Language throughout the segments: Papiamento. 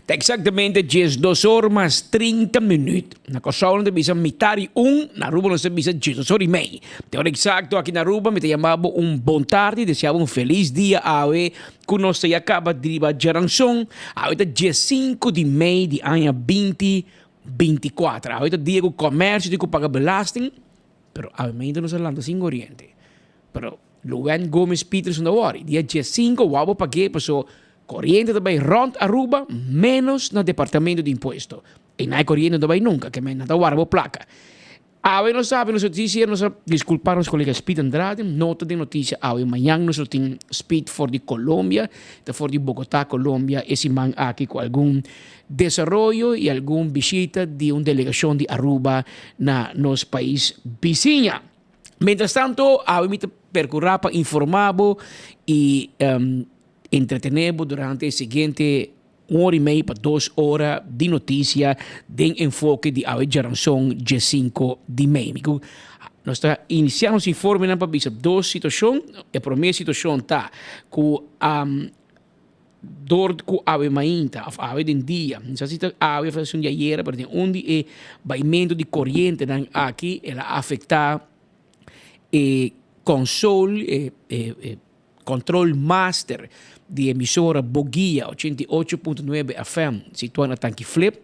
Ta exactamente 12 or mas 30 minuut. Na Kòrsou nan ta bisa mitar i un, na Aruba nos ta bisa 12 or i mei. Te ora exacto aki na Aruba mi ta yama bo un bon tardi, desea bo un feliz dia awe ku nos ta ya kaba riba djaranson. Awe ta 15 di mei di aña 2024. Awe ta dia ku kòmèrsio tin ku paga belasting, pero awe mainta nos a lanta sin koriente. Pero Luwen Gomez Peterson ta wòri. Dia 15 wou bo pag'é paso Coriente ta bay rond Aruba menos na departamento di impuesto. E na e coriente no ta bay nunca, ke men nan ta warda bo placa. Awe nos sabi nos noticia, nos a disculpa nos colega Speed Andrade, no ta den noticia awe, mañan nos lo tin Speed for di Colombia, ta for di Bogota, Colombia e siman aki cu algun desaroyo y algun bishita di un delegacion di Aruba na nos pais bisiña. Mientras tanto, awe mi ta percura pa informa bo y Entretené bo durante e siguiente un ora i mei pa dos ora di notisia den enfoke di awe djaranson dje sinku di mei. Mi ku nos ta inisiá nos informenan pa bisa dos situashon. E promé situashon ta ku dor ku awe mainta òf awe den dia, no sa si ta awe òf ta di ayera, pero den un di e baimentu di korientenan aki el a afektá e konsol, e Control Master di emisora Boguia 88.9 FM situa na Tanki Flip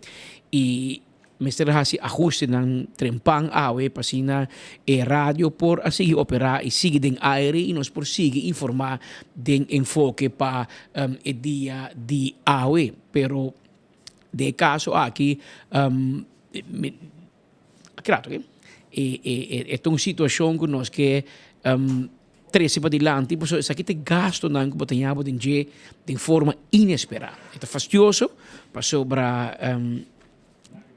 y mester a haci ahustenan trempan awe pa asina e radio por a sigui opera y sigui den aire y nos por sigui informa den enfoke pa e dia di awe. Pero den e caso aki Claro ke e e e ta un situacion ku nos ke trese padilanti pasobra esaki ta e gastonan ku bo ta ña bo den dje den forma inesperá. E ta fastioso pasobra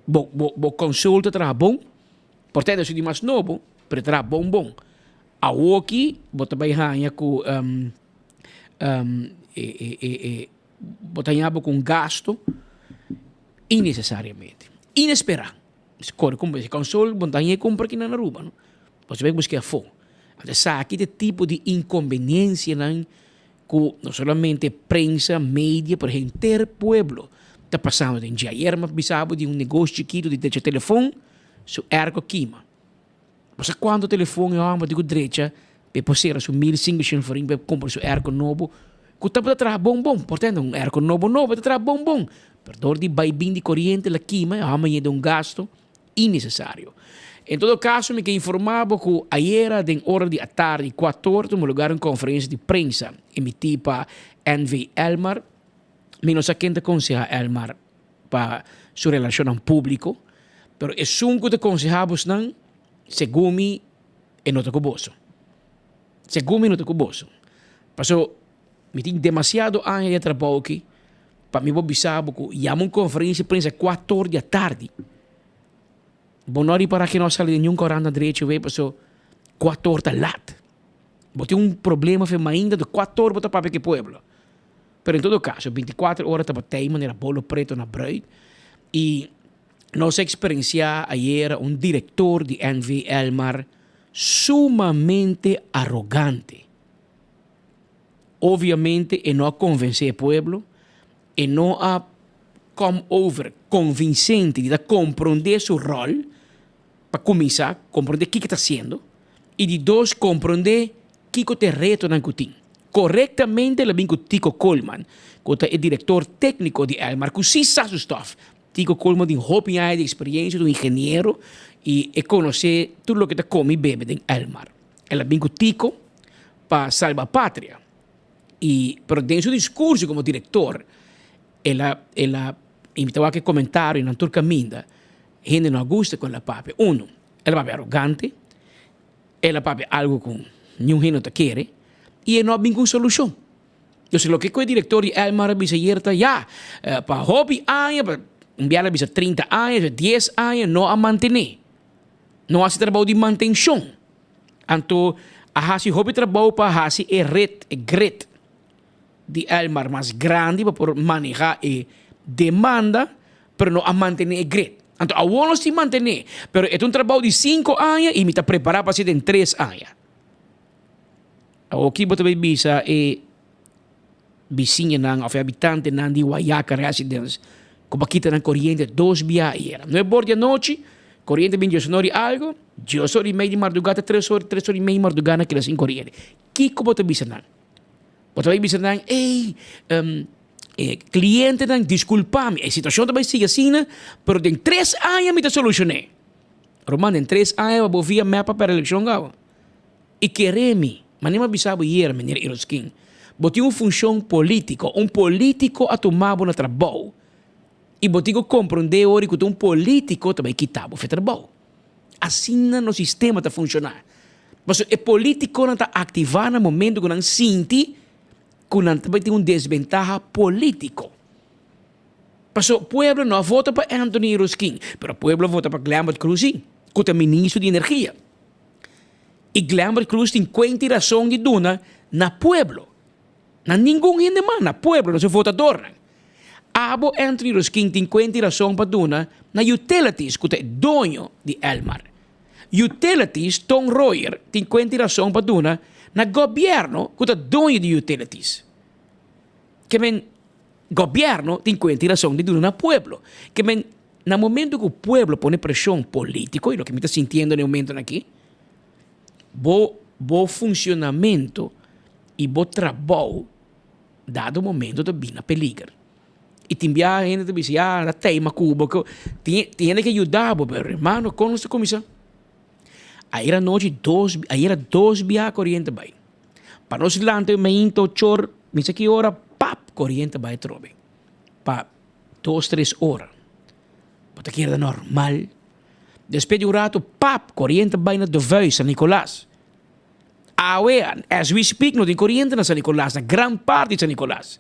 bo bo bo konsol ta traha bon, por ta e di mas nobo pero e traha bon bon. Awoki bo ta bai haña ku e e e bo ta haña bo ku un gasto Inesesariamente. Inesperá. Kore kumpra si konsol bo no ta haña e kumpra aki na Aruba no. Bo ta bai buska afó. Anto esaki ta e tipo di inkombeniensianan ku no solamente prensa, media, pero henter pueblo ta pasando den dje. Ayer mi a bisa bo di un negoshi chikitu di drecha telefon, su airco kima. Bo sa kuantu telefon e hòmber tin ku drecha pa e por sera su mil sinku shen florin pa e kumpra su airco nobo ku tabata traha bon bon. Por tanto un airco nobo nobo ta traha bon bon, pero dor di bai bin di koriente la kima e hòmber yega un gasto innesesario. En todo kaso mi ke informa bo ku ayera den ora di atardi kuator tuma lugar un konferensia di prensa emití pa NV Elmar. Mi no sa ken ta konseha Elmar pa su relashonnan públiko, pero esun ku ta konsehá bosnan, segun mi, e no ta ku boso. Segun mi, e no ta ku boso. Paso, mi tin demasiado aña di e trabou aki pa mi por bisa bo ku yama un konferensia di prensa kuator di atardi. Bo no a ripará ke no a sali den niun korant na drechi wei paso kuator ta lat. Bo tin un problema fe mainta di kuator bo ta papia ku e pueblo. Pero en todo caso, binticuater ora tabata ei manera bolo preto na bruid y nos a experiencia ayera un director di NV Elmar sumamente arrogante. Obviamente e no a convence e pueblo, e no a come over convincente di ta compronde su rol pa cuminsa, compronde kico e ta haciendo y di dos compronde Kiko ta e retonan ku tin? Korektamente el a bin ku Tico Koolman, ku ta e direktor tékniko di Elmar, ku sí sa su stòf. Tico Koolman tin hopi aña di eksperiencia, ta un ingeniero i e konosé tur loke ta kome i bebe den Elmar. El a bin ku Tico pa salba patria. I pero den su diskurso komo direktor el a el a i mi ta wak e komentarionan tur kaminda, hende no a gusta ku el a papia. Uno, el a papia arogante. El a papia algu ku niun hende no ta kere i e no a bin ku un solushon. Entonces loke ku e direktor di Elmar a bisa ayer ta ya, pa hopi aña, pa un biaha el a bisa trinta aña, dies aña no a mantené, no a hasi trabou di mantenshon. Anto a hasi hopi trabou pa hasi e ret, e grid di Elmar mas grandi pa por maneha e demanda, pero no a mantené e grid. Anto awor nos tin mantené, pero e ta un trabou di sinku aña i mi ta prepará pa hasi den tres aña. Awor ki bo ta bai bisa e bisiñanan òf e habitantenan di Wayaca Residence? Ku bo a kita nan koriente dos bia ayera. No e bor di anochi, koriente bin dies or i algo, dies or i mei di mardugá te tres or, tres or i mei di mardugá nan keda sin koriente. Kiko bo ta bisa nan? Bo ta bai bisa nan, ey, e klientenan diskulpa mi, e situashon ta bai sigui asina, pero den tres aña mi ta solushoné. Ruman, den tres aña bo via mep a pèrdè elekshon kaba. I kere mi, manera mi a bisa bo ayer, meneer Iroskin, bo tin un funshon polítiko, un polítiko a tuma bo na trabou i bo tin ku komprondé ora ku ta un polítiko ta bai kita bo fe trabou. Asina nos sistema ta funshoná. Pasobra e polítikonan ta aktivá na momento ku nan sinti ku nan ta bai tin un desbentaha polítiko. Pasobra pueblo no a vota pa Anthony Iroskin, pero pueblo a vota pa Glenbert Cruz sí, ku ta ministro di energia. I Glenbert Cruz tin kuenta i rason di duna na pueblo. Na ningun hende mas, na pueblo, na su votadornan. Abo Anthony Roskin tin kuenta i rason pa duna na Utilities ku ta e doño di Elmar. Utilities, Ton Royer, tin kuenta i rason pa duna na gobièrnu ku ta doño di Utilities. Ke men gobièrnu tin kuenta i rason di duna na pueblo. Ke men Na momento ku pueblo pone preshon politiko, i loke mi ta sintiendo na e momentonan aki, bo bo funshonamento i bo trabou dado momento ta bini na peliger. I tin biaha hende ta bisa, ya ta teima ku bo, tin tin hende ke yuda bo, pero hermano kon nos ta kuminsá? Ayer anochi dos ayera dos biaha koriente bai. Pa nos lanta e mainta ochor, mi sa ki ora, pap koriente bai atrobe. Pa Dos tres ora. Bo ta keda normal. Despues di un rato, pap, koriente bai na De Vuist, San Nicolas. Awe, as we speak, no tin koriente na San Nicolas, na gran parti di San Nicolas.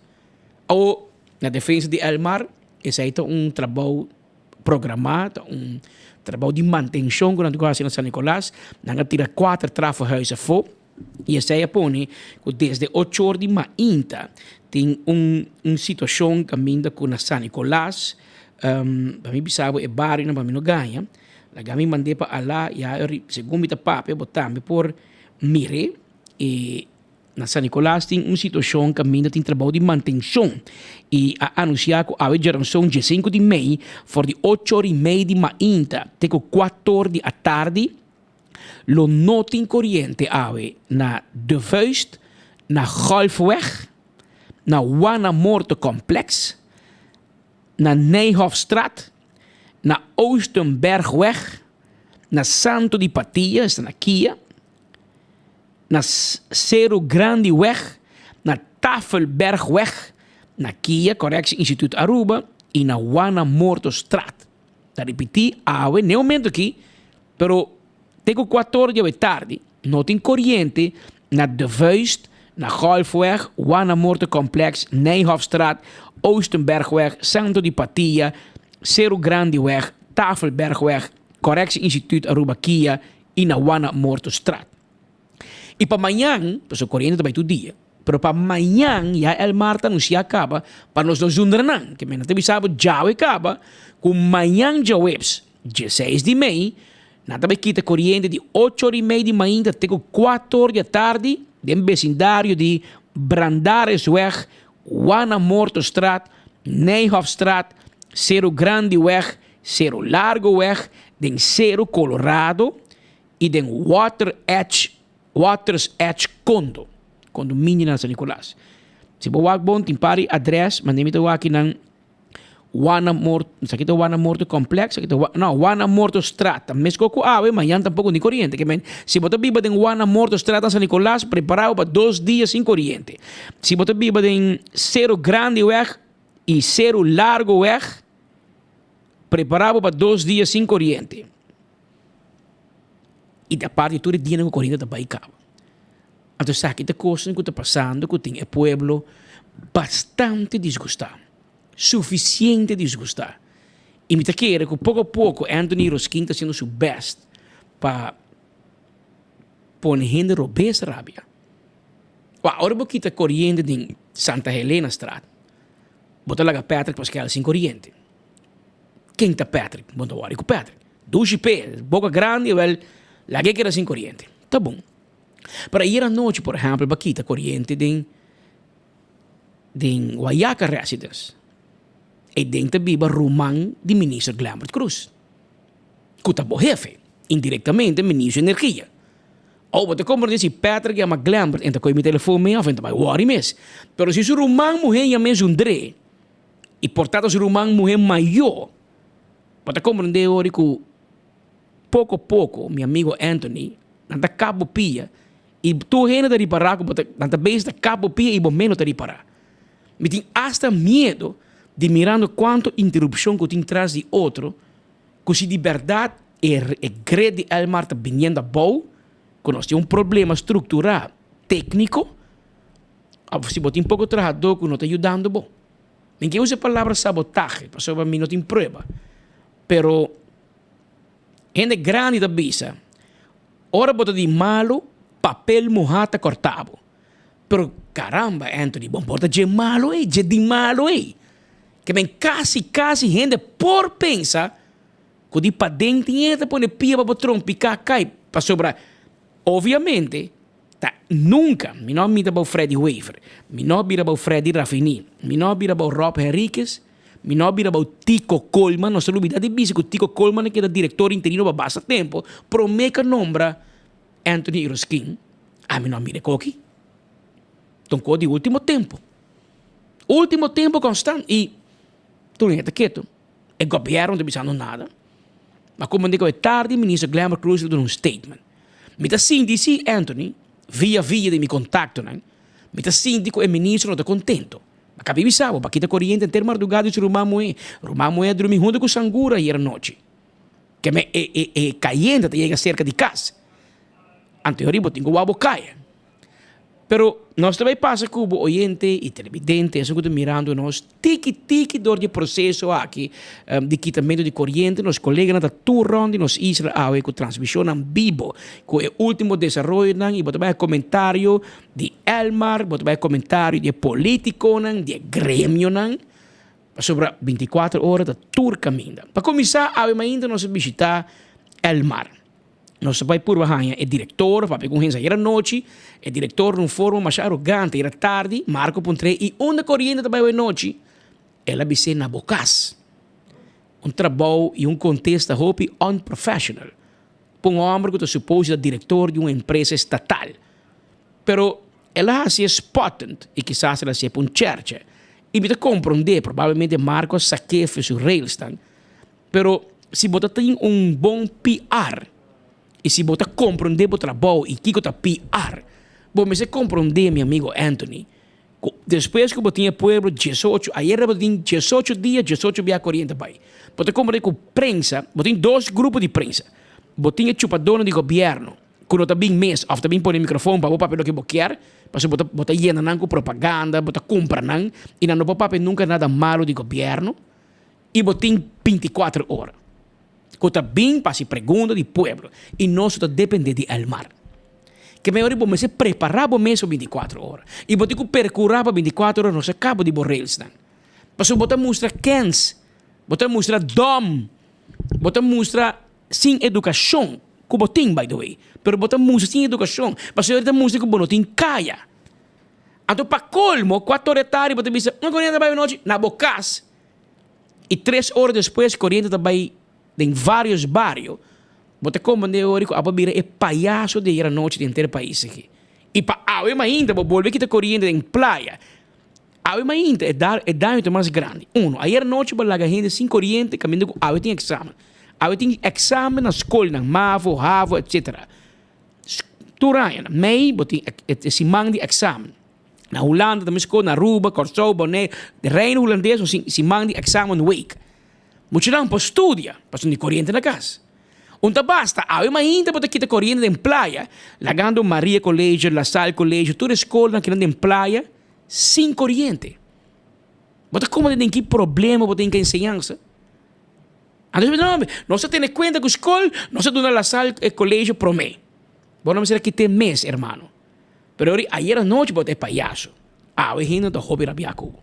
Awo, na defensa di Elmar, esei ta un trabou programá, ta un trabou di mantenshon ku nan tin ku hasi na San Nicolas. Nan a tira kuater trafohuis afó. I esei a pone ku desde ocho or di mainta tin un un situashon kaminda ku na San Nicolas, pa mi bisa bo e barionan pa mi no gaña, laga mi mand'é pa ala ya segun mi ta papia bo tambe por mir'é i na San Nicolas tin un situashon kaminda tin trabou di mantenshon i a anunsiá ku awe djaranson diesinku di mei for di ocho or i mei di mainta te ku kuator di atardi. Lo no tin koriente awe na De Vuist, na Golfweg, na Wana Morto Complex, na Nijhofstraat, na Oostenbergweg, na Santo di Patilla, esta na Kia, na Seru Grandiweg, na Tafelbergweg, na Kia, Correctie Instituut Aruba, y na Wana Morto Straat. Ta ripití awe n'e momento aki, pero te ku kuator di awe tardi no tin koriente na De Vuist, na Golfweg, Wana Morto Complex, Nijhofstraat, Oostenbergweg, Santo di Patilla, Seru Grandiweg, Tafelbergweg, Correctie Instituut Aruba Kia i na Wana Morto Straat. I pa mañan, pasobra koriente ta bai tur dia, pero pa mañan ya Elmar ta anunsiá kaba pa nos no zundra nan, ke men nan ta bisa bo djawe kaba ku mañan djaweps dieseis di mei nan ta bai kita koriente di ocho ora i mei di mainta te ku kuater or di atardi den besindario di Brandarisweg, Wana Mortostraat, Nijhofstraat, Seru Grandiweg, Seru Largoweg, den Seru Colorado, i den Water Edge, Waters Edge Condo, condominio na San Nicolas. Si bo wak bon tin par di adres, mane mi ta wak kinan Wana Morto, esaki ta Wana Morto Complex, esaki ta no, Wana Morto Straat, ta mesco cu awe, mañan tampoco ni coriente, ke men si bo ta biba den Wana Morto Straat na San Nicolas, prepara bo pa dos dia sin coriente. Si bo ta biba den Cero Grandi Weg i Cero Largo Weg, prepara bo pa dos dia sin coriente. I ta parti tur e dianan ku koriente ta bai kaba. Anto esaki ta kosnan ku ta pasando ku tin e pueblo bastante disgustá, sufisiente disgustá. I mi ta kere ku poko a poko Anthony Roskin ta hasiendo su bèst pa pone hende robes rabia. Wak, ora bo kita koriente den Santa Helenastraat, bo ta laga Patrick Paskel sin koriente. Ken ta Patrick? Bo no ta wòri ku Patrick. Dushi p'e, boka grandi, wèl, lag'é keda sin koriente. Ta bon. Pero ayer anochi, por ehèmpel, bo a kita koriente den den Guayaca Residence. Eiden ta biba ruman di Minister Glenbert Croes, ku ta bo hefe, indirektamente Minister di Energia. Awo bo ta komprendé si Patrick yama Glenbert en ta kohe mi telefon mee òf en ta bai wòri mes. Pero si su ruman muhé yam'é zundré i por ta ta su ruman muhé mayó, bo ta komprendé ora ku poko poko mi amigo Anthony nan ta kap bo pia i tur hende ta ripará ku bo ta nan ta bezig ta kap bo pia i bo mes no ta ripará. Mi tin asta miedo di mirando cuanto interupcion cu tin tras di otro, cu si di berdad e e grid di Elmar ta biniendo abou, cu nos tin un problema structura tecnico, of si bo tin poco trahador cu no ta yudando bo. Mi ke usa e palabra sabotahe pasobra mi no tin prueba, pero hende grandi ta bisa, ora bo ta di malo, papel muha ta corta bo. Pero caramba Anthony, bo por ta dje malo ei, dje di malo ei. Ke men casi casi hende por pensa cu di paden tin hende ta pone pia pa bo trompica cay, pasobra obviamente ta nunca mi no a mira bao Freddy Wever, mi no a bira bao Freddy Rafini, mi no a bira bao Rob Henriquez, mi no a bira bao Tico Koolman, nos ta lubida di bisa cu Tico Koolman a keda director interino pa basta tempo prome cu a nombra Anthony Iroskin, Ami no a mira e koki. Tonkó di último tempu. Último tempu konstant i tur hende ta ketu. E gobièrnu no ta bisando nada. Ma komo di ku e tardi minister Glenbert Croes lo duna un statement. Mi ta sinti si, Anthony, via via di mi kontaktonan, mi ta sinti ku e minister no ta kontento. Ma kabi bisa bo, pa kita koriente henter mardugá di su ruman muhé. Ruman muhé a drumi huntu ku sangura ayer anochi. Ke men e e e kayente ta yega serka di kas. Anto e ora bo tin ku wak bo kaya. Pero nos ta bai pasa ku bo oyente i telebidente, esun ku ta mirando nos tiki tiki dor di e proseso aki di kitamentu di koriente. Nos koleganan ta tur rònt di nos isla awe ku transmishonnan bibo ku e último desaroyonan i bo ta bai a komentario di Elmar, bo ta bai a komentario di e politikonan, di e gremionan. Pasobra bintikuater ora ta tur kaminda. Pa kuminsá, awe mainta nos a bishitá Elmar. Nos a bai purba haña e direktor, papia ku un hende ayera nochi. E direktor na un forma masha arogante, ayera tardi, Marco puntr'é, I unda koriente ta bai awe nochi? El a bis'é, Na bo kas. Un trabou i un kontesta hopi unprofessional pa un hòmber ku ta supos di ta direktor di un empresa estatal. Pero el a hasié spottend i kisas el a hasié pa un chèrchè. I mi ta komprondé, probablemente Marco a sak'é for su railsnan. Pero si bo ta tin un bon PR i si bo ta komprondé bo trabou i kiko ta PR, bo mester komprondé, mi amigo Anthony, ku despues ku bo tin e pueblo diesocho, ayer bo tin diesocho dia, diesocho bia koriente bai. Bo ta komprondé ku prensa, bo tin dos grupo di prensa. Bo tin e chupadónan di gobièrnu. Ku no ta bin mes òf ta bin pone mikrofon pa bo papia loke bo kier, pasobra bo ta bo ta yena nan ku propaganda, bo ta kumpra nan i nan no por papia nunka nada malu di gobièrnu i bo tin binti kuater ora ku ta bin pa hasi pregunta di pueblo i nos ta depende di Elmar. Ke mehor bo mester prepará bo mes pa binti kuater ora i bo tin ku perkurá pa binti kuater ora no sa kaba di bo railsnan pasobra bo ta mustra kens, bo ta mustra dòm, bo ta mustra sin edukashon ku bo tin by the way, pero bo ta mustra sin edukashon, pasobra ta mustra ku bo no tin kaya. Anto pa kolmo kuater ora tardi bo ta bisa un koriente ta bai anochi na bo kas i tres ora despues koriente ta bai den varios bario, bo ta komprende ora ku abo bira e payaso di ayer anochi di henter pais aki. I pa awe mainta bo bolbe kita koriente den playa. Awe mainta e e daño ta mas grandi. Uno, ayer anochi bo laga hende sin koriente kaminda ku awe tin eksamen. Awe tin eksamen na skolnan, mavo, havo, etsetera. Tur aña na mei bo tin e siman di eksamen. Na Hulanda ta meskos, na Aruba, Kòrsou, Boneiru, Reino Hulandes bo tin siman di eksamen week. Muchanan por studia pasobra no tin koriente na kas. Un ta basta, awe mainta bo ta kita koriente den playa, lagando Maria College, La Salle College, tur e skolnan kinan den playa. Sin koriente. Bo ta komprende den ki problema bo tin ku enseñansa? Anto bo no, nos ta tene kuenta ku skol, nos ta duna La Salle e kolegio promé. Bo no mester a kit'é mes, hermano. Pero ori ayer anochi bo ta e payaso. Awe hende ta hopi rabiá ku bo.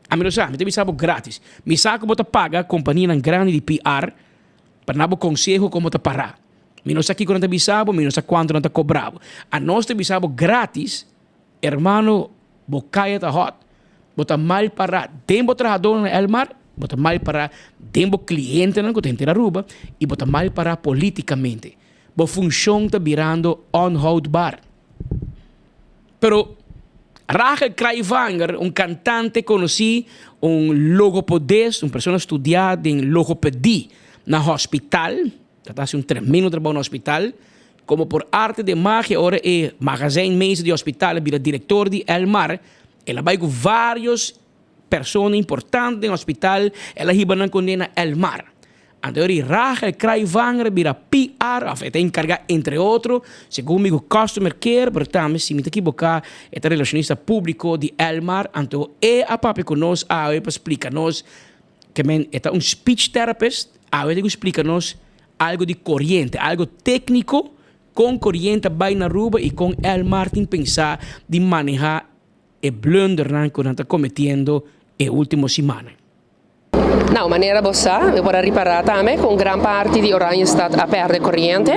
Ami lo sa, mi ta bisa bo gratis. Mi sa ku bo ta paga kompanianan grandi di PR pa na bo konseho kon bo ta pará. Mi no sa kiko nan ta bisa bo, mi no sa kuantu nan ta kobra bo. Anos ta bisa bo gratis. Hermano, bo kaya ta hot. Bo ta mal pará den bo trahadónan na Elmar. Bo ta mal pará den bo klientenan ku ta henter Aruba i bo ta mal pará polítikamente. Bo funshon ta birando onhoudbaar. Pero Rachel Kraaijvanger, un kantante konosí, un logopodist, un persona studiá den logopedie na hospital, ta ta hasi un tremendo trabou na hospital, komo por arte de magia ora e magazijnmeester di hospital a bira direktor di Elmar, el a bai ku vários Persona importante den hospital, el a hiba nan kuné na Elmar. Anto eri Rachel Kraaijvanger a bira PR, of e ta enkargá entre otro, segun mi ku customer care, pero tambe si mi ta kiboká e ta relacionista públiko di Elmar, anto e a papia ku nos awe pa splika nos ke men e ta un speech therapist, awe e tin ku splika nos algo di koriente, algo tékniko kon koriente a bai na Aruba i kon Elmar tin pensá di manehá e blundernan ku nan ta kometiendo e último simannan. Nou, manera bo sa, mi por a ripará tambe ku un gran parti di Oranjestad a pèrdè koriente.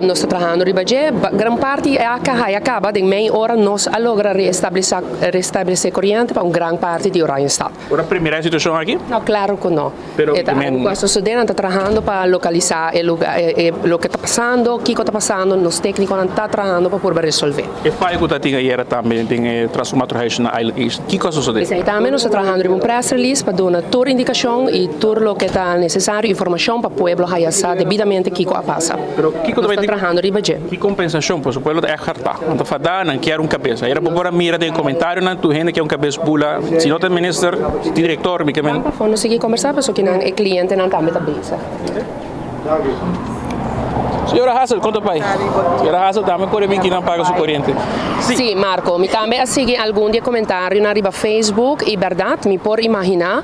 Nos ta trahando riba dje. Gran parti a haya kaba den mei ora nos a logra reestablesé koriente pa un gran parti di Oranjestad. Por a premira e situashon aki? No, klaro ku no. Pero E ta algu ku a sosodé, nan ta trahando pa lokalisá e luga, e loke ta pasando, kiko ta pasando, nos téknikonan ta trahando pa purba resolvé. E fayo ku ta tin ayera tambe den e transformatorhuis na Island East, kiko a sosodé? Esei tambe nos ta trahando riba un press release pa duna tur indikashon i tur loke ta nesesario, informashon pa pueblo haya sa debidamente kiko a pasa. Pero kiko ta Nos ta trahando riba dje. Ki kompensashon? Pasobra pueblo ta ègt hartá. Nan ta fadá, nan kier un kabes. Ayera bo por a mira den e komentarionan tur hende kier un kabes bula. Si no ta minister, direktor, mi ke men. Tampa nos sigui kombersá pasobra kinan e klientenan tambe ta bezig. Señora Hassel, kon ta bai? Señora Hassel tambe por e bin kinan paga su koriente. Si. Sí, Marco, mi tambe a sigui algun di e komentarionan riba Facebook i bèrdat mi por imaginá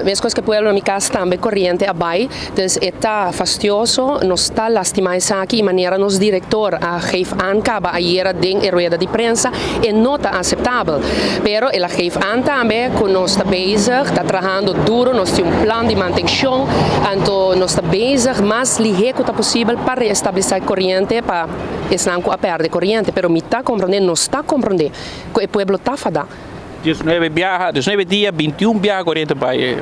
meskos ku e pueblo na mi kas tambe koriente a bai. Dus e ta fastioso, nos ta lastimá esaki i manera nos direktor a geef aan kaba ayera den e rueda di prensa e no ta aseptabel. Pero el a geef aan tambe ku nos ta bezig, ta trahando duro, nos tin un plan di mantenshon, anto nos ta bezig mas lihé ku ta posibel pa reestablesá e koriente pa esnan ku a pèrdè koriente. Pero mi ta komprondé, nos ta komprondé ku e pueblo ta fadá. 19 biaha, 19 dia, 21 biaha koriente bai.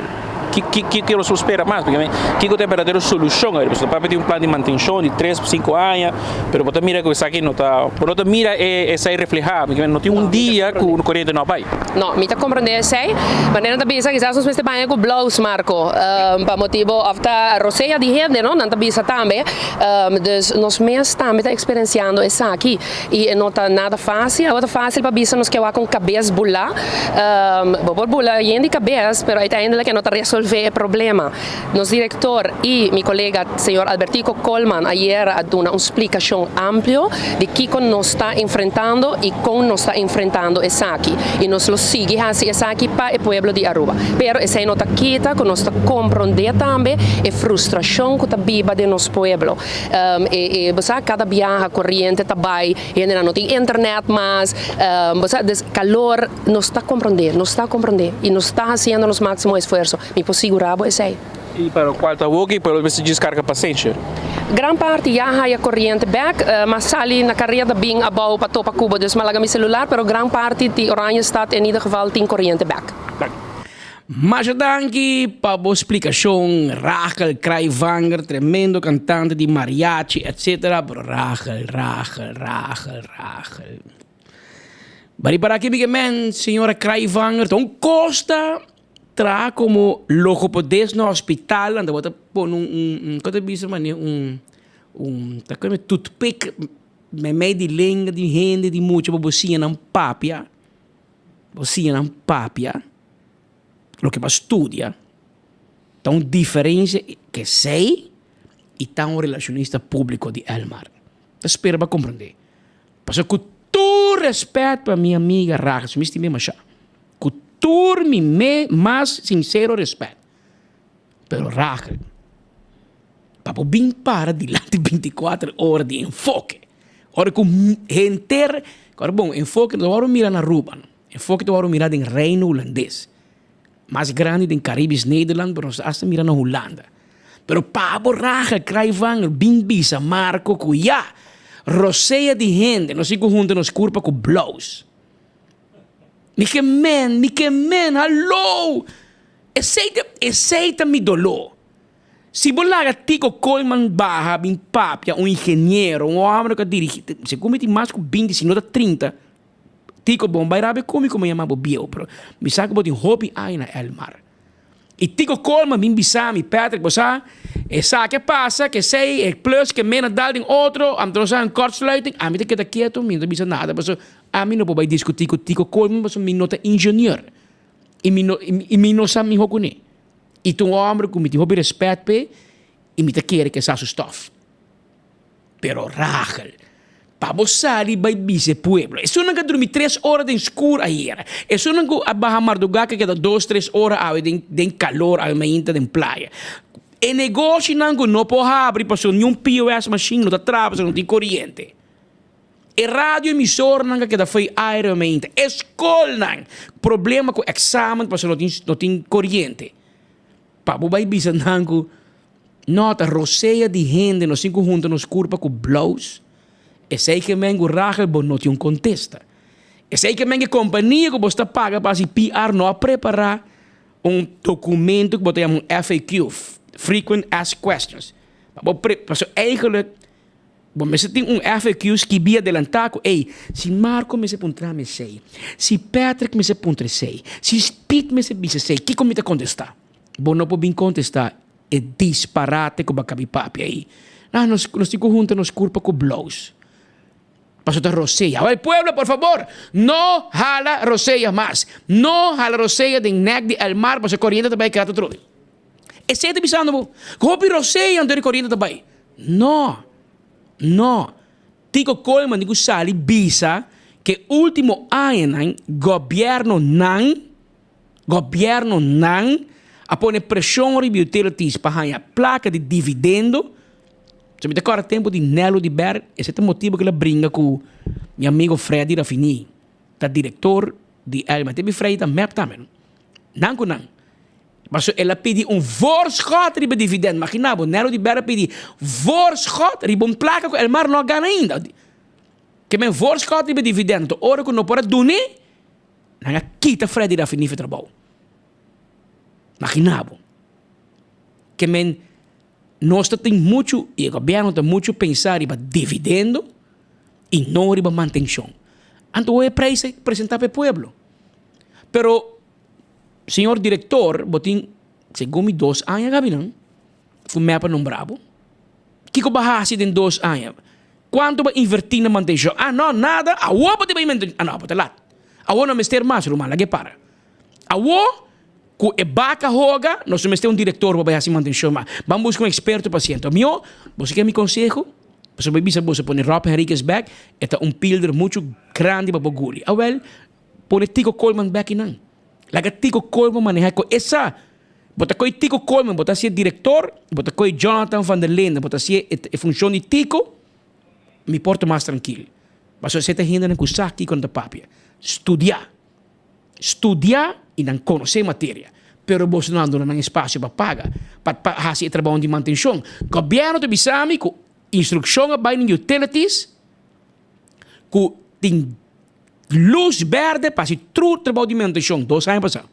Kiko nos por spera mas? Porque kiko ta e berdadero solushon? Pasobra papia tin un plan di mantenshon di tres pa sinku aña, pero bo ta mira ku esaki no ta, bo no ta mira esei reflehá, porque no tin un dia ku koriente no a bai. No, mi ta komprendé esei. Manera nan ta bisa kisas nos mester baña ku blous, Marco, pa motibo òf ta rosea di hende, no? Nan ta bisa tambe. Dus nos mes tambe ta eksperensiando esaki. I e no ta nada fácil. Awor ta fácil pa bisa nos ke wak un kabes bulá. Bo por bula yen di kabes, pero uiteindelijk e no ta resolvé e problema. Nos direktor i mi kolega señor Albertico Koolman ayer a duna un splikashon amplio di kiko nos ta enfrentando i kon nos ta enfrentando esaki. I nos lo sigui hasi esaki pa e pueblo di Aruba. Pero esei no ta kita ku nos ta komprondé tambe e frustrashon ku ta biba den nos pueblo. E bo sa kada biaha koriente ta bai, hendenan no tin internet mas, bo sa des kalor, nos ta komprondé, nos ta komprondé i nos ta hasiendo nos máksimo esfuerso, mi por sigurá bo esei. I pa lokual ta woki pueblo mester djis karga pasenshi. Gran parti ya haya koriente bèk, m'a sali na kareda bin abou pa topa ku bo, dus m'a laga mi selular, pero gran parti di Oranjestad en ieder geval tin koriente bèk. Masha danki pa bo splikashon Rachel Kraaijvanger tremendo kantante di mariachi etc pero Rachel Rachel Rachel Rachel Bari para aki mi men señora Kraaijvanger ta un kosta traha komo logopedes na hospital anto bo ta pone un un kon ta bisa manera un un ta kome toothpick meimei di lenga di hende di mucha pa bo siña nan papia. Bo siña nan papia loke bo a studia ta un diferencia kesey y ta un relacionista publico di Elmar. Ta spera bo a comprende. Pasobra cu tur respet pa mi amiga Rachel, mi stima masha, cu tur mi me mas sincero respet, pero Rachel, pa bo bin para dilanti binticuater ora di enfoke, ora cu henter, ora bon, enfoke no ta wòrdu mira na Aruba, enfoke ta wòrdu mira den Reino Hulandes, mas grandi den Caribisch Nederland, pero nos ta hasta mira na Hulanda. Pero pa bo raha Kraivanger bin bisa Marco cu ya, rosea di hende, nos tin cu hunta nos curpa cu blous. Mi ke men, mi ke men, hallo! Esei ta, esei ta mi doló. Si bo laga Tico Koolman baha bin papia, un ingeniero, un homber ku a dirigi, segun mi tin mas ku binti si no ta trinta, Tico bon bai rabia ku mi ku mi yama bo bieu, pero mi sa ku bo tin hopi aña na Elmar. I Tico Koolman bin bisa mi, Patrick bo sa, esaki a pasa, ke esei, e plus, ke mena dal den otro, anto nos a haña un kortsluiting, ami ta keda ketu, mi no ta bisa nada, pasobra ami no por bai diskuti ku Tico Koolman pasobra mi no ta ingenieur. I mi no, i mi no sa miho kuné. I ta un hòmber ku mi tin hopi rèspèt p'e i mi ta kere ku e sa su stòf. Pero Rachel, pa bo sali bai bisa e pueblo, esunnan ku a drumi tres ora den skur ayera, esunnan ku a baha mardugá ku a keda dos tres ora awe den den kalor awe mainta den playa, e negoshinan ku no por habri pasobra niun POS machine no ta traha pasobra no tin koriente. E radio emisornan a keda fo'i aire omeinte. E skolnan, problema ku eksamen pasobra no tin no tin koriente. Pa bo bai bisa nan ku no ta rosea di hende nos tin ku hunta nos kurpa ku blous, esei ke men ku Rachel bo no tin un kontesta. Esei ke men ku e kompania ku bo sta paga pa hasi PR no a prepará un dokumento ku bo ta yama un FAQ, Frequent Asked Questions. Pa bo pre pasobra eigentlik Bo mester tin un FAQ skibí adelantá ku, ey, si Marco mester puntra mi esei, si Patrick mester puntra esei, si Speed mester bisa esei, kiko mi ta kontestá? Bo no por bin kontestá e disparate ku bo a kabi papia ei. Ah, nos nos tin ku hunta nos kurpa ku blous. Pasobra ta rosea. Awor pueblo, por fabor, no hala rosea mas. No hala rosea den nek di el mar pasobra koriente ta bai keda atrobe. Esei ta bisando bo, ku hopi rosea anto di koriente ta bai. No! No! Tico Koolman tin ku sali bisa ku e ultimo añanan gobièrnonan, gobièrnonan a pone preshon riba utilities pa haña plaka di dividendo. So mi ta kòrda tempu di Nelo di Ber, esei ta motibu ku el a bringa ku mi amigo Freddy Rafini, ta direktor di Elma. Te mi Freddy ta mep tambe no. Nan ku nan. Pasobra el a pidi un voorschot riba dividend. Magina bo, Nelo di Ber a pidi voorschot riba un plaka ku Elmar no a gana ainda. Ke men voorschot riba dividend. Anto ora ku no por a dun'é, nan a kita Freddy Rafini for trabou. Magina bo. Ke men nos ta tin muchu, i e gobièrnu ta muchu pensa riba dividendo i no riba mantenshon. Anto hoy e prijs a presenta pa e pueblo. Pero Señor director, bo tin segun mi dos aña gabinan cu mep a nombra bo. Kico bo a haci den dos aña? Cuanto bo a inverti na mantencion? Ah no, nada. Awor bo tin bay mantencion. Ah no, bo ta lat. Awor no mester mas, ruman, laga e para. Awor cu e baca hoga, nos no mester un director pa bay haci mantencion mas. Ban busca un experto pa haci. Anto mihor, boso kier mi conseho? Pasobra bo bisa boso pone Rob Henriquez bek, e ta un pilder mucho grandi pa bo guli. Awel, Pone Tico Koolman bek einan. Laga Tico Koolman maneha ku e sa. Bo ta koe Tico Koolman, bo ta hasié direktor, bo ta koe Jonathan van der Linden, bo ta hasié e funshon di Tico, mi por ta mas trankil. Pasobra esei ta hendenan ku sa kiko nan ta papia. Studiá. Studiá i nan konosé materia. Pero boso no a duna nan espasio pa paga, pa pa hasi e trabou di mantenshon. Gobièrnu ta bisa mi ku instrukshon a bai na utilities ku tin Lus berde pa hasi tur trabou di mantenshon dos aña pasá.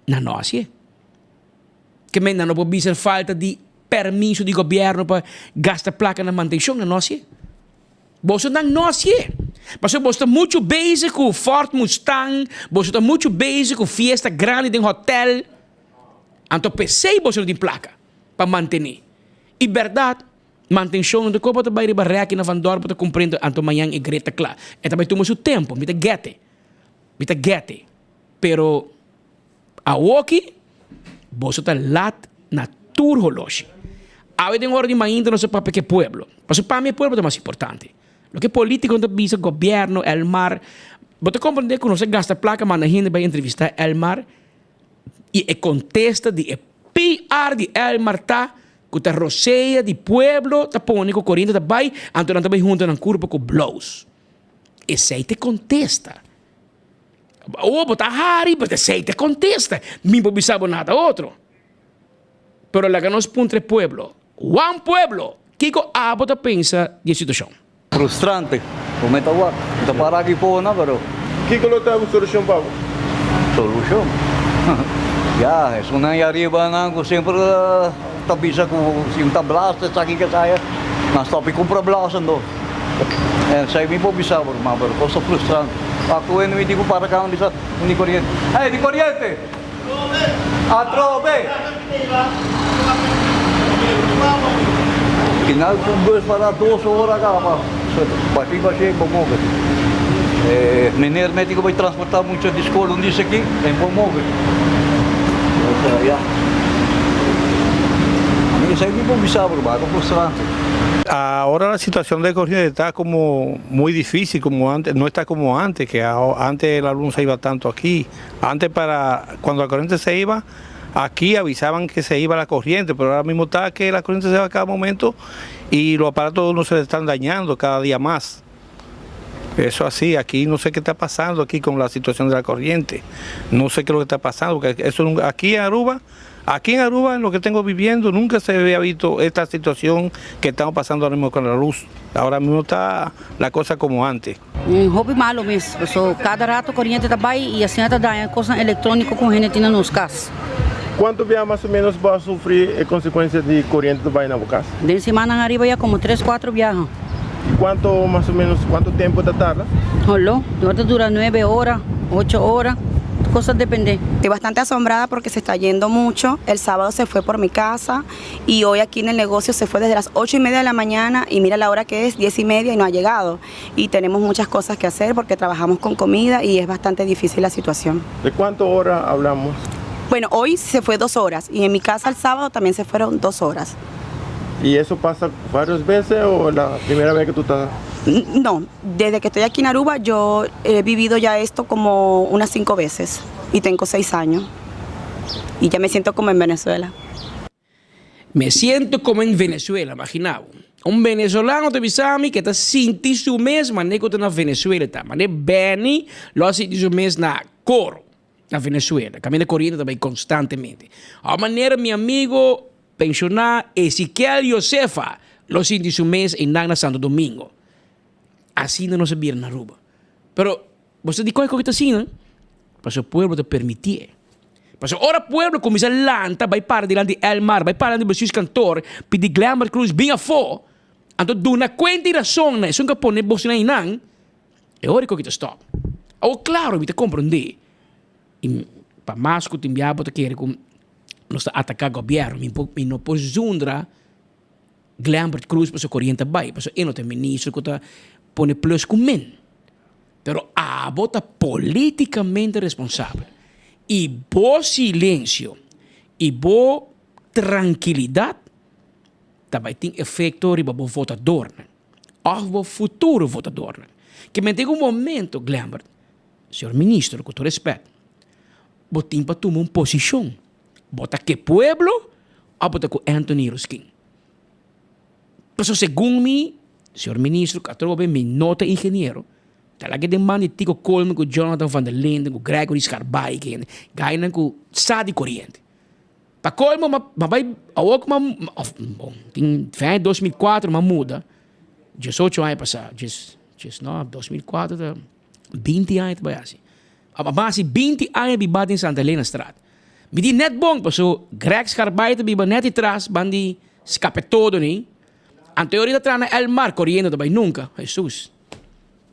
Nan no hasié. Ke men nan no por bisa falta di permiso di gobièrnu pa gasta plaka na mantenshon, nan no hasié. Boso nan no hasié. Pasobra boso ta muchu bezig ku Ford Mustang, boso ta muchu bezig ku fiesta grandi den hotèl. Anto p'esei boso no tin plaka pa mantené. I bèrdat. Mantenshon no ta koba ta bai riba rèki na Van Dorp ta kumprendo anto mañan e grid ta kla. E ta bai tuma su tempu, mi ta gete. Mi ta gete. Pero awoki boso ta lat na tur holoshi. Awe den ora di mainta nos a papia ku e pueblo. Pasobra pa mi e pueblo ta mas importante. Loke politikonan ta bisa, gobièrnu, Elmar, bo ta komprende ku nos a gasta plaka manda hende bai entrevistá Elmar i e kontesta di e PR di Elmar ta Ku ta rosea di pueblo ta pone ku koriente ta bai, anto nan ta bai hunta nan kurpa ku blous. Esei ta e kontesta. Awor bo ta hari, but esei ta e kontesta. Mi por bisa bo nada otro. Pero laga nos puntra e pueblo, Wan pueblo, kiko abo ta pensa di e situashon? Frustrante, bo meta wak, bo ta para aki pona pero. Kiko lo ta un solushon pa bo? Solushon? Ya, esunnan ya riba nan ku semper ta bisa ku si un ta blasta esaki ke esaya, nan stop di kumpra blas anto. En esei mi por bisa bo ruman, pero kos ta frustrante. Wak ku hende mi tin ku para kaba bisa un di koriente, Hey, di koriente! Atrobe! Final ku bus para dos ora kaba, bashi bashi bo move. Meneer meti ku bai transporta mucha di skol un dis aki, e bo move. Pues ya. Ami esei mi por bisa bo, ta frustrante. Ahora la situación de corriente está como muy difícil, como antes, no está como antes, que antes la luz se iba tanto aquí. Antes para cuando la corriente se iba, aquí avisaban que se iba la corriente, pero ahora mismo está que la corriente se va a cada momento y los aparatos no se le están dañando cada día más. Eso así, aquí no sé qué está pasando aquí con la situación de la corriente. No sé qué es lo que está pasando, porque eso aquí en Aruba, aquí en Aruba, en lo que tengo viviendo, nunca se había visto esta situación que estamos pasando ahora mismo con la luz. Ahora mismo está la cosa como antes. Hopi malo mes, paso cada rato coriente ta bay y asina ta daña cosnan electronico cu hende tin na nos cas. Cuanto bia mas o menos bo a sufri e consecuencia di coriente ta bay na bo cas? Den simannan ariba ya como tres cuatro biaha. Y cuanto mas o menos cuanto tempo ta tarda? Holo, ora ta dura nuebe ora, ocho ora, tur cos ta depende. Estoy bastante asombrada porque se está yendo mucho, el sábado se fue por mi casa y hoy aquí en el negocio se fue desde las ocho y media de la mañana y mira la hora que es, diez y media y no ha llegado y tenemos muchas cosas que hacer porque trabajamos con comida y es bastante difícil la situación. ¿De cuánto hora hablamos? Bueno, hoy se fue dos horas y en mi casa el sábado también se fueron dos horas. ¿Y eso pasa varias veces o la primera vez que tú estás? No, desde que estoy aquí en Aruba yo he vivido ya esto como unas cinco veces y tengo seis años y ya me siento como en Venezuela. Me siento como en Venezuela, imagina bo. Un venezolano ta bisa mi ke ta sinti su mes manera ku ta na Venezuela ta. Manera Benny lo a sinti su mes na Coro, na Venezuela. Kaminda koriente ta bai konstantemente. Awor manera mi amigo penshoná Ezequiel Josefa lo sinti su mes einan na Santo Domingo. Asina nos a bira na Aruba. Pero Bo sa dikon e koki ta asina? Pasobra pueblo ta permitié. Pasobra ora pueblo kuminsá lanta bai para dilanti Elmar, bai para dilanti bestuurskantoor, pidi Glenbert Cruz bin afó, anto duna kuenta i rason na esun ku a pone boso einan, e ora e koki ta stòp. Awor klaro mi ta komprondé, i pa mas ku tin bia bo ta kere ku nos ta ataká gobièrnu, mi por mi no por zundra Glenbert Cruz pasobra koriente a bai, pasobra e no ta e ministro ku ta pone plus ku min. Pero abo ta politicamente responsabel y bo silencio y bo trankilidad ta bay tin efecto riba bo votadornan of bo futuro votadornan. Ke men tin un momento, Glenbert, señor ministro, cu tur respet, bo tin pa tuma un posicion. Bo ta ke pueblo of bo ta cu Anthony Ruskin? Pasobra segun mi, señor ministro, ku atrobe mi no ta ingeniero, ta laga den man di Tico Koolman ku Jonathan van der Linden ku Gregory Scharbaai ku hende, gainan ku sa di koriente. Pa kolmo m'a m'a bai awor ku m'a òf bon tin fin 2004 m'a muda, diesocho aña pasá, dies dies no 2004 ta binti aña ta bai hasi. A base 20 aña biba den Santa Elenastraat. Mi di net bon paso Greg Scharbaai ta biba net atras ban di Scapetodo ni. Anto e ora ta traha na El Mar coriendo ta bai nunca. Jesus.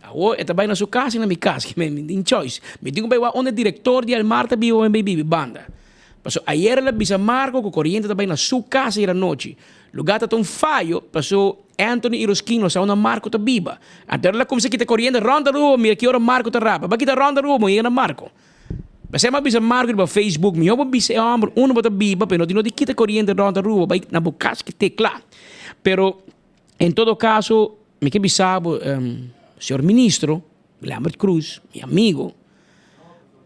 Awor e ta bai na su cas y na mi cas. Mi tin choice. Mi tin cu bai wak unda e director di El Mar ta biba mi bai biba banda. Paso ayer el a bisa Marco cu coriente ta bai na su cas ayer anochi. Lugar ta ta un fayo paso Anthony y Rosquin no sa unda Marco ta biba. Anto el a cuminsa kita coriente rond Aruba mira ki ora Marco ta rapa. Ba kita rond Aruba bo yega na Marco. P'esei mi a bisa Marco riba Facebook, mihó bo bisa e hòmber unda bo ta biba, pero no tin no di kita koriente rònt Aruba, bai na bo kas ki te kla. Pero en todo kaso mi ke bisa bo, señor ministro Lambert Cruz, mi amigo,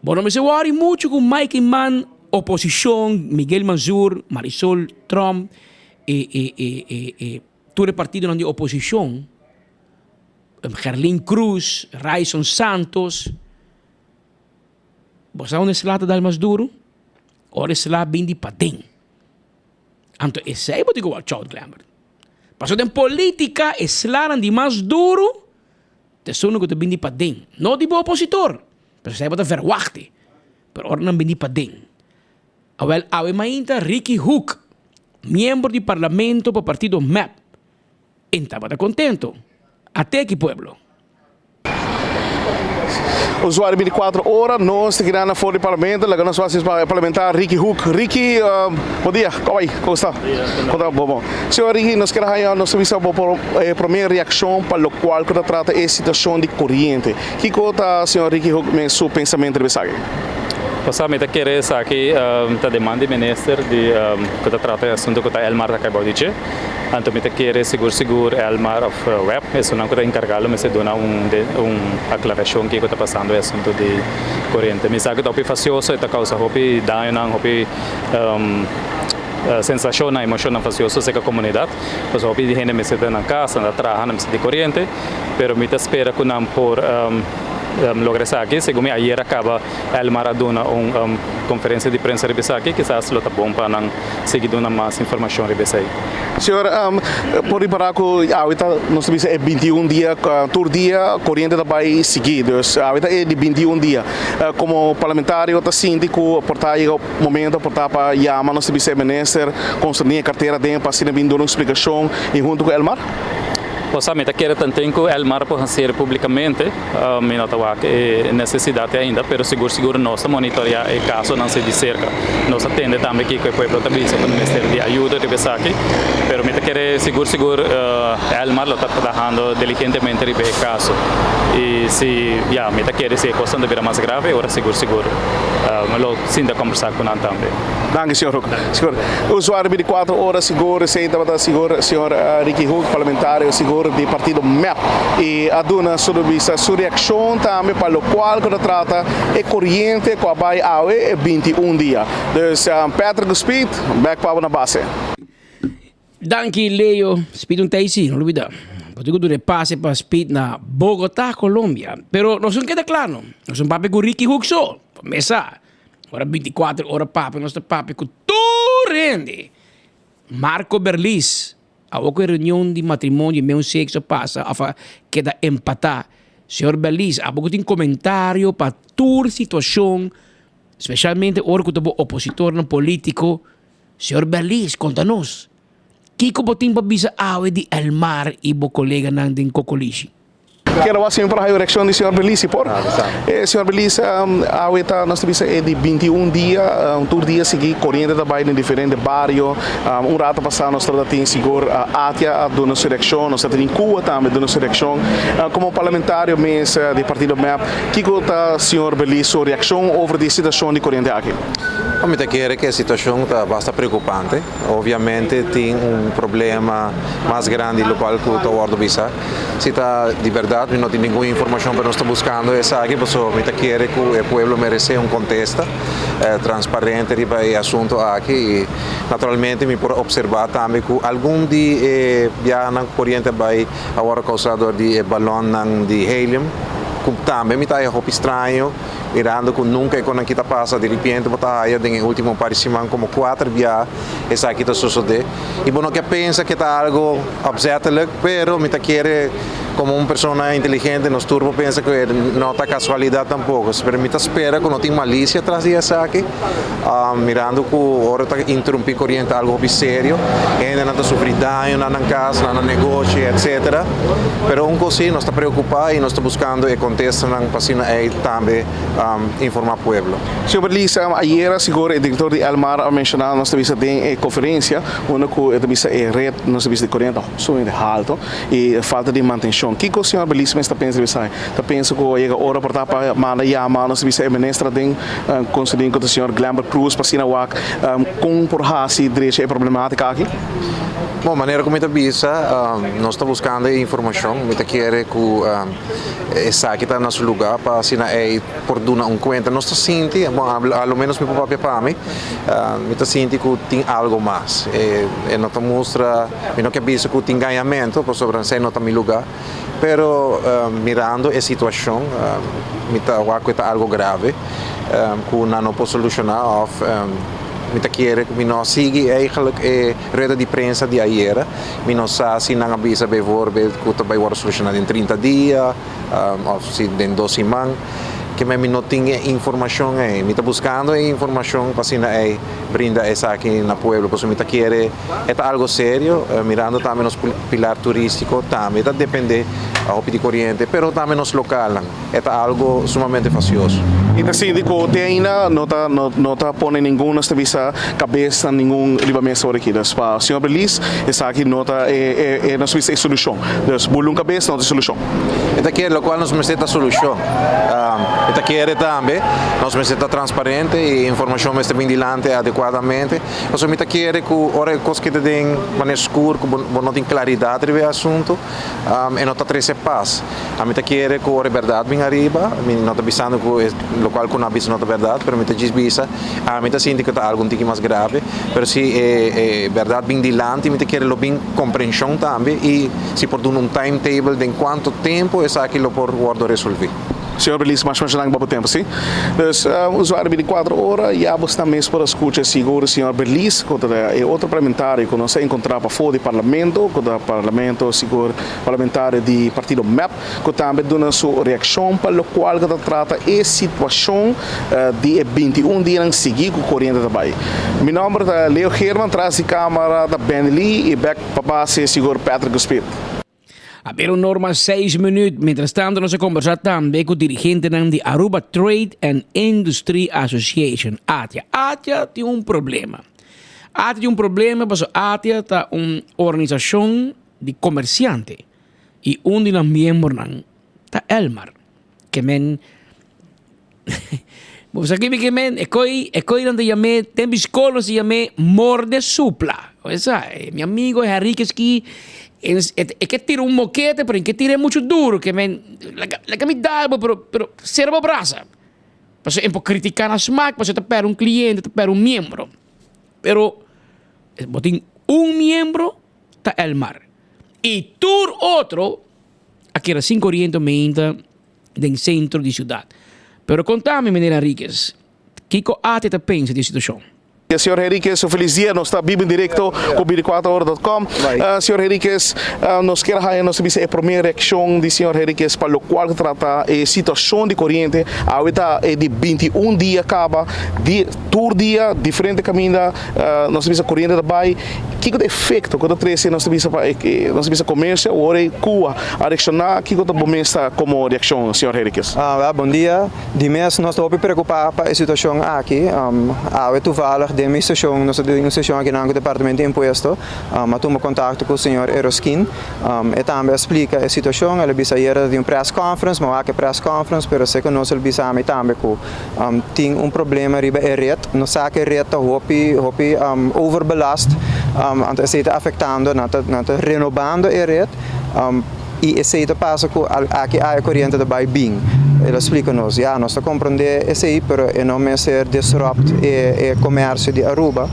bo no mester wòri muchu ku Mike Eman, oposishon, Miguel Mansur, Marisol Tromp, e e e e e tur e partidonan di oposishon, Gerlin Cruz, Ryson Santos. Bo sa unda e sla ta dal mas duru? Ora e sla bin di paden. Anto esei bo tin ku watch out, Glenbert. Pasobra den politica e slanan di mas duru ta esun ku ta bin di paden. No di bo opositor, pasobra esei bo ta verwachti. Pero ora nan bin di paden. Awel awe mainta Ricky Hoek, miembro di parlamento pa partido mep, en tabata contento. Ate aki pueblo. Usuario 24 ora, nos ta keda na for di parlamento, laga nos wak pa parlamentar Ricky Hoek. Ricky, bon dia, como bai? Como sta? Como ta? Bon, bon. Señor Ricky, nos kier haya nos ta bisa bo por prome reaccion pa locual cu ta trata e situacion di coriente. Kico ta señor Ricky Hoek men su pensamento riba esaki? Pasá mi ta kere esaki ta demanda di minister di cu ta trata e asunto cu ta Elmar ta cay bao di dje. Anto mi ta kere sigur sigur Elmar of web esunnan cu ta encarga lo mester duna un un aclaracion kico ta pasando e asunto di coriente. Mi sa cu ta hopi facioso e ta causa hopi dañonan hopi sensacionnan emocionnan facioso cerca comunidad pasobra hopi di hende mester ta nan casa nan ta traha nan mester di coriente pero mi ta spera cu nan por logra esaki. Segun mi ayer a caba Elmar a duna un conferencia di prensa riba esaki kisas lo ta bon pa nan sigui duna mas informacion riba esey. Señor, por ripara cu awe ta, nos ta bisa e 21 dia, tur dia coriente ta bay sigui, dus awe ta e di 21 dia. Como parlamentario ta sinti cu por ta yega momento por ta pa yama nos ta bisa e minister concerni e cartera den pa asina bin duna un explicacion y hunto cu Elmar? Bo sa, mi ta kere tanten cu Elmar por hacer publicamente. Mi no ta wak e nesesidat ainda, pero sigur sigur nos ta monitorea e kasonan si di serka. Nos ta tende tambe kiko e pueblo ta bisa ku mester di ayuda riba esaki, pero mi ta kere sigur sigur Elmar lo ta trahando diligentemente riba e kaso. I si ya mi ta kere si e kosnan ta bira mas grave ora sigur sigur lo sinta kombersá ku nan tambe. Danki señor Hoek. Sigur usuario 24 ora sigur esey tabata sigur señor Ricky Hoek parlamentario sigur di partido mep y a duna su bisa su reaccion tambe pa locual cu ta trata e coriente cu a bay awe e 21 dia. Dus Patrick Speed bek pa bo na base. Danki Leo, Speed un tei si, no lubida. Bo tin cu duna e pase pa Speed na Bogota, Colombia. Pero nos no keda cla no. Nos no papia cu Ricky Hoek so. Pa mesa. Ora 24 ora papia nos ta papia cu tur hende. Marco Berlis, awo cu e reunion di matrimonio di meun sexo pasa of a keda empata. Señor Berlis, abo cu tin comentario pa tur situacion, specialmente ora cu ta bo opositornan politico, Señor Berlis, konta nos, kiko bo tin pa bisa awe di Elmar i bo koleganan den Kokolishi? Kero a siempre hayo reaccion di señor Berlis, si por? Señor Berlis, awe ta nos ta bisa e di 21 dia, tur dia sigui coriente ta bay den diferente bario. Un rato pasa nos tabata tin sigur Atia a duna su reaccion, nos ta tin Cuba tambe duna su reaccion. Como parlamentario mes di partido mep, kiko ta señor Berlis su reaccion over di e situacion di coriente aki? Mi ta kere ku e situashon ta basta preokupante. Obviamente tin un problema mas grandi lokual ku ta wòrdu bisa. Si ta di bèrdat mi no tin ningun informashon pero nos ta buskando esaki pasobra mi ta kere ku e pueblo meresé un kontesta transparente riba e asuntu aki i naturalmente mi por opservá tambe ku algun di e biahanan ku koriente a bai a wòrdu kousá dor di e balònnan di helium ku tambe mi ta haña hopi straño. Mirando cu nunca e conan kita pasa, di ripiente bo ta haya den e ultimo par di siman como cuater bia esaki ta sosode. Y bo no ke pensa ke ta algo opzettelijk, pero mi ta kere como un persona inteligente nos tur por pensa cu e no ta casualidad tampoco. Pero mi ta spera cu no tin malicia tras di esaki, mirando cu ora ta interumpi coriente algo hopi serio, hendenan ta sufri daño na nan cas, na nan negoshi, etc. Pero un cos si, nos ta preocupa y nos ta buscando e contestanan pa asina ey tambe informa pueblo. Señor Berlis, ayera sigur e director di Elmar a menciona, nos ta bisa den e conferencia, unda cu e ta bisa e red, nos ta bisa di coriente ta sumamente halto y falta di mantencion. Kico señor Berlis mes ta pensa riba esaki? Ta pensa cu a yega ora por ta pa manda yama, nos ta bisa e minister den conselin cu ta señor Glenbert Croes pa asina wak con por haci drecha e problematica aki? Bon, manera ku mi ta bisa, nos ta buskando e informashon. Mi ta kere ku esaki ta na su lugá pa asina ei por duna un kuenta. Nos ta sinti, bon, a lo ménos mi por papia pa mi, mi ta sinti ku tin algu mas. E no ta mustra, mi no ke bisa ku tin gañamentu, pasobra esei no ta mi lugá. Pero mirando e situashon, mi ta wak ku e ta algu grave ku nan no por solushoná òf Mi ta kere ku mi no a sigui eigenlijk e rueda di prensa di ayera. Mi no sa si nan a bisa bijvoorbeeld ku ta bai wòrdu solushoná den 30 dia òf si den dos siman. Ke men mi no tin e informashon ei. Mi ta buskando e informashon pa asina ei brinda esaki na pueblo pasobra mi ta kere e ta algo serio mirando tambe nos pilar turístiko tambe ta depende hopi di koriente pero tambe nos lokalnan e ta algo sumamente fastioso. Mi ta sinti ku te ainda no ta no ta pone ningun nos ta bisa kabes na ningun riba mesa ora aki. Dus pa señor Beliz esaki no ta e e nos bisa e solushon. Dus bula un kabes no ta e solushon. E ta kere lokual nos mester ta solushon. E ta kere tambe nos mester ta transparente i informashon mester bin dilanti adekuadamente. Pasobra mi ta kere ku ora e kos keda den manera skur ku bo no tin klaridat riba e asuntu e no ta trese pas. Ami ta kere ku ora e bèrdat bin ariba, mi no ta bisando ku e lokual ku nan a bisa no ta bèrdat, pero mi ta djis bisa ami ta sinti ku ta algu un tiki mas grave, pero si e bèrdat bin dilanti mi ta kere lo bin komprenshon tambe i si por duna un timetable den kuantu tempu esaki lo por wòrdu resolví. Señor Beliz, mas masha danki pa bo tempu, si. Dus, usuario 24 ora, ya bo sta mes por a scucha sigur señor Beliz, cu ta e otro parlamentario cu nos a encontra pafó di parlamento, cu ta parlamento sigur parlamentario di partido mep, cu tambe duna su reaccion pa locual cu ta trata e situacion di e 21 dianan sigui cu coriente ta bay. Mi nomber ta Leo Geerman, tras di camara ta Benny Lee y bek pa base sigur Patrick Gospit. A bira un norma seis minuut. Mientrastanto nos a conversa tambe cu dirigentenan di Aruba Trade and Industry Association, ATIA. ATIA tin un problema. ATIA tin un problema pasobra ATIA ta un organisacion di comerciante y un di nan miembronan ta Elmar. Ke men Bo sa kibi ke men e koi e koi nan ta yam'é den biskol nos ta yam'é morde supla. Bo sa mi amigo Henriquez ki e ke tira un mokete pero e ke tira muchu duru ke men laga laga mi dal bo pero pero sera bo brasa. Pasobra e por kritika na smak pasobra e ta pèrdè un kliente ta pèrdè un miembro. Pero bo tin un miembro ta Elmar y tur otro a keda sin koriente meinta den centro di ciudad. Pero conta mi, meneer Henriquez, kico ate ta pensa di e situacion? Señor Henriquez, un feliz dia. Nos ta biba en directo cu binticuatro ora dot com. Señor Henriquez, nos kier haya nos ta bisa e prome reaccion di señor Henriquez pa locual ta trata e situacion di coriente. Awe ta e di 21 dia caba, di tur dia diferente caminda nos ta bisa coriente ta bay. Kiko ta efekto ku ta trese nos ta bisa pa e nos ta bisa komersio awor e kua a reakshoná? Kiko ta bo mes ta komo reakshon, señor Henriquez? Wèl, bon dia. Di mes nos ta hopi preokupá pa e situashon aki. Awe toevallig den mi seshon, nos ta den un seshon akinan ku Departamento di Impuesto, a tuma kontakto ku señor Eroskin. E tambe a splika e situashon. El a bisa ayera ta tin un press conference, mi a wak e press conference, pero esei ku nos el bisa ami tambe ku Tin un problema riba e red. Nos sa ku e red ta hopi hopi overbelast, anto esei ta afektando, nan ta nan ta renobando e red i esei ta pasa ku aki aya koriente ta bai bin. El a splika nos, ya nos ta komprondé esei pero e no mester disrupt e e komersio di Aruba.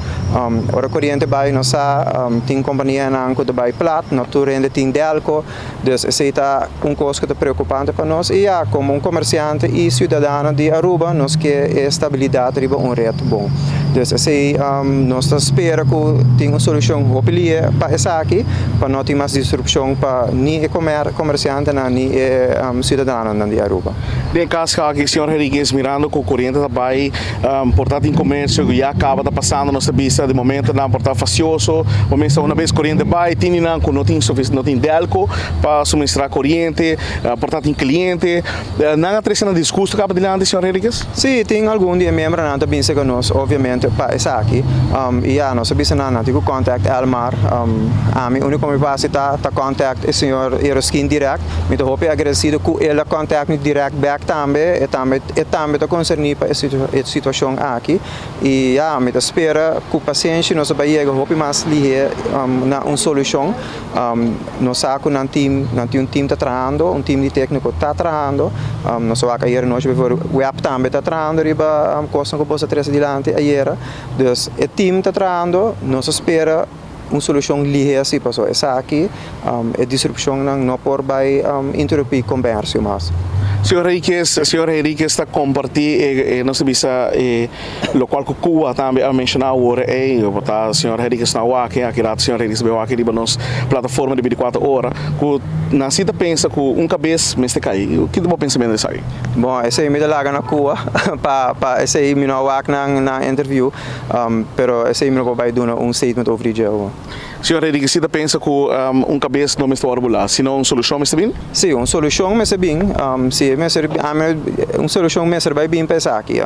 Ora koriente bai nos sa tin kompanianan ku ta bai plat, no tur hende tin delko. Dus esei ta un kos ku ta preokupante pa nos i ya, komo un komersiante i siudadano di Aruba nos ke e stabilidat riba un ret bon. Dus esei nos ta spera ku tin un solushon hopi lihe pa esaki pa no tin mas disrupshon pa ni e komersiantenan ni e siudadanonan di Aruba. Den kas aki señor Henriquez mirando ku koriente ta bai por ta tin komersio ku ya kaba ta pasando nos ta bisa di momentonan por ta fasioso bo mester una bes koriente bai tin di nan ku no tin no tin delko pa suministra koriente por ta tin kliente nan a trese nan disgusto kaba dilanti señor Henriquez? Si tin algun di e miembronan ta bin serka nos obviamente pa esaki i ya nos a bisa nan nan tin ku contact Elmar ami uniko mi por hasi ta ta contact e señor Eroskin direct mi ta hopi agradecido ku el a contact mi direct bek tambe e tambe E tambe ta konserní pa e situashon aki i ya, mi ta spera ku pasenshi nos a bai yega hopi mas lihé na un solushon. Nos sa ku nan tim, nan tin un tim ta trahando, un tim di tékniko ta trahando. Nos a wak ayera nochi before web tambe ta trahando riba kosnan ku boso a trese dilanti ayera. Dus e tim ta trahando, nos a spera un solushon lihé asi pasobra esaki e disrupshonnan no por bai interupí komèrsio mas. Señor Henriquez, señor Henriquez ta comparti e, e nos ta bisa e locual cu Cuba tambe a menciona awor ey, bo ta señor Henriquez na wak aki rato señor Henriquez ta bay wak riba nos plataforma di 24 ora cu nan si ta pensa cu un cabes mester cay. Ki ta bo pensamento di esaki? Bon, esey mi ta laga na Cuba pa pa esey mi no a wak nan nan interview, pero esey mi no por bay duna un statement over di dje awor. Señor Henrique, si ta pensa cu un cabes no mester worde bula, sino un solucion mester bin? Si, un solucion mester bin. Si e mester, ami, un solucion mester bay bin pa esaki.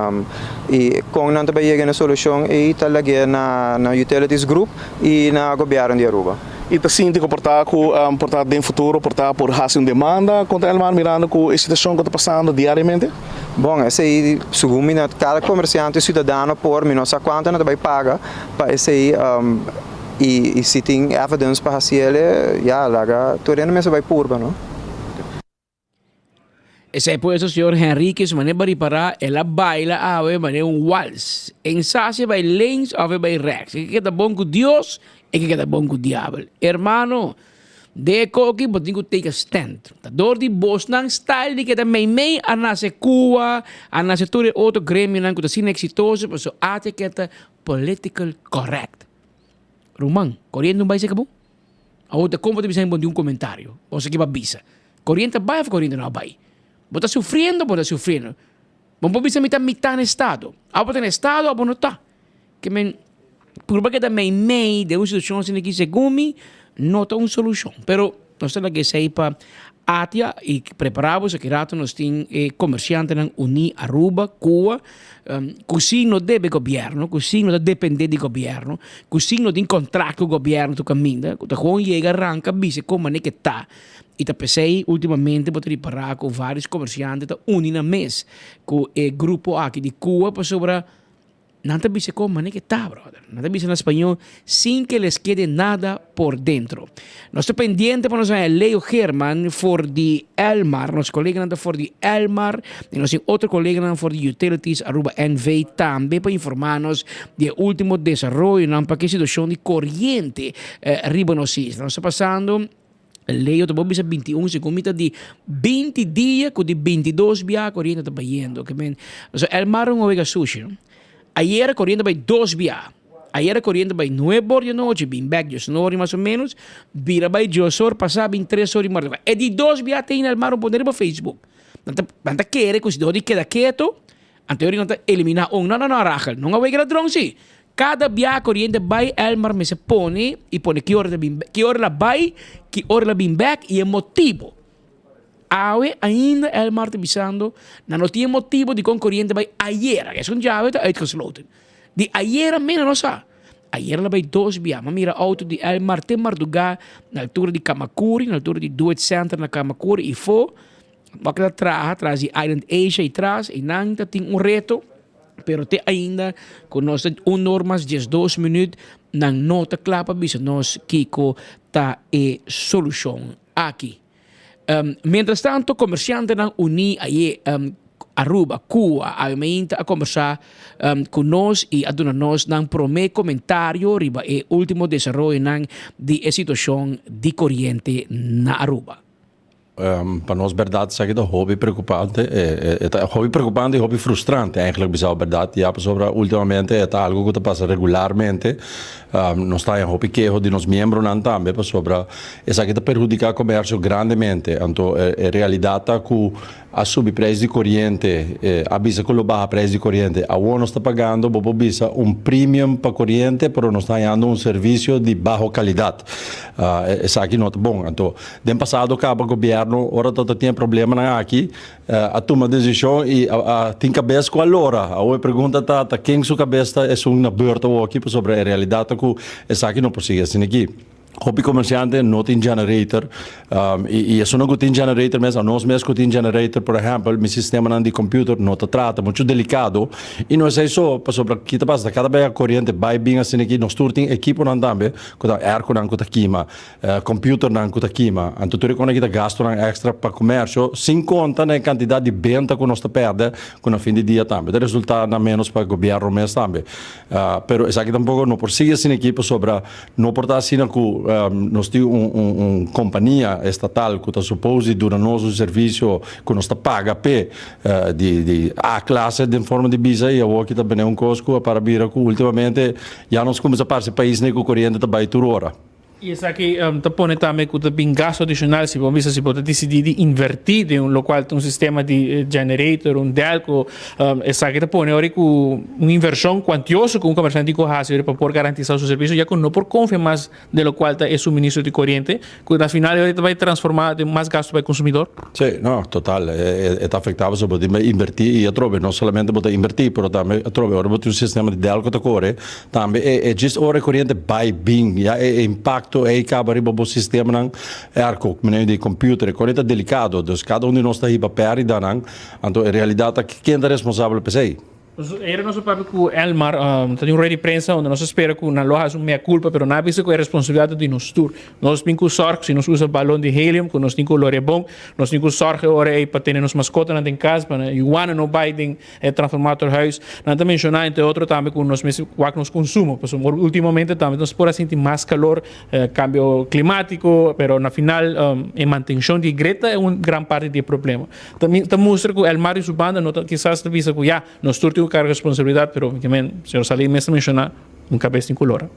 Y con nan ta bay yega na e solucion ey ta lag'é na na Utilities Group y na Gobierno di Aruba. Y ta sinti cu por ta cu por ta den futuro por ta por haci un demanda contra Elmar mirando cu e situacion cu ta pasando diariamente? Bon, esey segun mi na cada comerciante y ciudadano por, mi no sa cuanto nan ta bay paga pa esey. Y si tin evidence pa haciele, ya, laga tur hende mester bay purba, no? Esei pues señor Henriquez mane ba ripara el a baila awe mane un wals. En sa si e bai links of e bai rechts. E ke keda bon ku Dios, e ke keda bon ku diabel. Hermano, den e koki bo tin ku take a stand. Ta dor di bosnan style di keda meimei a nase Cuba, a nase tur e otro gremionan ku ta asina exitoso pasobra ate keda political correct. Ruman, koriente no bai seka bo? Awor ta kon bo ta bisa bo di un komentario? Bo sa ke bo a bisa. Koriente a bai of koriente no a bai? Bo ta sufriendo of bo ta sufriendo? Bo no por bisa mi ta mitá na estado. Abo bo ta na estado abo no ta. Ke men purba keda meimei den un situashon asina aki segun mi no ta un solushon. Pero nos ta laga esei pa Atia y prepara bo esaki rato nos tin e comerciantenan uni Aruba, Cuba, cu si no debe gobierno, cu si no ta depende di gobierno, cu si no tin contract cu gobierno tur caminda, cu ta gewoon yega ranca bisa con mane ke ta. Y ta pesey ultimamente bo ta ripara cu varios comerciante ta uni nan mes cu e grupo aki di Cuba pasobra Nan ta bisa kon manera ke ta, brother. Nan ta bisa na spañol, sin que les quede nada por dentro. Nos ta pendiente pa nos haña Leo Geerman for di Elmar. Nos koleganan ta for di Elmar. I nos tin otro koleganan for di Utilities Aruba NV tambe pa informá nos di e ultimo desaroyonan pa ke situashon di koriente riba nos isla. Nos ta pasando. Leo ta por bisa 21 segun mi ta di 20 dia ku di 22 bia koriente ta bayendo. Ke men, so el mar un wega sushi no. Ayera koriente bai dos bia. Ayera koriente bai nuebe or di anochi bin bek diesun or mas o menos, bira bai dios or pasa bin tres or di mardugá. E di dos bia te hina el mar un pone riba Facebook. Nan ta nan ta kere ku si dor di keda keto, anto nan ta elimina un. No no no Rachel, no a wega ladron si. Kada bia koriente bai Elmar mester pone i pone ki ora ta bin ki ora la bai ki ora la bin bek i e motibo. Awe ainda Elmar ta bisando nan no tin e motibo dikon koriente bai ayera esun djawe ta uitgesloten di ayera mena no sa ayera la bai dos bia mi a mira auto di Elmar te marduga na altura di Kamakuri na altura di Do It Center na Kamakuri i fo Bo a keda traha tras di Island Asia i tras i nan ta tin un reto pero te ainda ku nos ta un or mas 12 minuut nan no ta kla pa bisa nos kiko ta e solushon aki. Mientras tanto komersiantenan uní aye Aruba, Cuba, awe mainta a kombersá ku nos i a duna nos nan promé komentario riba e último desaroyonan di e situashon di koriente na Aruba. Pa nos berdad esaki ta hopi preocupante, e ta hopi preocupante y hopi frustrante eigenlijk bisa berdad ya pasobra ultimamente e ta algo cu ta pasa regularmente. Nos ta haña hopi keho di nos miembronan tambe pasobra esaki ta perhudica comercio grandemente. Anto e realidad ta cu A subi prijs di coriente, a bisa cu lo baha prijs di coriente. Awor nos ta pagando, bo por bisa, un premium pa coriente, pero nos ta hañando un servicio di baho calidad. Esaki no ta bon. Anto, den pasado caba gobierno, ora ta tin e problemanan aki, a tuma decision y a tin cabes cu a lora. Awor e pregunta ta, ta ken su cabes ta esun na beurt awoki, pasobra e realidad ta cu esaki no por sigui asina aki. Hopi comerciante no tin generator y esunnan cu tin generator mes, anos mes cu tin generator por ehempel mi sistemanan di computer no ta trata mucho delicado y no esey so pasobra ki ta pasa ta cada bes coriente bay bin asina aki nos tur tin equiponan tambe cu ta airconan cu ta kima, computernan cu ta kima anto tur e cosnan aki ta gastonan extra pa comercio sin conta na e cantidad di benta cu nos ta perde cu na fin di dia tambe ta resulta na menos pa gobierno mes tambe. Pero esaki tampoco no por sigui asina aki pasobra no por ta asina cu. nos tin un un kompania estatal ku ta supos di duna nos un servisio ku nos ta paga p'e di di A klase den forma di bisa i awor ki ta bini un kos ku a para bira ku ultimamente ya nos kuminsá parse paisnan ku koriente ta bai tur ora. I esaki ta pone tambe ku ta bin gasto adishonal si bo bisa si bo ta disidí di invertí den un lokual ta un sistema di generator, un delco, esaki ta pone ora ku un invershon kuantioso ku un komersiante tin ku hasi ora pa por garantisá su servisio ya ku no por konfia mas den lokual ta e suministro di koriente ku na final ora ta bai transformá den mas gasto pa e konsumidor. Sí, no, total, e ta afektá pasobra bo tin bai invertí i atrobe no solamente bo ta invertí pero tambe atrobe ora bo tin un sistema di delco ta kore Tambe e e djis ora e koriente bai bin ya e impakto ei kaba riba bo sistemanan airco meneer di computer e koriente ta delikado dus kada un di nos ta hiba pèrdidanan anto e realidat ta ken ta responsabel p'esei. Ayer nos a papia ku Elmar ta tin un rueda di prensa unda nos a spera ku nan lo hasi un mea culpa pero nan a bisa ku e responsabilidat ta di nos tur. Nos bin ku sòrg si nos usa balon di helium ku nos tin ku loria bon nos tin ku sòrg e ora ei pa tene nos maskotanan den kas pa yuana no bai den E transformatorhuis, nan ta menshoná entre otro tambe ku nos mester wak nos konsumo, pasobra ultimamente tambe nos por a sinti mas kalor, kambio klimátiko, pero na final e mantenshon di e grid ta un gran parti di e problema. Ta ta mustra ku Elmar di su banda no ta kisas ta bisa ku ya, nos tur tin ku karga responsabilidat, pero señor Salin mes ta menshoná. Un kabes tin kulor.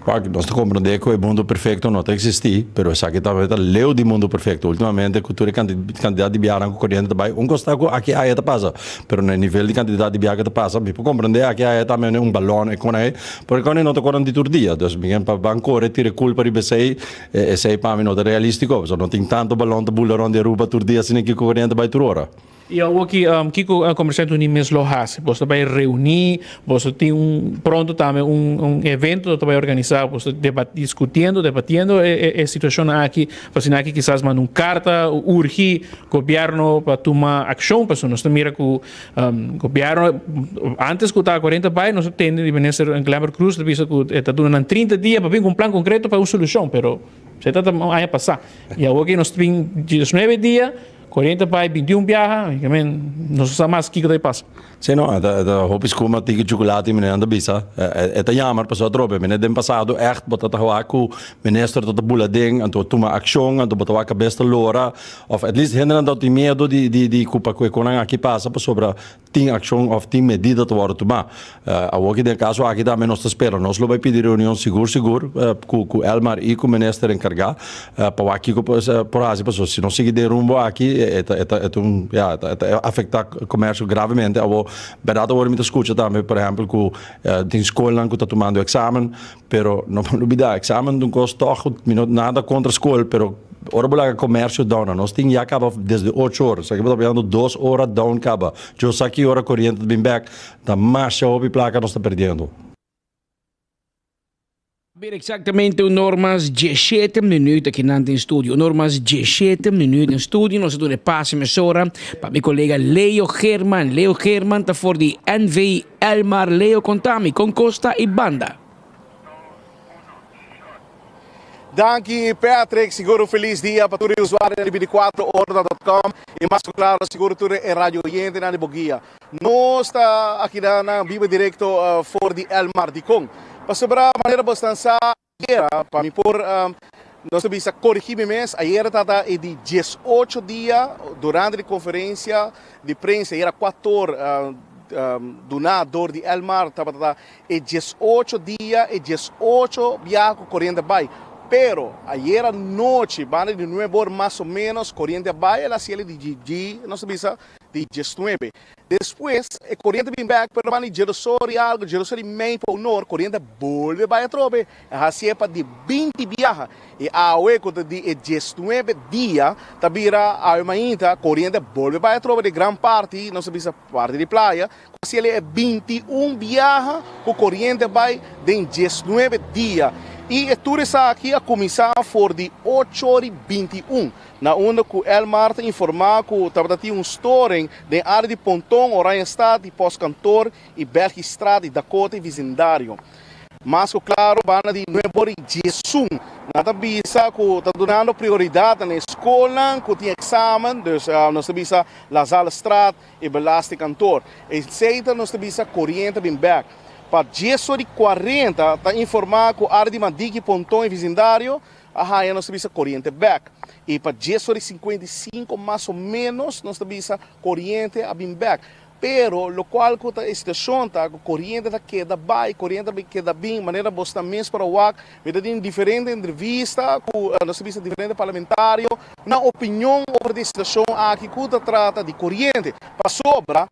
Wak, nos ta komprendé ku e mundu perfekto no ta eksistí, pero esaki tambe ta leu di mundu perfekto. Ultimamente ku tur e kantidat di biahanan ku koriente ta bai, un kos ta ku aki aya ta pasa, pero na e nivel di kantidat di biaha ku ta pasa, mi por komprendé aki aya ta mene un balòn e kon ei, pero e kon ei no ta koran di tur dia. Dus mi pa ban kore tira e kulpa riba esei, esei pa mi no ta realístiko, pasobra no tin tantu balòn ta bula rònt di Aruba tur dia asina ki ku koriente bai tur ora. I awoki, kiko Komersiante Uní mes lo hasi? Boso ta bai reuní, boso tin un pronto tambe un un evento ta bai organisá, boso ta debat diskutiendo, debatiendo e e situashonnan aki, pa asina aki kisas manda un karta urgi gobièrnu pa tuma akshon, pasobra nos ta mira ku gobièrnu antes ku ta 40 bai nos a tende di minister Glenbert Croes ta bisa ku e ta duna nan 30 dia pa bin ku un plan konkreto pa un solushon, pero esei ta un aña pasá i awoki nos ta bin 19 dia. Koriente bai 21 biaha, i men no sa mas kiko ta e pasa. Si no, e ta hopi skuma tiki chukulati meneer nan ta bisa. E ta jammer pasobra atrobe meneer den pasado ègt bo ta ta wak ku minister ta ta bula den anto tuma akshon anto bo ta wak kabes ta lora òf at least hendenan ta tin miedu di di di ku pa ku e konan aki pasa pasobra tin akshon òf tin medida ta wòrdu tumá. Awor ki den e kaso aki tambe nos ta spera. Nos lo bai pidi reunion sigur sigur ku ku Elmar i ku minister enkargá pa wak kiko por hasi pasobra si nos sigui den rumbo aki e ta e ta e ta un ya e ta afektá komersio gravemente. Awor bèrdat awor mi ta skucha tambe por ehèmpel ku tin skolnan ku ta tumando eksamen Pero no por lubida, examen ta un cos toch, mi no nada contra school, pero ora bo laga comercio down, nos tin ya caba desde ocho or, sa ki bo ta papiando dos ora down caba, djo sa ki ora coriente ta bin bek, ta masha hopi placa nos ta perdiendo. Bira exactamente un or mas diesshete minuut aki nan den studio. Un or mas diesshete minuut den studio. Nos a duna e pase mesora pa mi colega Leo Geerman. Leo Geerman ta for di NV Elmar Leo Contami con Costa y Banda. Danki Patrick, sigur un feliz dia pa tur e usuarionan di 24 ora dot com y mas cu claro sigur tur e radio oyentenan di Boguia. Nos ta aki na biba directo for di Elmar. Dicon? Pasobra manera bo stan sa ayera, pa mi por nos ta bisa corigi mi mes, ayera tata e di 18 dia durante di conferencia di prensa, ayera cuator duna dor di Elmar tabata e 18 dia, e 18 biaha cu coriente a bay. Pero ayera nochi banda di nuebe or mas o menos coriente a bay, el a haci el di, nos ta bisa di 19. Despues e koriente bin bek pero banda di djedosor i algu, djedosor i mei pa unor, koriente a bolbe bai atrobe. E hasié pa di 20 biaha i awe ku ta di e 19 dia ta bira awe mainta koriente a bolbe bai atrobe di gran parti, nos ta bisa parti di playa, ku hasié e 21 biaha ku koriente a bai den 19 dia. I e tur esaki a kuminsá for di ocho or i 21. Na unda ku Elmar ta informá ku tabata tin un storing den área di Ponton, Oranjestad i Postkantoor i Belgistraat di Dakota i visindario. Mas ku klaro banda di nuebe ora i diesun nan ta bisa ku ta dunando prioridat na e skolnan ku tin eksamen, dus nos ta bisa Lazalestraat i Belastingkantoor. Esei ta nos ta bisa koriente bin bèk. Pa dies ora i kuarenta ta informá ku área di Madiki, Ponton i visindario a haña nos ta bisa koriente bèk. I pa 10:55 mas o ménos nos ta bisa koriente a bin bèk. Pero lokual ku ta e situashon ta ku koriente ta keda bai, koriente ta keda bin, manera bos ta mes por a wak. Mi ta tin diferente entrevista ku nos ta bisa diferente parlamentario nan opinion over di e situashon aki ku ta trata di koriente. Pasobra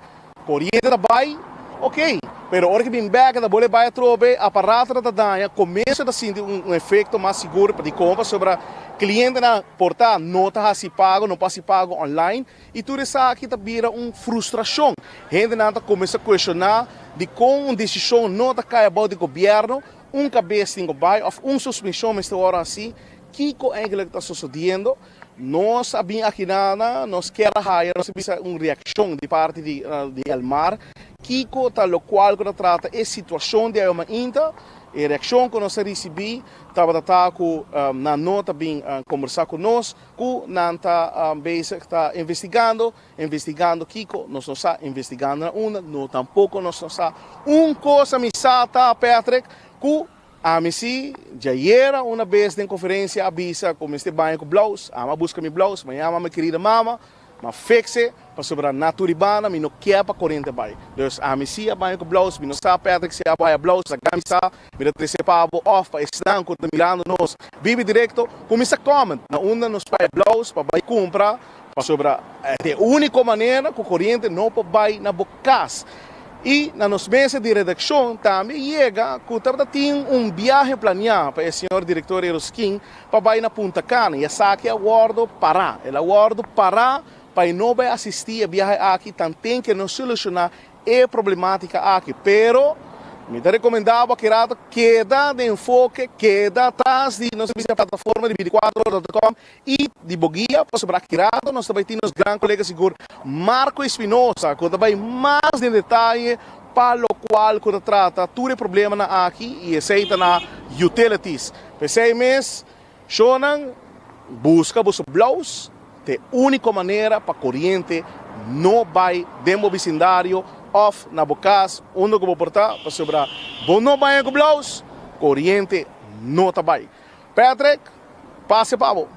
koriente ta bai, ok, pero ora ki bin bek ta bole bai atrobe, aparatonan ta daña, komercio ta sinti un efecto mas sigur dikon pasobra clientenan por ta no ta hasi pago, no por hasi pago online y tur esaki ta bira un frustracion. Hendenan ta cuminsa cuestiona dikon un decision no ta cay abou di gobierno, un cabes tin cu bai of un suspension mester worde haci, kico eigenlijk ta sosodiendo? Nos a bin aki nana, nos kier a haya, nos a bisa un reaccion di parti di di Elmar, kico ta locual cu ta trata e situacion di Ayoma Inta. E reaccion cu nos a ricibi tabata ta cu nan no ta bin combersa cu nos, cu nan ta bezig ta investigando, investigando kico nos no sa, investigando na unda, no tampoco nos no sa. Un cos a mi sa ta, Patrick, cu Ami si, djayera una bes den conferencia a bisa cu mester baña cu blouse, ami a busca mi blouse, mi a yama mi querida mama, mi a fixe, pasobra na Turibana mi no kier pa corriente bay. Dus ami si a baña cu blouse, mi no sa Patrick si a haya blouse, laga mi sa, mi ta trece pa bo of pa esnan cu ta mirando nos bibi directo, cuminsa comment na unda nos haya blouse pa bay cumpra, pasobra ta e unico manera cu corriente no por bay na bo cas. I na nos mesa di redakshon tambe yega ku tabata tin un biahe planiá pa e señor direktor Eroskin pa bai na Punta Cana i esaki a wòrdu pará. El a wòrdu pará pa e no bai asistí e biahe aki tanten ke no solushoná e problemátika aki. Pero mi ta rekomendá bo aki rato keda den enfoke, keda tras di nos bisa plataforma di bintikuater ora dòt kòm I di bo guia, pasobra aki rato nos ta bai tin nos gran kolega sigur Marco Espinosa ku ta bai mas den detaye pa lokual ku ta trata tur e problemanan aki i esei ta na utilities. P'esei mes, shownan, buska boso blous, ta e úniko manera pa koriente no bai den bo bisindario òf na bo kas unda ku bo por ta, pasobra bo no baña ku blous, koriente no ta bai. Patrick, pase pa bo.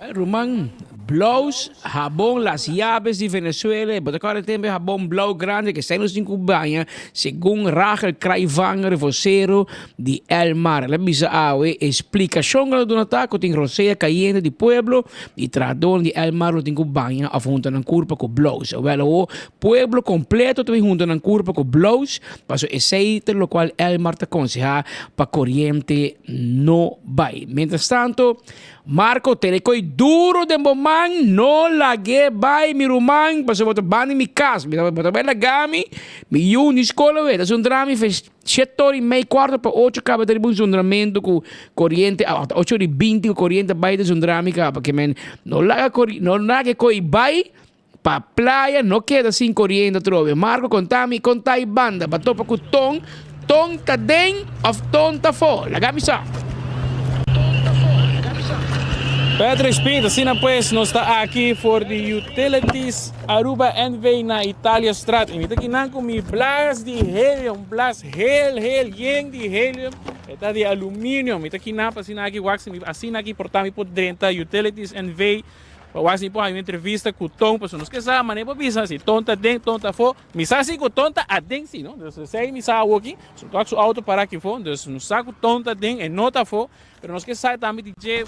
Ruman, blous, habon, las llaves di Venezuela, bo ta kòrda e tempu e habon blou grandi ke esei nos tin ku baña, segun Rachel Kraivanger, vocero di Elmar. El a bisa awe e splikashon ku nan ta duna ta ku tin rosea kayente di pueblo i trahadónan di Elmar lo tin ku baña òf hunta nan kurpa ku blous. Awèl awor pueblo kompleto ta bin hunta nan kurpa ku blous, pasobra esei ta lokual Elmar ta konsehá pa koriente no bai. Mientrastanto, Marco tene koi duro den bo man, no lag'é bai mi ruman, pasobra bo ta banda di mi kas, mi bo ta bai laga mi, mi yu ni skol awe, ta zundra mi fe shete ora i mei, kuarto pa ocho kaba ta riba un zundramentu ku koriente, ocho ora i binti ku koriente bai ta zundra mi kaba, ke men no laga kori, no laga e koi bai pa playa, no keda sin koriente atrobe. Marco konta mi kon ta e banda pa topa ku Ton, Ton ta den of Ton ta afó? Laga mi sa. Patrick Spint, asina pues nos ta aki for di Utilities Aruba NV na Italiastraat y mi ta kinan cu mi blas di helium, blas heel heel yen di helium, e ta di aluminio, mi ta kinan pa asina aki wak si mi asina aki por ta mi por drenta Utilities NV. Pa wak si mi por haña un entrevista ku Ton, pasobra nos ke sa manera por bisa si Ton ta den, Ton ta afó. Mi sa si ku Ton ta aden si, no? Dus esei mi sa awoki. So tok su auto para aki afó, dus nos sa ku Ton ta den, e no ta afó, pero nos ke sa tambe di dje,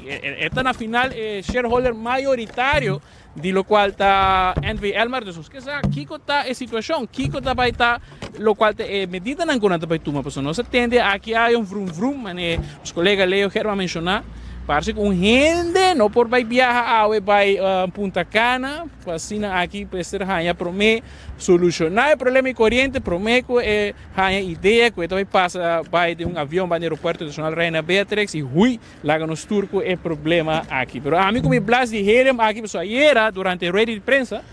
e ta na final e shareholder mayoritario di lokual ta NV Elmar, dus nos ke sa kiko ta e situashon, kiko ta bai ta lokual ta e medidanan ku nan ta bai tuma, pasobra nos a tende aki hay un vrum vrum, manera nos kolega Leo Germa a menshoná. Parse ku un hende no por bai biaha awe bai Punta Cana, pa asina aki mester haña promé solushoná e problema di koriente promé ku e haña idea ku e ta bai pasa bai den un avion bai na aeropuerto internashonal Reina Beatrix i hui laga nos tur ku e problema aki. Pero ami ku mi blas di helium aki pasobra ayera durante e rueda di prensa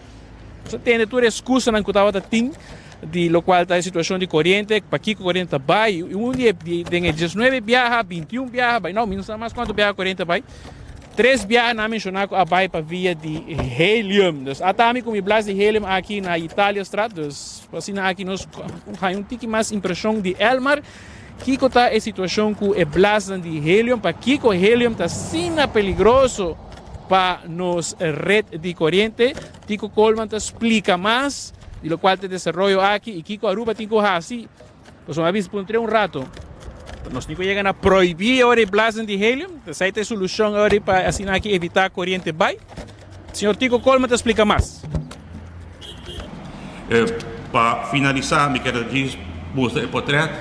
nos a tende tur e excusanan ku tabata tin di lokual ta e situashon di koriente, pakiko koriente ta bai, i un di e den e diesnuebe biaha, bintiun biaha bai, no mi no sa mas kuantu biaha koriente bai. Tres biaha nan a menshoná ku a bai pa via di helium. Dus ata ami ku mi blas di helium aki na Italiastraat. Dus asina aki nos haña un tiki mas impreshon di Elmar. Kiko ta e situashon ku e blasnan di helium? Pakiko helium ta asina peligroso pa nos ret di koriente? Tico Koolman ta splika mas di lokual ta e desaroyo aki i kiko Aruba tin ku hasi. Pasobra mi a bisa puntr'é un rato, nos tin ku yega na prohibí ora e blazen di helium? Esei ta e solushon ora pa asina aki evitá koriente bai? Señor Tico Koolman ta splika mas. Pa finalisá mi kier djis mustra e potrèt.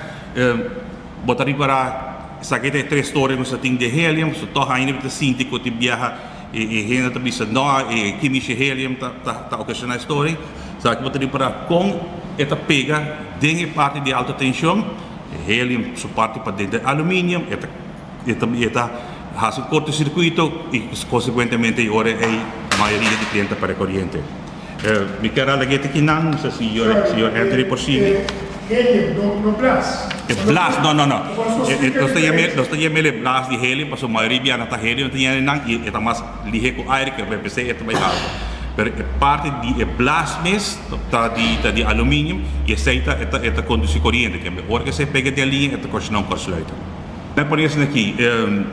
Bo ta ripará esaki ta e tres toren ku sa tin di helium, so tòg ainda mi ta sinti ku tin biaha e hende ta bisa no e kimisha helium ta ta okashoná e storing. Esaki bo ta ripará kon e ta pega den e parti di alta tenshon, e helium su parti paden ta aluminium, e ta e ta e ta hasi un kortosirkuito i konsekuentemente e ora ei mayoria di kliente ta perde koriente. Mi kier a lag'é te kinan, no sa si señor Anthony por sigui. Helium, no, no blas. E blas, no, no, no. Nos ta yam'é, nos ta yam'é e blas di helium pasobra mayoria biaha ta helium ta yena nan i e ta mas lihé ku aire ke p'esei e ta bai alto. Pero e parti di e blas mes ta di ta di aluminium i esei ta e ta e ta kondusí koriente. Kembe ora ku esei pega den liña e ta koshoná un kortsluiting. Mi pone esaki aki,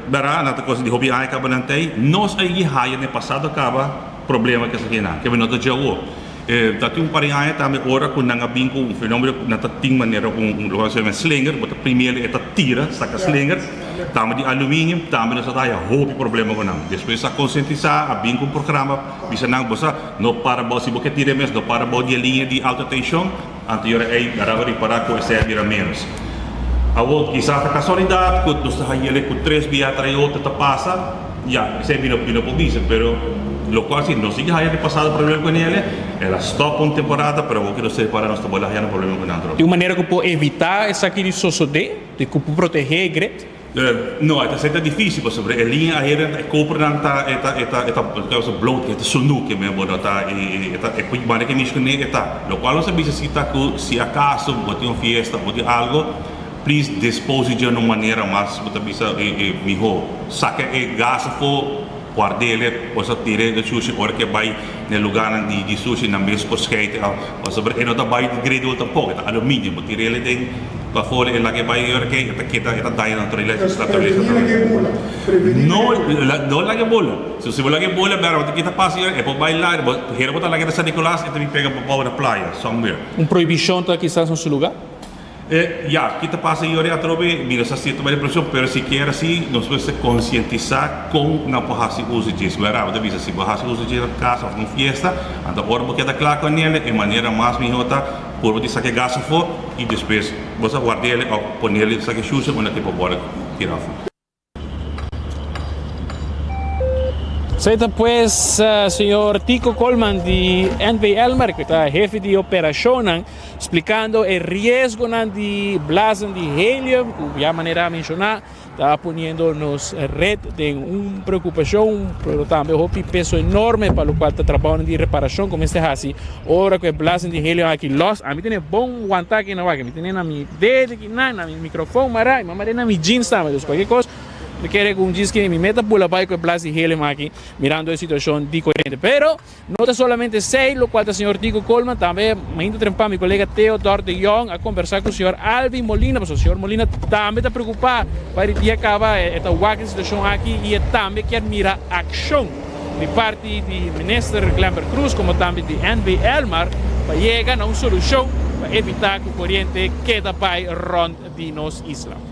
bèrdat nan ta kos di hopi aña kaba nan ta ei. Nos a yegi haya den pasado kaba. Problema ku esaki nan, kebe no ta djawo. E ta tin un par di aña tambe ora ku nan a bin ku un fenomeno ku nan ta tin manera un un loke nan sa yama slinger, bo ta primero e ta tira saka slinger, tambe di aluminium, tambe nos a ta haya hopi problema ku nan. Despues a konsientisá, a bin ku un programa bisa nan bo sa no para bo si bo ke tira mes no para bo di e liña di alta tenshon, anto yora ei nan a ripará ku esei a bira ménos. Awor kisas ta kasualidat ku nos ta hay'el ku tres bia tras otro ta pasa. Ya, esei mi no mi no por bisa, pero locual si nos sigui haya di pasado problema cu nele, el a stop un temporada, pero awor cu nos separa nos ta bolbe haya un problema cu nan atrobe. Tin un manera cu por evita esaki di sosode, di cu por protege e grid? No, e ta esei ta dificil pasobra e liña ahernan, e kopernan ta e ta e ta e ta ta bloot, e ta sunu ke men bo no ta e ta e manera ke mishi cune e ta. Locual nos a bisa si ta cu si acaso bo tin un fiesta, bo tin algo, Please dispose dje na un manera mas bo ta bisa e miho. Saka e gas afo, guard'ele, boso tir'e den sushi ora ke bai na e lugarnan di di sushi nan mes por skeite af. Pasobra e no ta bai degradable tampoko, e ta aluminio. Bo tir'ele den afo e laga e bai e ora ke e ta keda e ta daña naturalesa naturalesa No no laga e bula. Si bo laga e bula bera bo ta kita pasa e por bai lager. Bo hera bo ta laga na San Nicolas e ta bin pega bou na playa somewhere. Un prohibishon ta kisas na su lugar? E, ya, ki ta pasa yori atrobe, mi no sa si e ta bai depresion, pero sikiera si nos mester konsientisá kon nan por hasi uso dje. Si bo a rabia ta bisa si bo hasi uso dje na kas òf na un fiesta, anto ora bo keda kla ku anel, e manera mas mihó ta purba di saka e gas afó i despues bo sa ward'el òf ponel saka e shusha unda ke por bòrda tira afó. Esei ta pues señor Tico Koolman di NV Elmar ku ta hefe di operashonnan splikando e riesgonan di blazen di helium ku ya manera a menshoná ta poniendo nos red den un preokupashon pero tambe hopi peso enorme pa lokual ta trabounan di reparashon ku mester hasi ora ku e blazen di helium aki lòs. Ami tene bon wanta aki na wak mi tene na mi dede. Nan na mi microfoon mara y mama den na mi jeans tambe dus cualkier cos mi kere cu un jeans ki mi meta bula bay cu e blas di helium aki mirando e situacion di coriente pero no ta solamente esey locual ta señor Tico Koolman tambe mainta trempa mi colega Theodor de Jong a conversa cu señor Alvin Molina pasobra señor Molina tambe ta preocupa pa di dia caba e ta wak e situacion aki y e tambe kier mira accion di parti di Minister Glenbert Croes como tambe di NB Elmar pa yega na un solucion pa evita cu coriente keda bay rond di nos isla.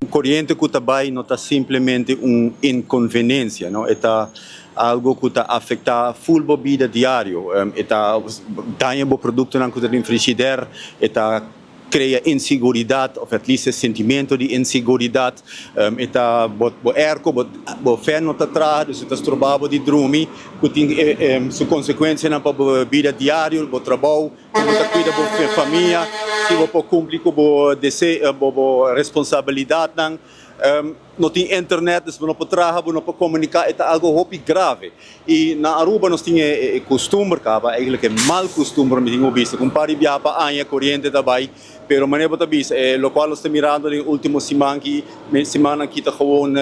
Coriente cu ta bay no ta simplemente un inconveniencia, no, e ta algo cu ta afecta full bo bida diario, e ta daña bo productonan cu ta den frigider, e ta Crea inseguridat of at least e sentimento di inseguridat. E ta bo bo airco, bo bo fan no ta traha, dus e ta stroba bo di drumi, cu tin su consecuencianan pa bo bida diario, bo trabou, con bo ta cuida bo famia, si bo por cumpli cu bo dese bo bo responsabilidadnan. No tin internet, dus bo no por traha, bo no por komuniká, e ta algo hopi grave. I na Aruba nos tin e kustumber kaba, eigenlijk e mal kustumber mi tin ku bisa, ku un par di biaha pa aña koriente ta bai, pero manera bo ta bisa e lokual nos ta mirando den e último siman ki, simannan ki ta gewoon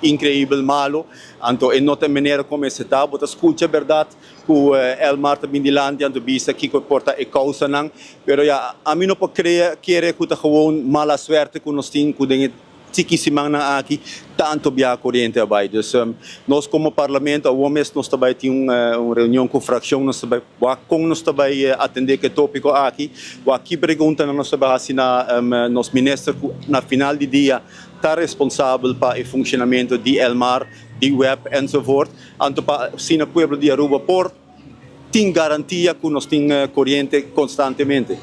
inkreibel malo, anto e no ta e manera kon mester ta, bo ta skucha bèrdat ku Elmar ta bin dilanti anto bisa kiko por ta e kousanan, pero ya ami no por krea kere ku ta gewoon mala suerte ku nos tin ku den e Tiki simannan aki tanto biaha koriente a bai. Dus nos komo parlamento awor mes nos ta bai tin un reunion ku frakshon, nos ta bai wak kon nos ta bai atendé ku e topiko aki, wak ki preguntanan nos ta bai hasi na nos minister ku na final di dia ta responsabel pa e funshonamentu di Elmar, di web enzovoort. Anto pa asina pueblo di Aruba por tin garantia ku nos tin koriente konstantemente.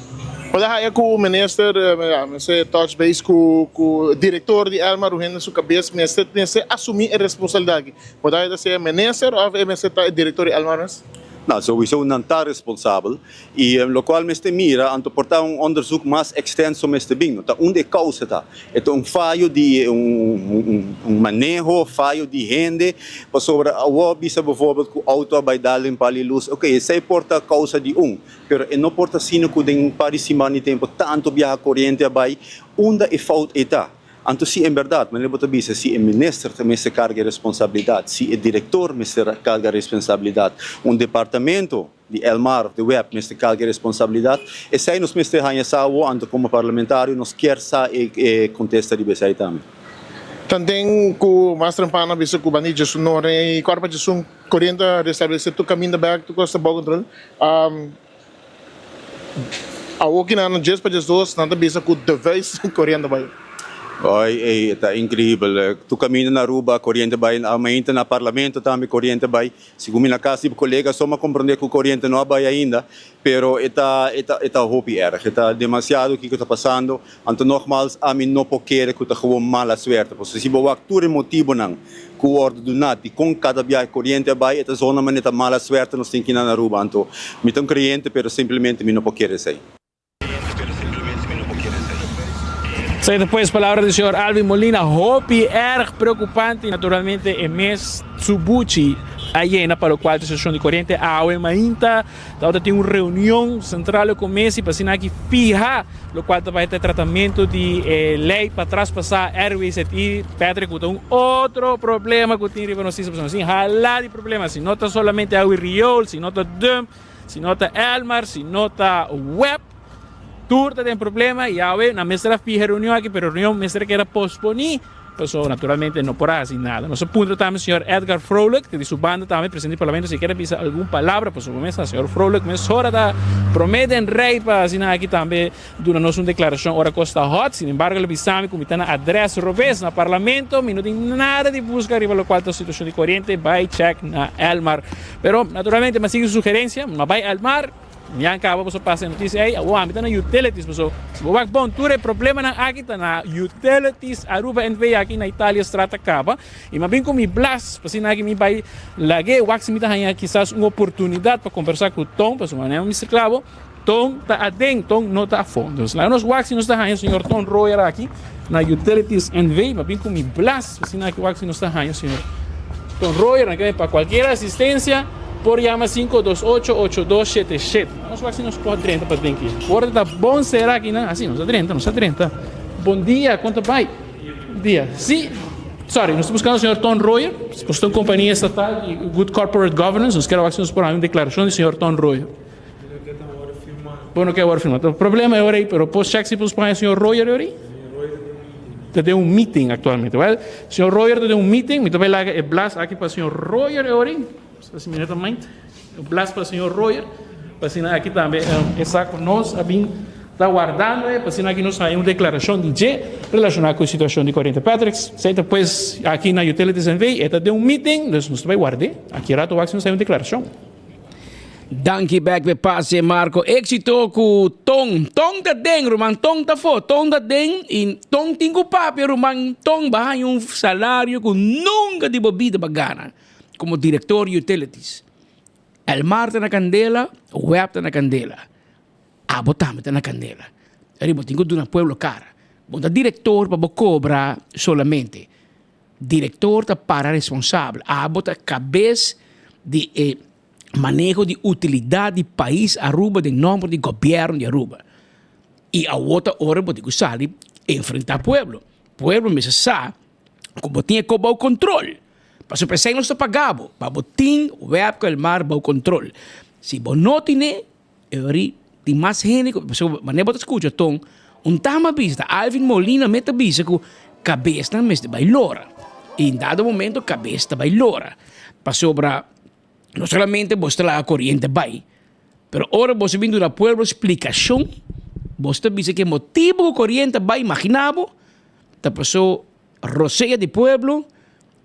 Bo ta haya ku minister mester touch base ku ku direktor di Elmar un hende su kabes mester mester asumi e responsabilidat aki. Bo ta haya ta sea minister òf e mester ta e direktor di Elmar mes? No, souiso nan ta responsabel i lokual mester mira anto por ta un onderzoek mas ekstenso mester bin. No ta unda e kousa ta. E ta un fayo di un maneho, fayo di hende, pasobra awor bisa bijvoorbeeld ku outo a bai dal den pali lus, ok, esei por ta kousa di un, pero e no por ta asina ku den un par di siman di tempu tantu biaha koriente a bai, unda e fout ei ta? Anto si en bèrdat, manera bo ta bisa, si e minister ta mester karga e responsabilidat, si e direktor mester karga responsabilidat, un departamento, di Elmar of di web mester carga e responsabilidad. Esey nos mester haña sa awo, anto como parlamentario nos kier sa e contesta riba esey tambe. Tanten cu mas trempan a bisa cu bani djesun nore y cuarto pa djesun coriente a restablece tur caminda bek, tur cos ta bao control. Awo ki nan djes pa djesdos nan ta bisa cu de veis coriente bai. Oi, ey, ta increibel. Tur caminda na Aruba coriente bai, mainta na parlamento tambe coriente bai. Segun mi na kas di kolega so m'a komprondé ku koriente no a bai ainda, pero e ta e ta e ta hopi erg. E ta demasiado kiko ta pasando. Anto nogmals ami no por kere ku ta gewoon mala suerte. Pasobra si bo wak tur e motibonan ku wòrdu duná dikon kada biaha koriente a bai, e ta zona manera ta mala suerte nos tin kina na Aruba. Anto mi ta un kreyente pero simplemente mi no por kere esei. Esaki ta pues palabra di señor Alvin Molina, hopi erg preocupante y naturalmente e mes su buchi a yena pa locual ta situacion di coriente awe mainta tabata tin un reunion central cu mesi pa asina aki fiha locual ta bay ta e tratamento di e ley pa traspasa RWZI Patrick cu ta un otro problema cu tin riba nos isla pasobra nos tin hala di problema si no ta solamente awe riool si no ta dump Si no ta Elmar, si no ta web, tur ta den problema y awe nan mester a fiha reunion aki, pero reunion mester a keda posponi, pasobra naturalmente no por a haci nada. Nos a puntra tambe señor Edgar Vrolijk, di su banda tambe presidente di parlamento, si e kier a bisa algun palabra, pasobra mester señor Vrolijk mesora ta prome den rij pa asina aki tambe Duna nos un declaracion ora cos ta hot, sin embargo lo bisa mi cu mi ta na adres robes na parlamento, mi no tin nada di busca riba locual ta situacion di coriente, bay check na Elmar. Pero naturalmente mi a sigui su sugerencia, mi a bay Elmar, mi a caba boso pasa e noticia ey, awor ami ta na utilities paso si bo wak bon tur e problemanan aki ta na utilities Aruba NV aki na Italia straat a caba y mi a bin cu mi blas pa asina aki mi bay lag'e wak si mi ta haya kisas un oportunidad pa conversa cu Ton pasobra mi a mister Clavo. Ton ta aden, ton no ta afó. Dus laga nos wak si nos ta haña señor Ton Royer aki na Utilities NV. Mi a bin ku mi blas, asina aki wak si nos ta haña señor Ton Royer. Nan ke pa kualkier asistensia por yama 528 8277. Laga nos wak si nos por drenta pa den aki. Porta ta bon sera aki nan. Asi nos a drenta, nos a drenta. Bon dia, kon ta bai? Bon dia. Si, sorry, nos ta buskando señor Ton Royer. Nos ta un kompania estatal di Good Corporate Governance. Nos kier wak si nos por haña un deklarashon di señor Ton Royer. Bo no ke wòrdu firmá. Ta problema e ora ei, pero por chèk si por spaña señor Royer e ora ei? Ta den un meeting aktualmente. Wèl, señor Royer ta den un meeting, mi ta bai laga e blas aki pa señor Royer e ora ei. Sa si mi no ta mind. E blas pa señor Royer, pa asina aki tambe e sa ku nos a bin ta wardando e, pa asina aki nos haña un deklarashon di dje relashoná ku e situashon di Koriente. Patrick, esei ta pues aki na Utilities NV, e ta den un meeting, dus nos ta bai ward'é. Aki rato wak si nos haña un deklarashon. Danki bek p'e pase Marco. Exito ku Ton. Ton ta den ruman, Ton ta fo. Ton ta den i Ton tin ku papia ruman. Ton ba haña un salario ku nunka di bo bida ba gana komo direktor di utilities. Elmar ta na kandela, Web ta na kandela. Abo tambe ta na kandela. Eri bo tin ku duna pueblo kara. Bo ta direktor pa bo kobra solamente. Direktor ta para responsabel. Abo ta kabes di e maneho di utilidat di pais Aruba den nomber di gobièrnu di Aruba. I awor ta ora bo tin ku sali enfrentá pueblo. Pueblo mester sa ku bo tin e kos bou kontrol. Pasobra p'esei nos ta paga bo, pa bo tin web ku Elmar bou kontrol. Si bo no tine, e ori tin mas hende ku, pasobra manera bo ta skucha ton, un tama bisa, ta Alvin Molina mes ta bisa ku kabesnan mester bai lora. I en dado momento kabes ta bai lora. Pasobra no solamente bo ta laga koriente bai, pero ora bo ta bin duna pueblo splikashon, bo ta bisa ku e motibu ku koriente a bai, imagina bo, ta paso rosea di pueblo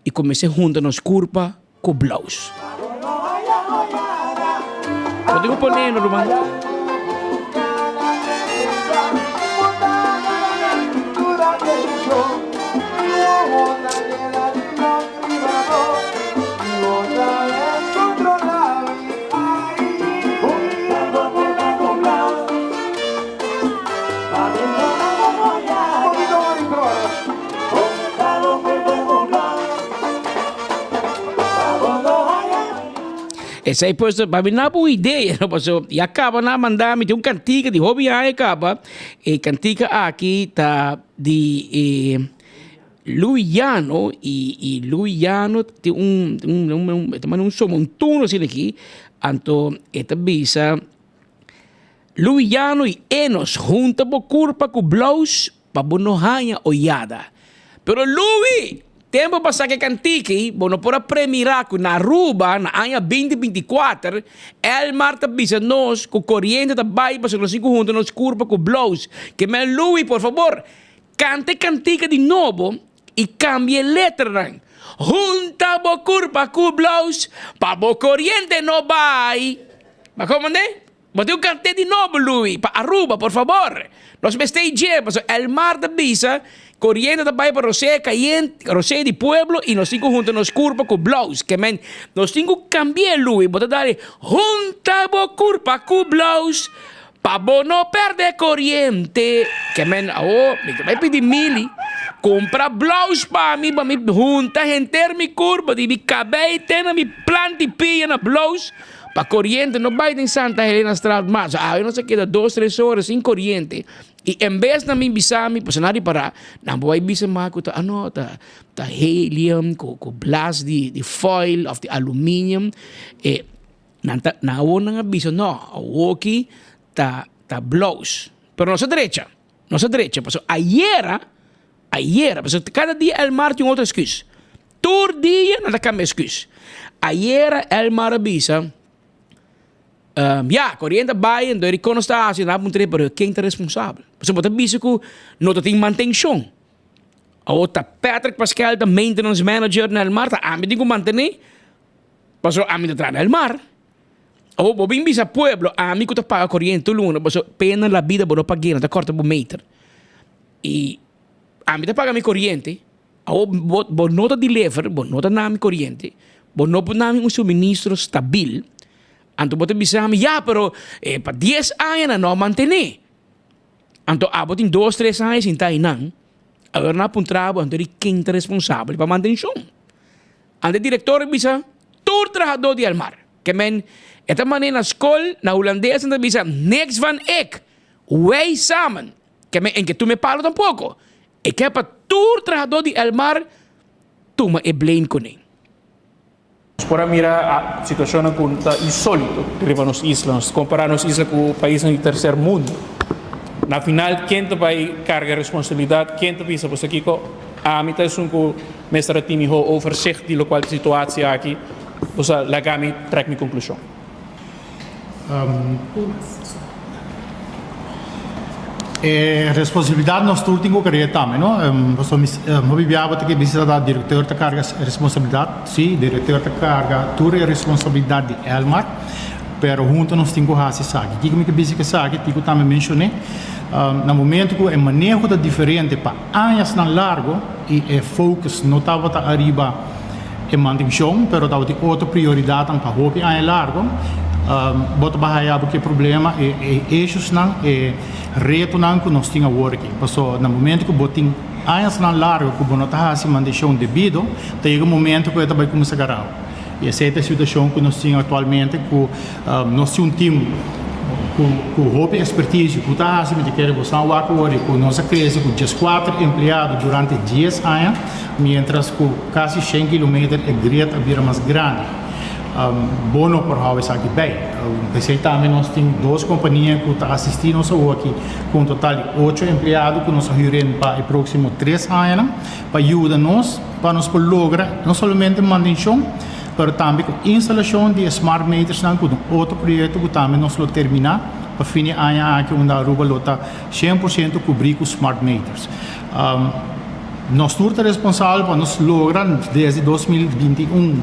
i kuminsá hunta nos kurpa ku blous. Bo tin ku pone no ruman. Esei pues pa mi na un idea, no? Paso ya caba na manda mi tin un cantica di hopi aña caba. E cantica aki ta di e Louis Llano y y Louis Llano tin un un un ta manda un son un tono asina aki anto e ta bisa Louis Llano y Enos hunta bo curpa cu blous pa bo no haña oyada. Pero Louis, tempo pasá ke kantiki, bo no por a premirá ku na Aruba na aña binti 24, Elmar ta bisa nos ku koriente ta bai pasobra nos tin ku hunta nos kurpa ku blous. Ke men Louis, por fabor, kanta e kantika di nobo i kambia e letranan. Hunta bo kurpa ku blous pa bo koriente no bai. Bo a komprendé? Bo tin un kant'é di nobo, Louis, pa Aruba, por fabor. Nos mester i dje, pasobra Elmar ta bisa, koriente ta bai pa rosea kayente, rosea di pueblo, i nos tin ku hunta nos kurpa ku blous. Ke men, nos tin ku kambi'é, Louis. Bo ta dal hunta bo kurpa ku blous pa bo no pèrdè koriente. Ke men, awor, mi ta bai pidi Milly kumpra blous pa mi, pa mi hunta henter mi kurpa, di mi kabei te na mi plant'i pia na blous. Pa koriente no bai den Santa Helenastraat mas. Awe nos a keda dos tres ora sin koriente i en bes nan bin bisa mi, pasobra nan a ripará, nan por bai bisa mas ku ta ano ta ta helium ku ku blas di di foil òf di aluminium e nan ta nan awor nan a bisa no awoki ta ta blous pero nos a drecha nos a drecha pasobra ayera Ayera, pasobra kada dia Elmar tin un otro excuse. Tur dia nan ta cambia excuse. Ayera Elmar a bisa, um, ya, coriente a bai, enton Rico no sta haci, nan a puntra, pero ken ta responsabel? Pasobra bo ta bisa cu no ta tin mantencion. Awor ta Patrick Pascal ta maintenance manager na Elmar, ta ami tin cu mantene, pasobra ami ta traha na Elmar. Awor bo bin bisa pueblo, ami cu ta paga coriente tur luna, pasobra pena la bida bo no pag'e, nan ta corta bo meter. I ami ta paga mi koriente, awor bo bo no ta deliver, bo no ta na mi koriente, bo no por na mi un suministro stabil, anto bo ta bisa mi ya pero e pa dies aña nan no a mantené. Anto abo tin dos tres aña sinta einan, awor nan a puntra bo anto di ken ta responsabel pa mantenshon. Anto e direktor a bisa tur trahadó di Elmar, ke men e ta manera na skol na hulandes nan ta bisa niks van ik, wij samen. Ke men en ke tuma e palo tampoko. E ke pa tur trahadó di Elmar tuma e blame kuné. Nos por a mira situashonnan ku ta insólito riba nos isla. Nos ta kompará nos isla ku paisnan di terser mundu. Na final ken ta bai karga e responsabilidat? Ken ta bisa boso kiko? Ami ta esun ku mester a tin mihó overzicht di lokual ta situatie aki. Boso a laga mi trèk mi konklushon. E responsabilidad nos tur tin cu carga tambe, no? Pasobra mi hopi bia bo ta ke bisa ta directeur ta carga responsabilidad, si, directeur ta carga tur e responsabilidad di Elmar, pero hunto nos tin cu haci esaki. Kiko mi ta bisa cu esaki? Tin cu tambe mencione, na momento cu e maneho ta diferente pa añasnan largo y e focus no tabata ariba, E mantencion, pero tabatin otro prioridadnan pa hopi aña largo. Bo ta bahaya bo ku e problema, e issuesnan, e retonan ku nos tin awor aki. Paso na momento ku bo tin añasnan largo ku bo no ta hasi mantenshon debido, ta yega un momento ku e ta bai kuminsá garau. I esei ta e situashon ku nos tin aktualmente ku nos tin un tim ku ku hopi ekspertisio ku ta hasi, mi ta kere bo sa wak awor ku nos a krese ku dieskuater empleado durante dies aña, mientras ku kasi shen kilometer e grid a bira mas grandi. Bo no por hou esaki bij. P'esei tambe nos tin dos kompania ku ta asistí nos awor aki ku un total di ocho empleado ku nos a hür pa e próksimo tres añanan pa yuda nos pa nos por logra no solamente mantenshon pero tambe ku instalashon di e smart metersnan ku ta un otro proyekto ku tambe nos lo terminá pa fin di aña aki unda Aruba lo ta 100% kubrí ku smart meters. Nos tur ta responsabel pa nos logra desde 2021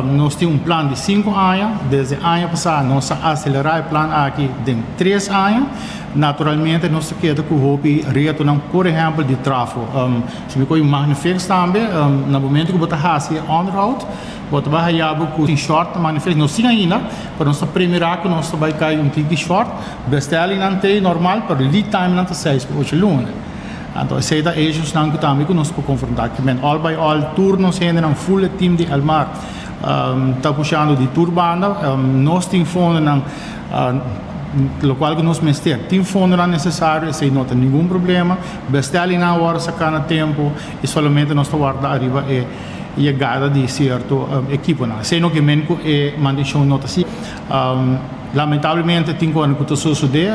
nos tin un plan di sinku aña, desde aña pasá nos a aselerá e plan aki den tres aña. Naturalmente nos ta keda ku hopi retonan, por ehèmpel di trafo. Si mi kohe Magnifix tambe, na momento ku bo ta hasi e onderhoud, bo ta bai haya bo ku tin short na Magnifix. Nos tin ainda, pero nos ta premirá ku nos ta bai kai un tiki short. Bestellingnan t'ei normal, pero lead timenan ta seis pa ocho luna. Anto esei ta eshosnan ku tambe ku nos por konfrontá. Ki men all by all tur nos hendenan full e team di Elmar ta pushando di tur banda. Nos tin fondonan lokual ku nos mester. Tin fondonan nesesario, esei no ta ningun problema. Bestellingnan a wòrdu saká na tempu i solamente nos ta warda ariba e yegada di sierto ekiponan. Esei no ke men ku e mantenshon no ta sigui. Lamentablemente tin kosnan ku ta sosodé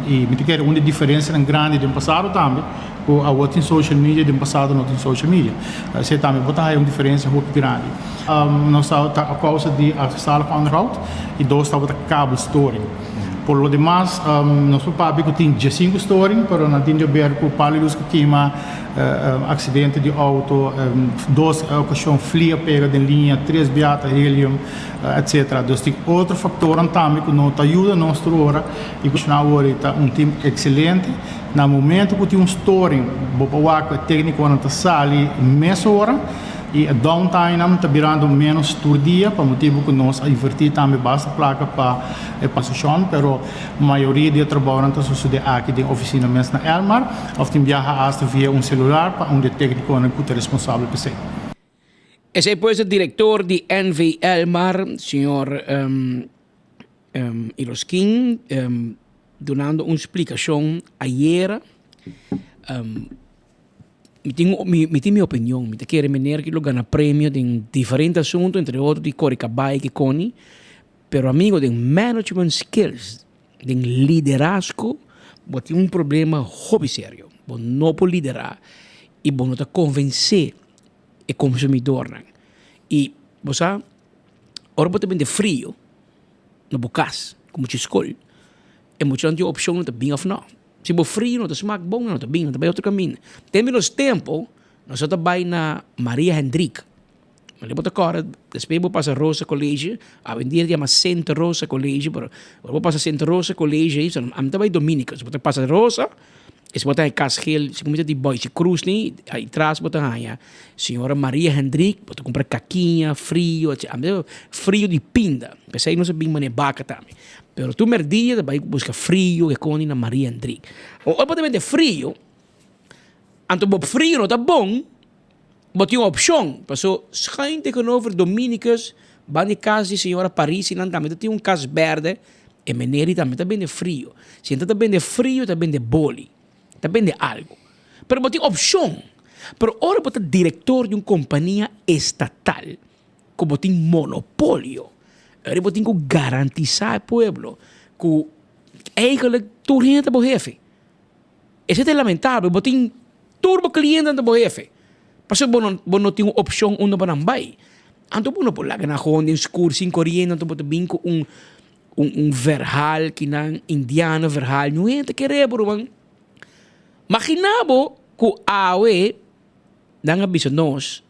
i mi ta kere un di diferensianan grandi den pasado tambe ku awor tin social media den pasado no tin social media. Esei tambe bo ta haya un diferensia hopi grandi. Nos tabata a kousa di achterstallig onderhoud i dos tabata kabelstoring. Por lo demas nos por papia ku tin diesinku storing pero nan tin di haber ku palo di lus ku kima, aksidente di outo, dos okashon flia pega den liña, tres biata helium. Etc. Dus tin otro factornan tambe cu no ta yuda nos tur ora y cu awor e ta un team excelente. Na momento cu tin un storing bo por wak cu e tecniconan ta sali mesora y e downtimenan ta birando menos tur dia pa motibo cu nos a inverti tambe basta placa pa e pasashon pero mayoria di e trabounan ta sucede aki den oficina mes na Elmar of tin biaha hasta via un celular pa un di e tecniconan cu ta responsabel pa esey. Esei pues e director di NV Elmar, señor Iroskin, dunando un splicacion ayera. Mi tin mi tin mi opinion, mi ta kere meneer ki lo gana premio den diferente asunto, entre otro di kore kabai ki koni, pero amigo den management skills, den liderazgo, bo tin un problema hopi serio. Bo no por lidera y bo no ta convence e consumidornan. Y bo sa, ora bo ta bende frio na bo cas cu mucha scol, e muchanan tin opcion nan ta bin of no. Si bo frio no ta smaak bon, nan no ta bin, nan ta bay otro caminda. Ten di nos tempo, nos a ta bay na Maria Hendrik. Mane bo ta kòrda, despues bo pasa Rosa College, awendia ta yama Sint Rosa College, pero ora bo pasa Sint Rosa College ei, ami ta bai Dominicus, bo ta pasa Rosa, es bo ta haña Cas Geel, si kuminsa di Boyce Cruz ni, ai tras bo ta haña señora Maria Hendrik, bo ta kumpra kakiña, frio, etcetera. Ami ta frio di pinda, p'esei nos a bin manera baka tambe. Pero tur merdia ta bai buska frio ke koni na Maria Hendrik. Ora bo ta bende frio, anto bo frio no ta bon, Bo tin opshon, paso schuin tegenover Dominicus, ban di kas di señora Parisi nan tambe ta tin un kas berde, e meneri tambe ta bende frio. Si nan ta bende frio ta bende boli, ta bende algo. Pero bo tin opshon. Pero ora bo ta direktor di un kompania estatal ku bo tin monopolio, ora bo tin ku garantisa e pueblo ku eigenlijk tur hende ta bo hefe. Esei ta lamentabel, bo tin tur bo klientenan ta bo hefe. Pasobra bo no bo no tin un opshon unda bo nan bai. Anto bo no por laga nan gewoon den skur sin koriente anto bo ta bin ku un un un verhaal kinan indiano verhaal niun hende ta kere bo ruman. Magina bo ku awe nan a bisa nos,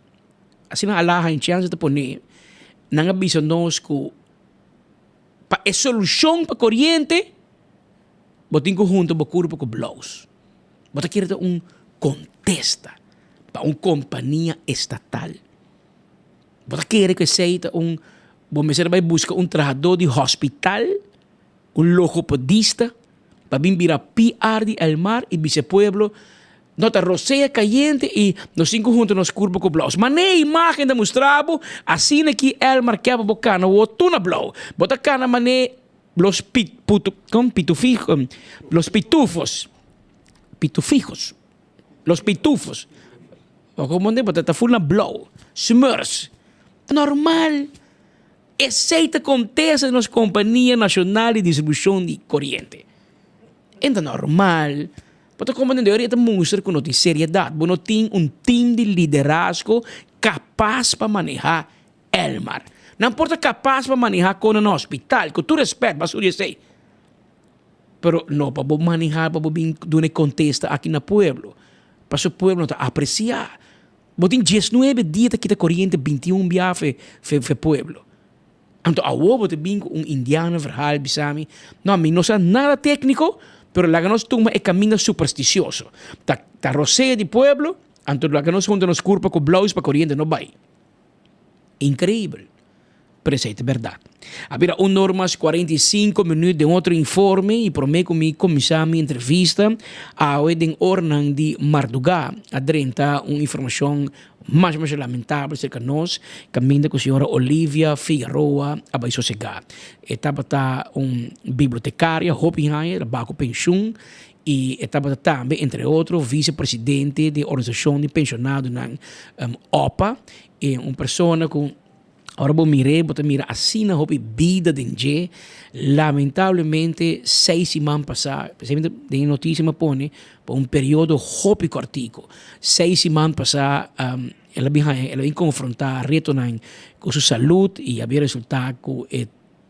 asina Alaha en chèns ta pone, nan a bisa nos ku pa e solushon pa koriente Bo tin ku hunta bo kurpo ku blous. Bo ta kere ta un kontesta pa un kompania estatal. Bo ta kere ku esei ta un. Bo mester bai buska un trahadó di hospital, un logopedista, pa bin bira PR di Elmar i bisa e pueblo, No ta rosea kayente i nos tin ku hunta nos kurpa ku blous. Manera e imágen ta mustra bo, asina ki Elmar ke pa bo kana wou tur na blou. Bo ta kana manera los pit, putu, kon? Pitufij, los pitufos, pitufijos, los pitufos. Bo komo bo ta ful na blou, smurs. Normal. Esei ta kontesta di nos Kompania Nashonal di Distribushon di Koriente. E ta normal. Bo ta komprende ora e ta mustra ku no tin seriedat. Bo no tin un tim di liderazgo kapas pa manehá Elmar. Nan por ta kapas pa manehá kona na hospital, ku tur rèspèt, basur di esei. Pero no pa bo manehá pa bo bin duna e kontesta aki na pueblo. Pasobra pueblo no ta apresiá. Bo tin diesnuebe dia ta kita koriente bintiun bia fe fe pueblo. Anto awor bo ta bin ku un indiano verhaal bisa mi, no mi no sa nada tekniko, pero laga nos tuma e kaminda superstisioso. Ta ta rosea di pueblo, anto laga nos hunta nos kurpa ku blous pa koriente no bai. Increibel, pero esei ta berdad. A bira un or mas 45 minuut den otro informe y prome cu mi cuminsa mi entrevista, awe den ornan di marduga a drenta un informacion mas masha lamentabel cerca nos, caminda cu señora Olivia Figueroa a bay sosega. E tabata un bibliotecaria hopi haña, el a baha cu pensioen y e tabata tambe entre otro vicepresidente di organisacion di pensionadonan opa. E un persona ku ora bo mir'é bo ta mira asina hopi bida den dje. Lamentablemente seis siman pasá, espesialmente den e notisia mi a pone pa un periodo hopi kòrtiku. Seis siman pasá el a bin haña, el a bin konfrontá retonan ku su salud i a bin resultá ku e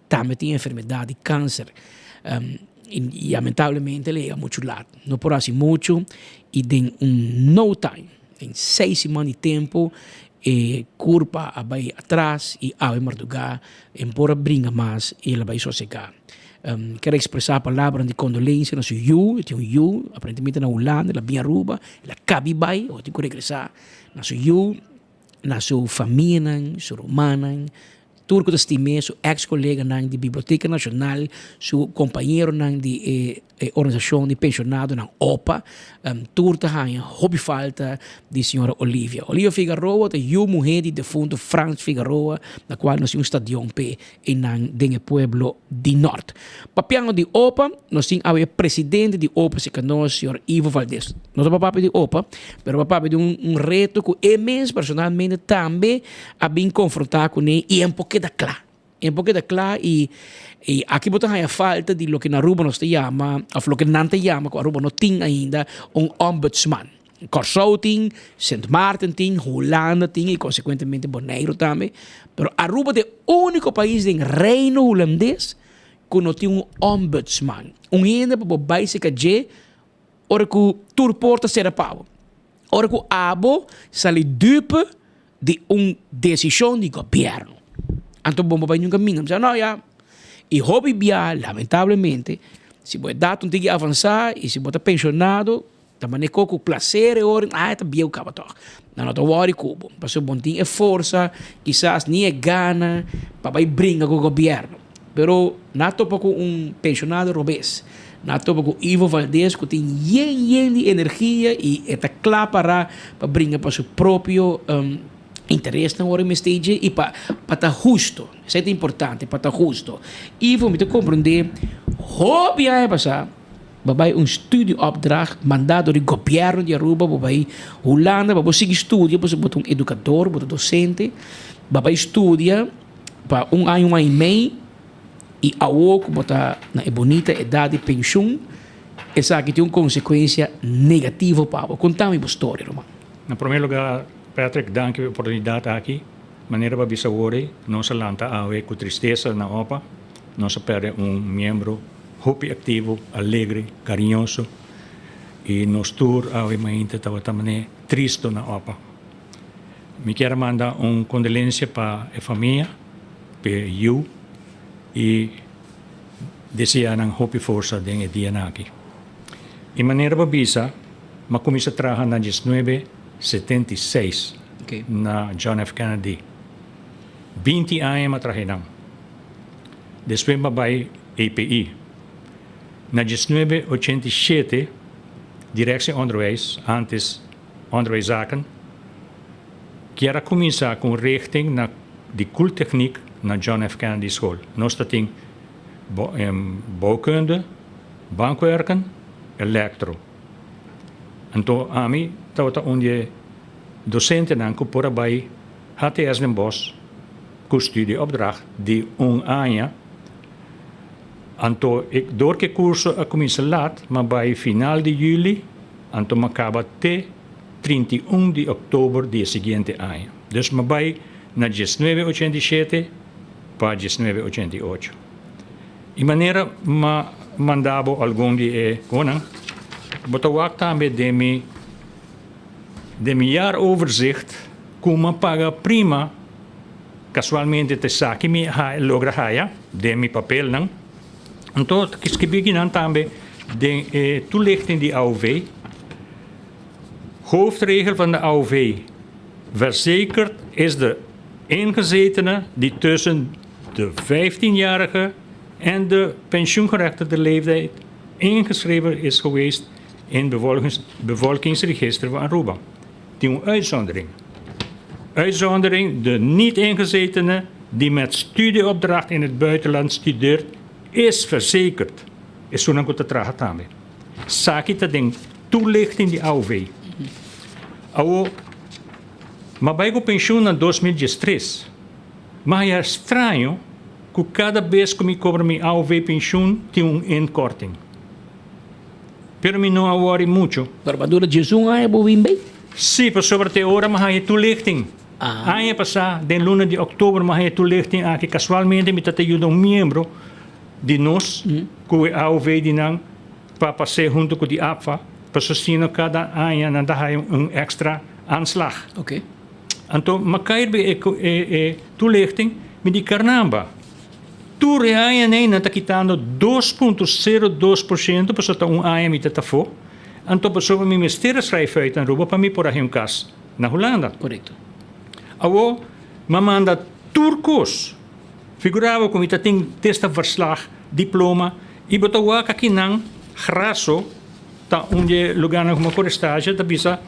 tambe tin enfermedat di kanser. I lamentablemente el a yega muchu lat. No por hasi muchu i den un no time, den seis siman di tempu, e kurpa a bai atras i awe mardugá e no por a bringa mas i el a bai sosegá. Ker ekspresá palabranan di kondolensia na su yu, e tin un yu aparentemente na Hulanda, el a bin Aruba, el a kabi bai, awor tin ku regresá na su yu, na su famianan, su rumannan. Tur ku ta stim'é, su eks koleganan di Biblioteka Nashonal, su kompañeronan di e organisashon di penshonadonan opa, tur ta haña hopi falta di señora Olivia. Olivia Figaroa ta yu muhé di defuntu Frans Figaroa, na kual nos tin un stadion p'e einan den e pueblo di Nort. Papiando di opa, nos tin awe e presidente di opa serka nos, señor Ivo Valdez. No ta pa papia di opa, pero pa papia di un reto ku e mes personalmente tambe a bin konfrontá kuné i en por keda kla. En por keda kla i i aki bo ta haña falta di loke na Aruba nos ta yama òf loke nan ta yama ku Aruba no tin ainda un ombudsman. Kòrsou tin, Sint Maarten tin, Hulanda tin i konsekuentemente Boneiru tambe. Pero Aruba ta e úniko pais den Reino Hulandes ku no tin un ombudsman. Un hende pa bo bai serka dje ora ku tur porta sera pa bo. Ora ku abo sali dupe di un desishon di gobièrnu. Anto bo bai nunka minga bisa no ya. I hopi bia lamentablemente si bo edat un tiki avansá i si bo ta penshonado ta manera ku plaser e ora ah e ta bieu kaba tòg. Nan no ta wòri ku bo pasobra bo no tin e forsa kisas ni e gana pa bai bringa ku gobièrnu. Pero nan a topa ku un penshonado robes. Nan a topa ku Ivo Valdez ku tin yen yen di energia i e ta kla para pa bringa pa su propio interesnan ora e mester dje i pa pa ta husto. Esei ta importante, pa ta husto. Ivo, mi ta komprendé hopi aña pasá bo bai un studieopdracht mandá dor di gobièrnu di Aruba, bo bai Hulanda pa bo sigui studia pasobra bo ta un edukador, bo ta dosente, bo bai studia. Pa un aña, un aña i mei, i awor ku bo ta na e bunita edat di penshun, esaki tin un konsekuensia negativo pa bo. Konta mi bo storia, ruman. Na promé lugá, Patrick, danki pa e oportunidat aki. Manera bo a bisa awor ei, nos a lanta awe ku tristesa na opa. Nos a pèrdè un miembro hopi aktivo, alegre, kariñoso i nos tur awe mainta tabata manera tristu na opa. Mi kier a manda un kondolensia pa e famia, p'e yu i desea nan hopi forsa den e dianan aki. I manera bo bisa, m'a kuminsá traha na diesnuebe setenta i seis na John F. Kennedy. 20 aña m'a traha einan. Despues m'a bai EPI. Na 1987 Directie Onderwijs, antes Onderwijszaken, kier a kuminsá ku un richting na di koeltechniek na John F. Kennedy School. Nos ta tin bouwkunde, bankwerken, elektro. Anto ami tabata un di e dosentenan ku por a bai HTS Den Bosch ku studieopdracht di un aña. Anto e dor ku e kurso a kuminsá lat, m'a bai final di yüli, anto m'a kaba te 31 di òktober di e siguiente aña. Dus m'a bai na 1987 pa 1988. I manera m'a manda bo algun di e konan, bo ta wak tambe den mi den mi jaaroverzicht ku m'a paga prima. Kasualmente ta esaki mi a logra haya den mi papelnan. Anto ta skibí kinan tambe den e toelichting di AOV. Hoofdregel van de AOV, Verzekerd is de ingezetene die tussen de 15-jarige en de pensioengerechtigde leeftijd ingeschreven is geweest in bevolkingsregister van Aruba. Tin un uitzondering. Uitzondering, de niet-ingezetene die met studieopdracht in het buitenland studeert, is verzekerd. Esunnan ku ta traha tambe. Esaki ta den toelichting di AOV. Awo, m'a bai ku penshun na 2013. M'a haya straño ku kada bes ku mi kobra mi AOV penshun tin un inkorting. Pero mi no a wòri mucho. Pero pa dura 11 aña bo bin bay? Sí, pasobra te ora mi haña toelichting. Aña pasá, den luna di òktober, mi haña toelichting aki. Kasualmente mi ta ta yuda un miembro di nos ku e AOV di nan pa pas'é huntu ku di APFA, pasobra sino kada aña nan ta haña un èkstra aanslag. Anto mi a kai riba e toelichting, mi di karnamba. Tur e aña nan ta kitando 2.02% pasobra ta un aña mi ta ta afó. Anto pasobra mi mester a schrijf uit Aruba pa mi por a haña un kas na Hulanda. Korekto. Awor m'a manda tur kos. Figura bo ku mi ta tin testaverslag, diploma i bo ta wak akinan graso ta un di e lugarnan ku mi a kore stage ta bisa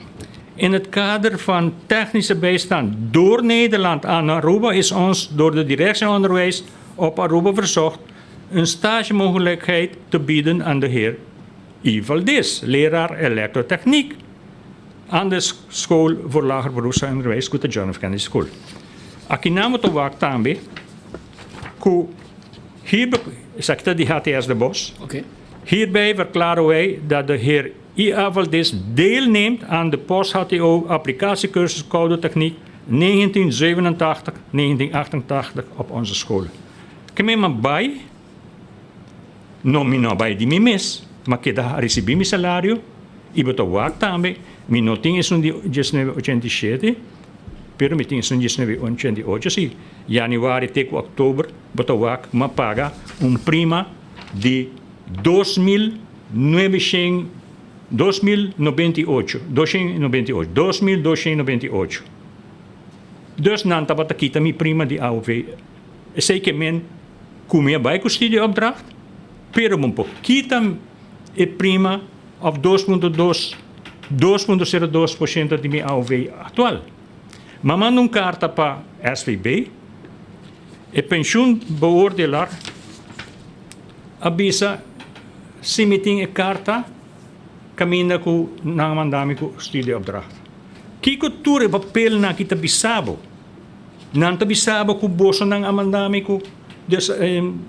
in het kader van technische bijstand door Nederland aan Aruba is ons door de Directie Onderwijs op Aruba verzocht een stagemogelijkheid te bieden aan de heer I. Valdez, leraar elektrotechniek aan de School voor Lager Beroepsonderwijs ku ta John F. Kennedy School. Akinan bo ta wak tambe ku hier, esaki ta di HTS De Bos. Hierbij verklaren wij dat de heer I.A. Valdez deelneemt aan de post-HTO applicatiecursus Koude Techniek 1987-1988 op onze school. Ke mi a bai, no mi no a bai di mi mes, ma keda a ricibi mi salario y bo ta wak tambe, mi no tin esun di 1987, pero mi tin esun di 1988, si januari te cu october bo ta wak mi a paga un prima di 2900, 2098, 298, 2298. Dus nan tabata kita mi prima di AOV. Esei ke men ku mi a bai ku studieopdracht, pero bo por kita e prima of 2.2, 2.02 por shento di mi AOV aktual. M'a manda un karta pa SVB, e pensioenbeoordelaar a bisa si mi tin e karta kaminda ku nan a manda mi ku studieopdracht. Kiko tur e papelnan aki ta bisa bo? Nan ta bisa bo ku bosonan a manda mi ku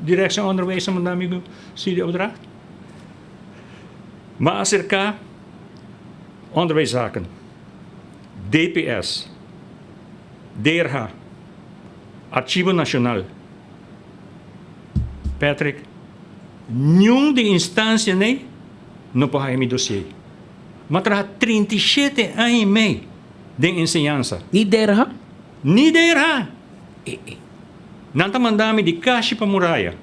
Directie Onderwijs a manda mi ku studieopdracht? M'a aserká Onderwijszaken, DPS, DRH, Archivo Nacional. Patrick, niun di instancia nei no por haya mi dossier. M'a traha 37 aña y mei den enseñansa. Ni DRH? Ni DRH! Nan ta manda mi di kashi pa muraya.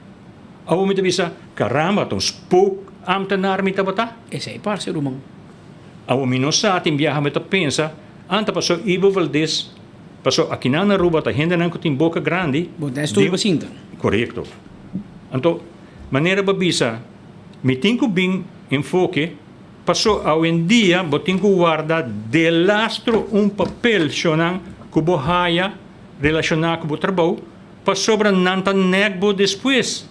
Awor mi ta bisa, caramba, ta un spookambtenaar mi tabata? Esei parce, ruman. Awor mi no sa, tin biaha mi ta pensa, anta pasobra Ivo Valdez. Paso akinan na Aruba ta hendenan ku tin boka grandi. Bo ta estudio pa sinta. Korekto. Anto, manera bo bisa, mi tin ku bin enfoke, paso awendia bo tin ku warda delastro un papel shonnan ku bo haya relashoná ku bo trabou, pasobra nan ta nèk bo despues.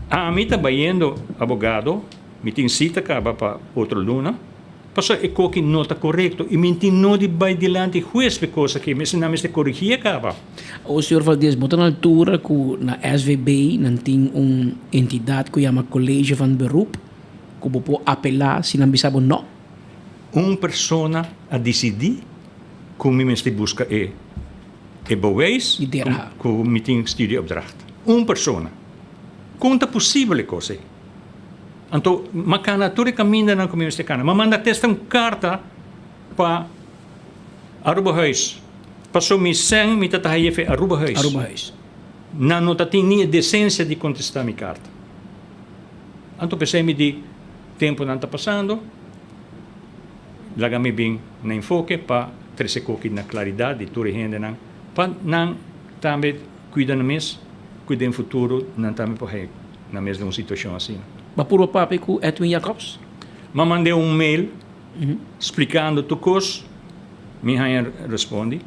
Ami ta bayendo abogado, mi tin sita kaba pa otro luna. Pasobra e koki no ta korekto i mi tin no di bai dilanti hues p'e kos aki, mester nan mester korigí e kaba. O señor Valdez, bo ta na altura ku na SVB nan tin un entidat ku yama College van Beroep ku bo por apelá si nan bisa bo no? Un persona a disidí ku mi mester buska e e bewijs ku mi tin studieopdracht. Un persona. Kon ta posibel e kos ei? Anto m'a kana tur e kamindanan ku mi mester kana. M'a manda testa un karta pa Arubahuis. Paso mi sèn mi ta taha jefe Arubahuis. Arubahuis. Nan no ta tin ni e desensia di kontestá mi karta. Anto p'esei mi di, tempunan ta pasando, laga mi bin na enfoke pa trese koki na klaridat di tur e hendenan, pa nan tambe kuida nan mes, ku den futuro nan tambe por hei na mes den un situacion asina. Bo a purba papia cu Edwin Jacobs? M'a mand'é un mail splicando tur cos, mi haña respondi,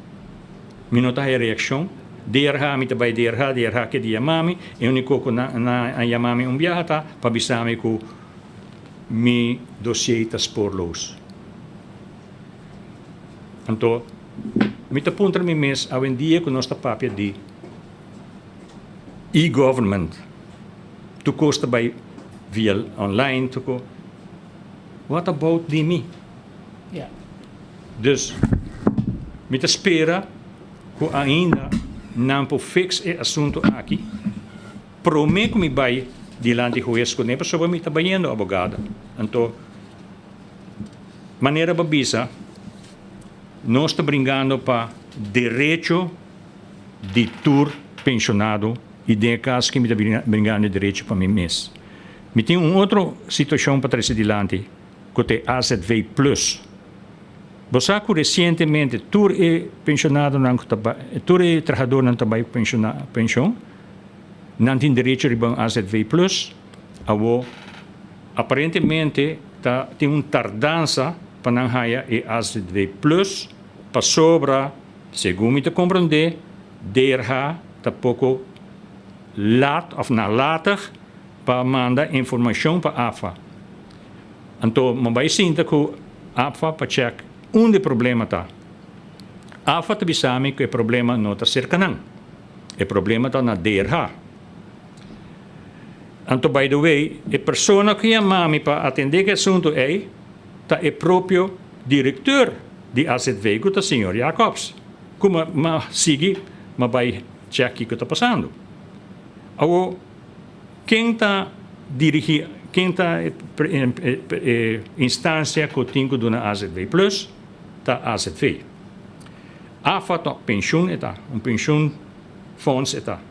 mi no ta haña reaccion, DRH mi ta bay DRH, DRH ke di yama mi, e unico cu nan a yama mi un biaha ta pa bisa mi cu mi dossier ta spoorloos. Anto mi ta puntra mi mes awendia cu nos ta papia di E-government, tur kos ta bai via online, tur kos. What about di mi? Dus mi ta spera ku ainda nan por fix e asuntu aki prome ku mi bai dilanti hues kuné pasobra mi ta bayendo abogado. Anto manera bo bisa nos ta bringando pa derecho. di tur penshonado i den e kas ki mi ta bringando e derecho pa mi mes. Mi tin un otro situashon pa trese dilanti ku ta e AZV Plus. Bo sa ku resientemente tur e penshonadonan ku ta bai, tur e trahadornan ta bai penshon, nan tin derecho riba un AZV Plus. Awor aparentemente ta tin un tardansa pa nan haya e AZV Plus pasobra Segun mi ta komprondé, DRH ta poko lat òf nalatig pa manda informashon pa APFA. Anto mi bai sinta ku APFA pa chèk unda e problema ta. APFA ta bisa mi ku e problema no ta serka nan. E problema ta na DRH. Anto by the way, e persona ku yama mi pa atendé ku e asuntu ei ta e propio direkteur di AZV ku ta señor Jacobs. Ku mi a sigui mi a bai chèk kiko ta pasando. Awor ken ta dirigí, ken ta e instansia ku tin ku duna AZV plus? Ta AZV. AFA ta penshun e ta, un penshun fonds e ta.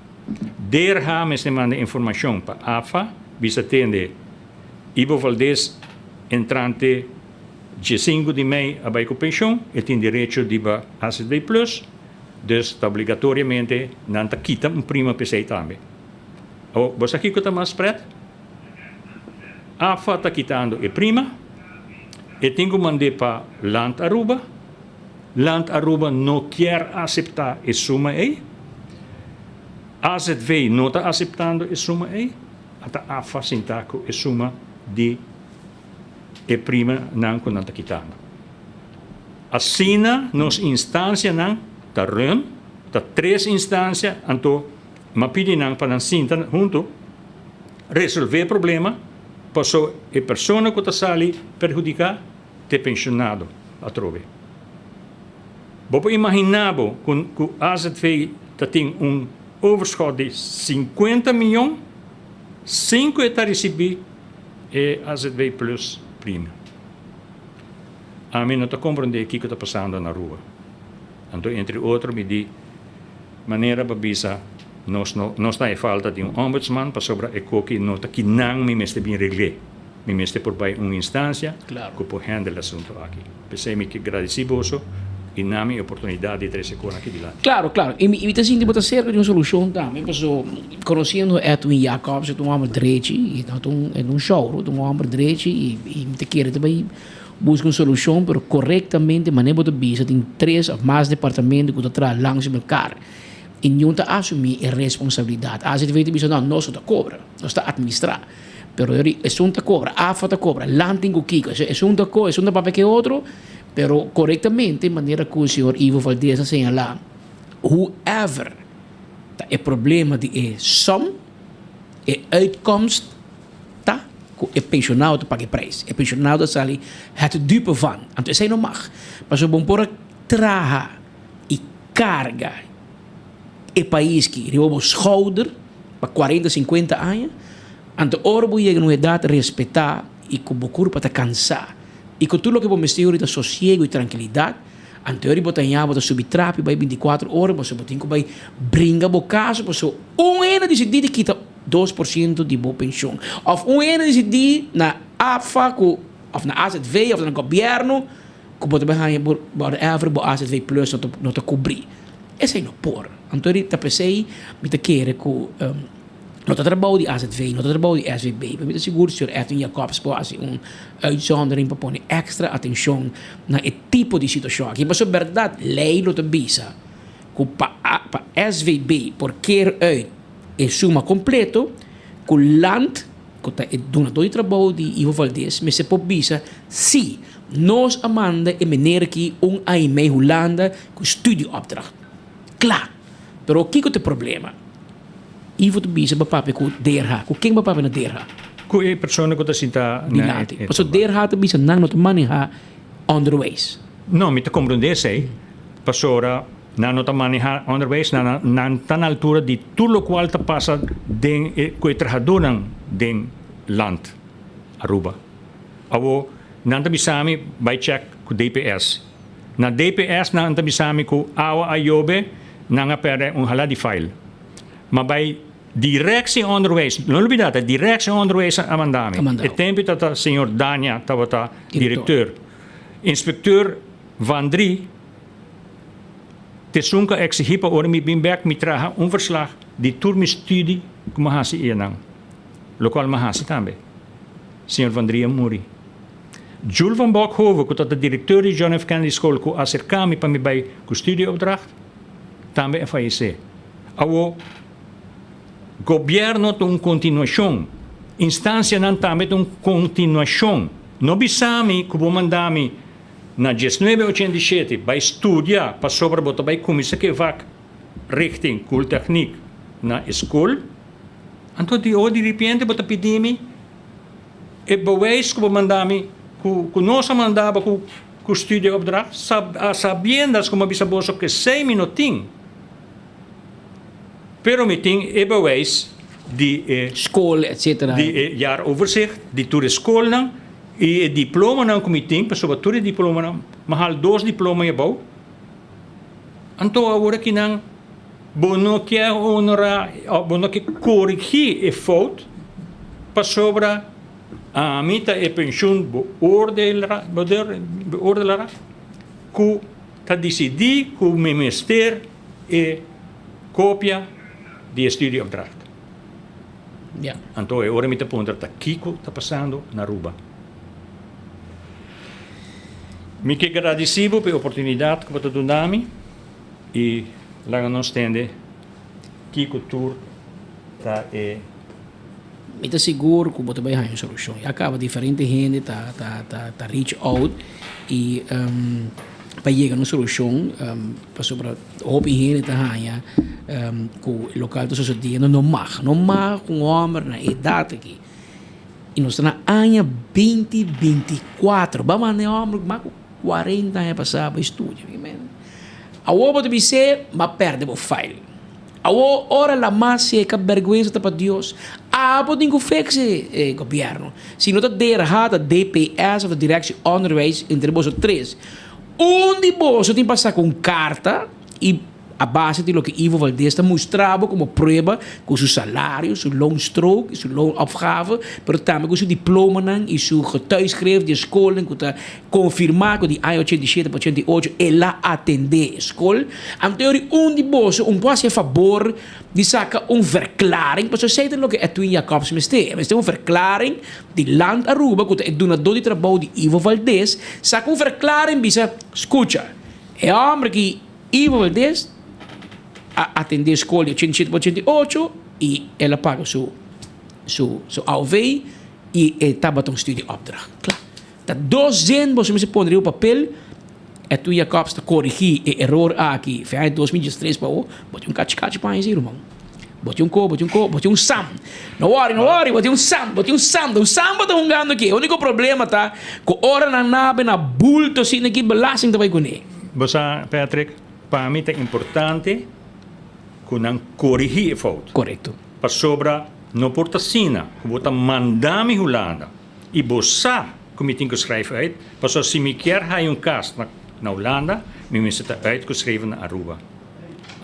DRH mester manda informashon pa AFA bisa tende Ivo Valdez entrante diesinku di mei a bai ku penshon, e tin derecho di ba AZB Plus, dus ta obligatoriamente nan ta kita un prima p'esei tambe. Awor, bo sa kiko ta mas pret? AFA ta kitando e prima, e tin ku mand'é pa Land Aruba, Land Aruba no kier aseptá e suma ei, AZV no ta aseptando e suma ei, ata AFA sintá ku e suma di e prima nan ku nan ta kitando. Asina nos instansianan ta run, ta tres instansia, anto m'a pidi nan pa nan sinta huntu, resolve e problema, paso e persona ku ta sali perhudiká t'e penshonado atrobe. Bo por imaginá bo ku ku azv ta tin un overschot di sinkuenta miyon sin ku e ta risibí E azv plus prima. Ami no ta comprende kico ta pasando na Aruba. Anto entre otro mi di manera pa bisa nos no nos ta e falta di un ombudsman pasobra e koki no ta kinan mi mester bin regle. Mi mester por bay un instancia cu por handle e asunto aki. P'esey mi ke gradici boso. i nami e oportunidat di trese kon aki dilanti. Claro, claro. Y mi, y mi ta sinti bo ta cerca di un solucion tambe, paso conociendo Edwin Jacobs, e ta un homber drechi, y no ta un, e no un showro, ta un homber drechi y, y mi ta kere ta bay busca un solucion, pero correctamente manera bo ta bisa tin tres of mas departamento cu ta traha langs mekar y niun ta asumi e responsabilidad. AZV ta bisa no, nos no ta cobra, nos ta administra. Pero esun ta cobra, AFA ta cobra, lan tin cu kico, esun ta co, esun ta papia cu e otro, pero corectamente manera cu señor Ivo Valdez a señala, whoever ta e problema di e som, e uitkomst ta cu e pensionado ta paga e prijs. E pensionado ta sali het dupe van. Anto esey no mag. Pasobra bo por a traha y carga e pais ki riba bo schouder pa cuarenta, cincuenta aña, anto ora bo yega na un edad respetá y cu bo curpa ta cansá y cu tur loke bo mester yori ta sosiego y trankilidad, anto yori bo ta haña bo ta subi trapi bai binticuatro ora pasobra bo tin cu bai bringa bo caso pasobra un hende a disidí di kita 2% di bo pension of un hende a disidí na APFA cu of na AZV of na gobierno cu bo ta bai haña bo whatever bo AZV plus no ta cubrí. Esei no por. Anto di ta p'esei mi ta kere ku no ta trabou di AZV, no ta trabou di SVB, pero mi ta sigur señor Edwin Jacobs por hasi un uitzondering pa pone extra atencion na e tipo di situacion aki. Pasobra berdad ley lo ta bisa ku pa pa SVB por keer uit e suma completo ku land ku ta e dunador di trabou di Ivo Valdez mester por bisa si nos a manda e meneer aki un aña y mei Hulanda ku studieopdracht. Kla! Pero kiko ta e problema? Ivo ta bisa bo papia ku DRH. Ku ken bo papia na DRH? Ku e persona ku ta sinta na e. Pasobra DRH ta bisa nan no ta maneha onderwijs. No, mi ta komprondé esei, pasobra Nan no ta maneha onderwijs, nan nan ta na altura di tur locual ta pasa den e cu e trahadornan den land Aruba. Awo nan ta bisa mi bay check cu DPS. Na DPS nan ta bisa mi cu awa a yobe nan a perde un hala di file. Ma bay Directie Onderwijs, no lubida ta Directie Onderwijs a manda mi. E tempo ta ta señor Dania tabata directeur. Inspecteur Van Drie. T'esun ku a eksigí pa ora mi bin bèk mi traha un verslag di tur mi studi ku mi a hasi enan, lokual mi a hasi tambe. Señor Van Drie a muri. Jules van Bokhoven, ku tabata direkteur di John F. Kennedy School ku a aserká mi pa mi bai ku studieopdracht, tambe a fayesé. Awor, gobièrnu ta un kontinuashon, instansianan tambe ta un kontinuashon. No bisa mi ku bo manda mi Na diesnuebe ochenta i shete bai studia pasobra bo ta bai kuminsá ku e vak richting koeltechniek na e skol. Anto di ora di ripiente bo ta pidi mi e bewijs ku bo manda mi ku ku nos a manda bo ku ku studieopdracht sab a sabiendas ku mi a bisa boso ku esei mi no tin. Pero mi tin e bewijs di e Skol etcetera. Di e jaaroverzicht di tur e skolnan. I e diplomanan ku mi tin, pasobra tur e diplomanan, mi a hal dos diploma ei abou. Anto awor aki nan bo no ke honorá òf bo no ke korigí e fout, pasobra ami ta e penshun beoordelar ku ta disidí ku mi mester e kopia di e studieopdracht. Ya. Anto e ora mi ta puntra ta kiko ta pasando na Aruba. Mi ke gradisi bo pa e oportunidat ku bo ta duna mi i laga nos tende kiko tur ta e. Mi ta sigur ku bo ta bai haña un solushon. Ya kaba diferente hende ta ta ta ta reach out i pa yega na un solushon pasobra hopi hende ta haña ku lokal ta sosodiendo no mag. No mag ku un hòmber na e edat aki i nos ta na aña binti 24 ba manda e hòmber ku mas ku 40 aña pasá bai studia. Awor bo ta bis'é bo a pèrdè bo file. Awor ora la mas seka bergwensa ta pa Dios. Abo tin ku fix e gobierno. Si no ta DRH ta DPS of ta Directie Onderwijs entre boso tres. Un di boso tin pa saka un karta i. A base di loke Ivo Valdez ta mustra bo komo prueba ku su salario, su loonstrook, su loonopgave, pero tambe ku su diplomanan i su getuigschrift di e skolnan ku ta konfirmá ku di aña 87 pa 88 el a atendé e skol. Anto yori un di boso un por hasi e fabor di saka un verklaring, pasobra esei ta loke Edwin Jacobs mester. E mester un verklaring di Land Aruba ku ta e dunadó di trabou di Ivo Valdez, saka un verklaring bisa, skucha, e hòmber ki Ivo Valdez a atendé skol di 87 pa 88 i el a paga su su su AOV i e tabata un studieopdracht. Kla. Ta dos zin boso mester pone riba papel, Edwin Jacobs ta korigí e eror aki fin aña 2013 pa awo, bo tin un kachi kachi pa aña si ruman. Bo tin un ko, bo tin un ko, bo tin un sam. No wòri, no wòri, bo tin un sam, bo tin un sam, ta un sam bo ta hungando aki. E úniko problema ta ku ora nan nabe na bulto asina ki belasting ta bai kuné. Bo sa, Patrick, pa mi ta importante ku nan korigí e fout. Korekto. Pasobra no por ta asina ku bo ta manda mi Hulanda i bo sa ku mi tin ku schrijf uit, pasobra si mi kier haya un kas na na Hulanda, mi mester ta uitgeschreven na Aruba.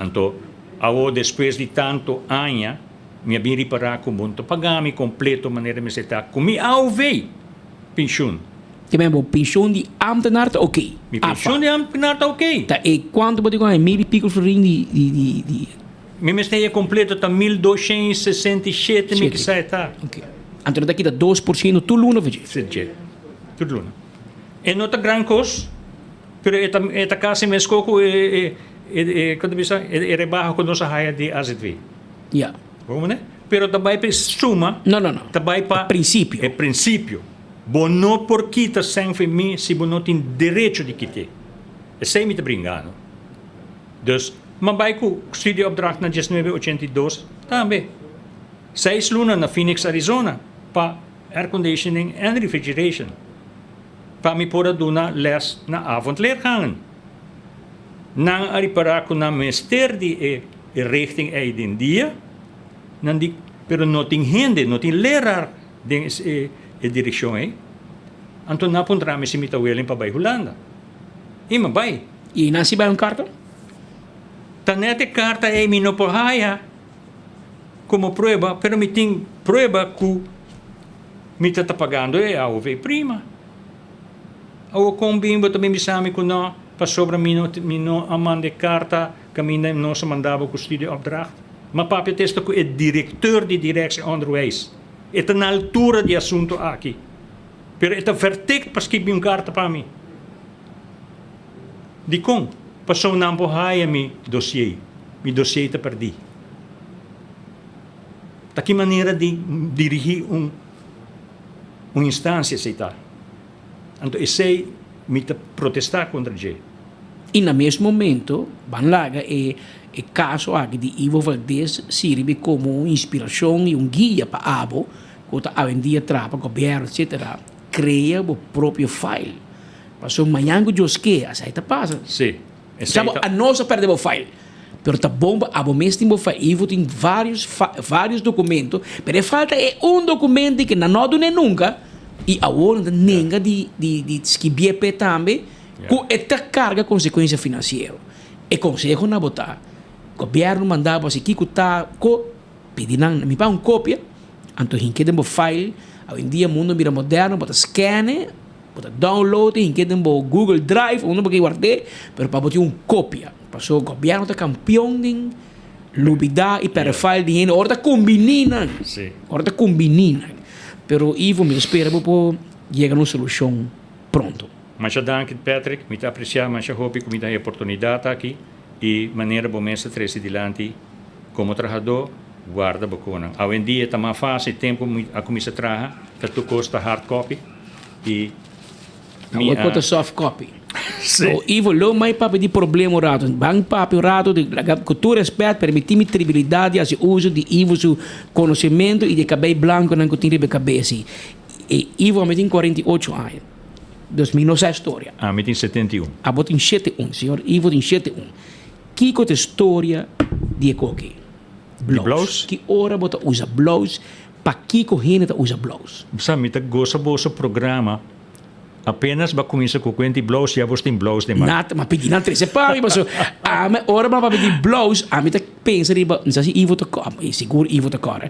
Anto, awo despues di tanto aña, mi a bin ripará ku bo no ta paga mi kompleto manera mester ta ku mi AOV, penshun. Te men bo penshun di ámtenar ta oké. Mi penshun di ámtenar ta oké. Ta e kuantu bo tin ku haña? Mil i piko florin di di di di. Mi mester haña kompleto ta 1267 mi kisa e ta. Oké. Anto nan ta kita 2% tur luna for dje? For dje. Tur luna. E no ta gran kos. Pero e ta e ta casi mesco cu e e e e con ta bisa e e rebaho cu nos a haya di AZV. Ya. Bo comprende? Pero ta bay pa e suma. No, no, no. Ta bay pa. E principio. E principio. Bo no por kita sèn fen mi si bo no tin derecho di kit'é. Esei mi ta bringando. Dus, m'a bay cu studieopdracht na 1982 tambe. Seis luna na Phoenix, Arizona pa airconditioning and refrigeration. Pa mi por a duna les na avondleergangen. Nan a ripará ku nan mester di e richting ei den dia, nan di, pero no tin hende, no tin leraar den e direkshon ei. Anto nan a puntra mi si mi ta willing pa bai Hulanda. I mi a bai. I nan si bai un karta? Ta net e karta ei mi no por haya komo prueba, pero mi tin prueba ku. Mi ta ta pagando e AOV prima. Awor kon bin bo ta bin bisa mi ku no, pasobra mi no mi no a manda e karta kaminda nos a manda bo ku studieopdracht. Ma papia testa ku e direkteur di Directie Onderwijs. E ta na altura di e asuntu aki. Pero e ta vertikt pa skibi un karta pa mi. Dikon? Pasobra nan por haya mi dossier. Mi dossier ta perdí. Ta ki manera di dirigí un un instansia esei ta? Anto esei mi ta protestá kontra dje. I na mes momento ban laga e e kaso aki di Ivo Valdez sirbi komo un inspirashon i un guia pa abo ku ta awendia traha pa gobièrnu etsetera, krea bo propio file. Pasobra mañan ku Dios ke asai ta pasa. Sí. Esei Sa bo ta. anos a perde bo file. Pero ta bon pa abo mes tin bo file. Ivo tin varios varios documento, pero e falta e un documento ke nan no a dun'é nunca y awor nan ta nenga di di di skibié p'e tambe ku e ta carga consecuencia financiero. E conseho na bo ta, gobierno manda bo hasi kiko ta ko pidi nan mi paga un copia, anto hink'é den bo file. Awendia mundo a bira moderno, bo ta scan'e. Bo ta download e hink'é den bo Google Drive unda bo ke ward'é, pero pa bo tin un kopia. Paso gobièrnu ta kampion den lubidá i pèrdè file di hende ora ta kumbiní nan. Ora ta kumbiní nan. Pero Ivo mi ta spera bo por yega na un solushon pronto. Masha danki Patrick, mi ta apresiá masha hopi ku mi ta e oportunidat aki i manera bo mes ta trese dilanti komo trahadó guarda bo konan. Awendia ta mas fásil, tempu mi a kuminsá traha ta tur kos ta hard copy. I mi a. Awor soft copy. Sí. So, Ivo, lo mai papia di problema un rato. Ban papia un rato, di, ku tur respet, permití mi tribilidad di hasi uso di Ivo su konosementu i di e kabei blankonan ku tin riba e kabes. I Ivo, ami tin 48 aña. Dus mi no sa e storia. Ami tin 71. Abo tin 71. Señor Ivo tin 71. Kiko ta e storia di e koki? Blouse. Ki ora bo ta usa blouse? Pakiko hende ta usa blouse? Sa mi ta gosa boso programa. Apenas bo a cuminsa cu cuenta di blouse, ya bo tin blouse den man. Nat, m'a pidi nan trece pa mi, paso ami ora m'a papia di blouse, ami ta pensa riba, mi sa si Ivo ta cor, sigur Ivo ta cor.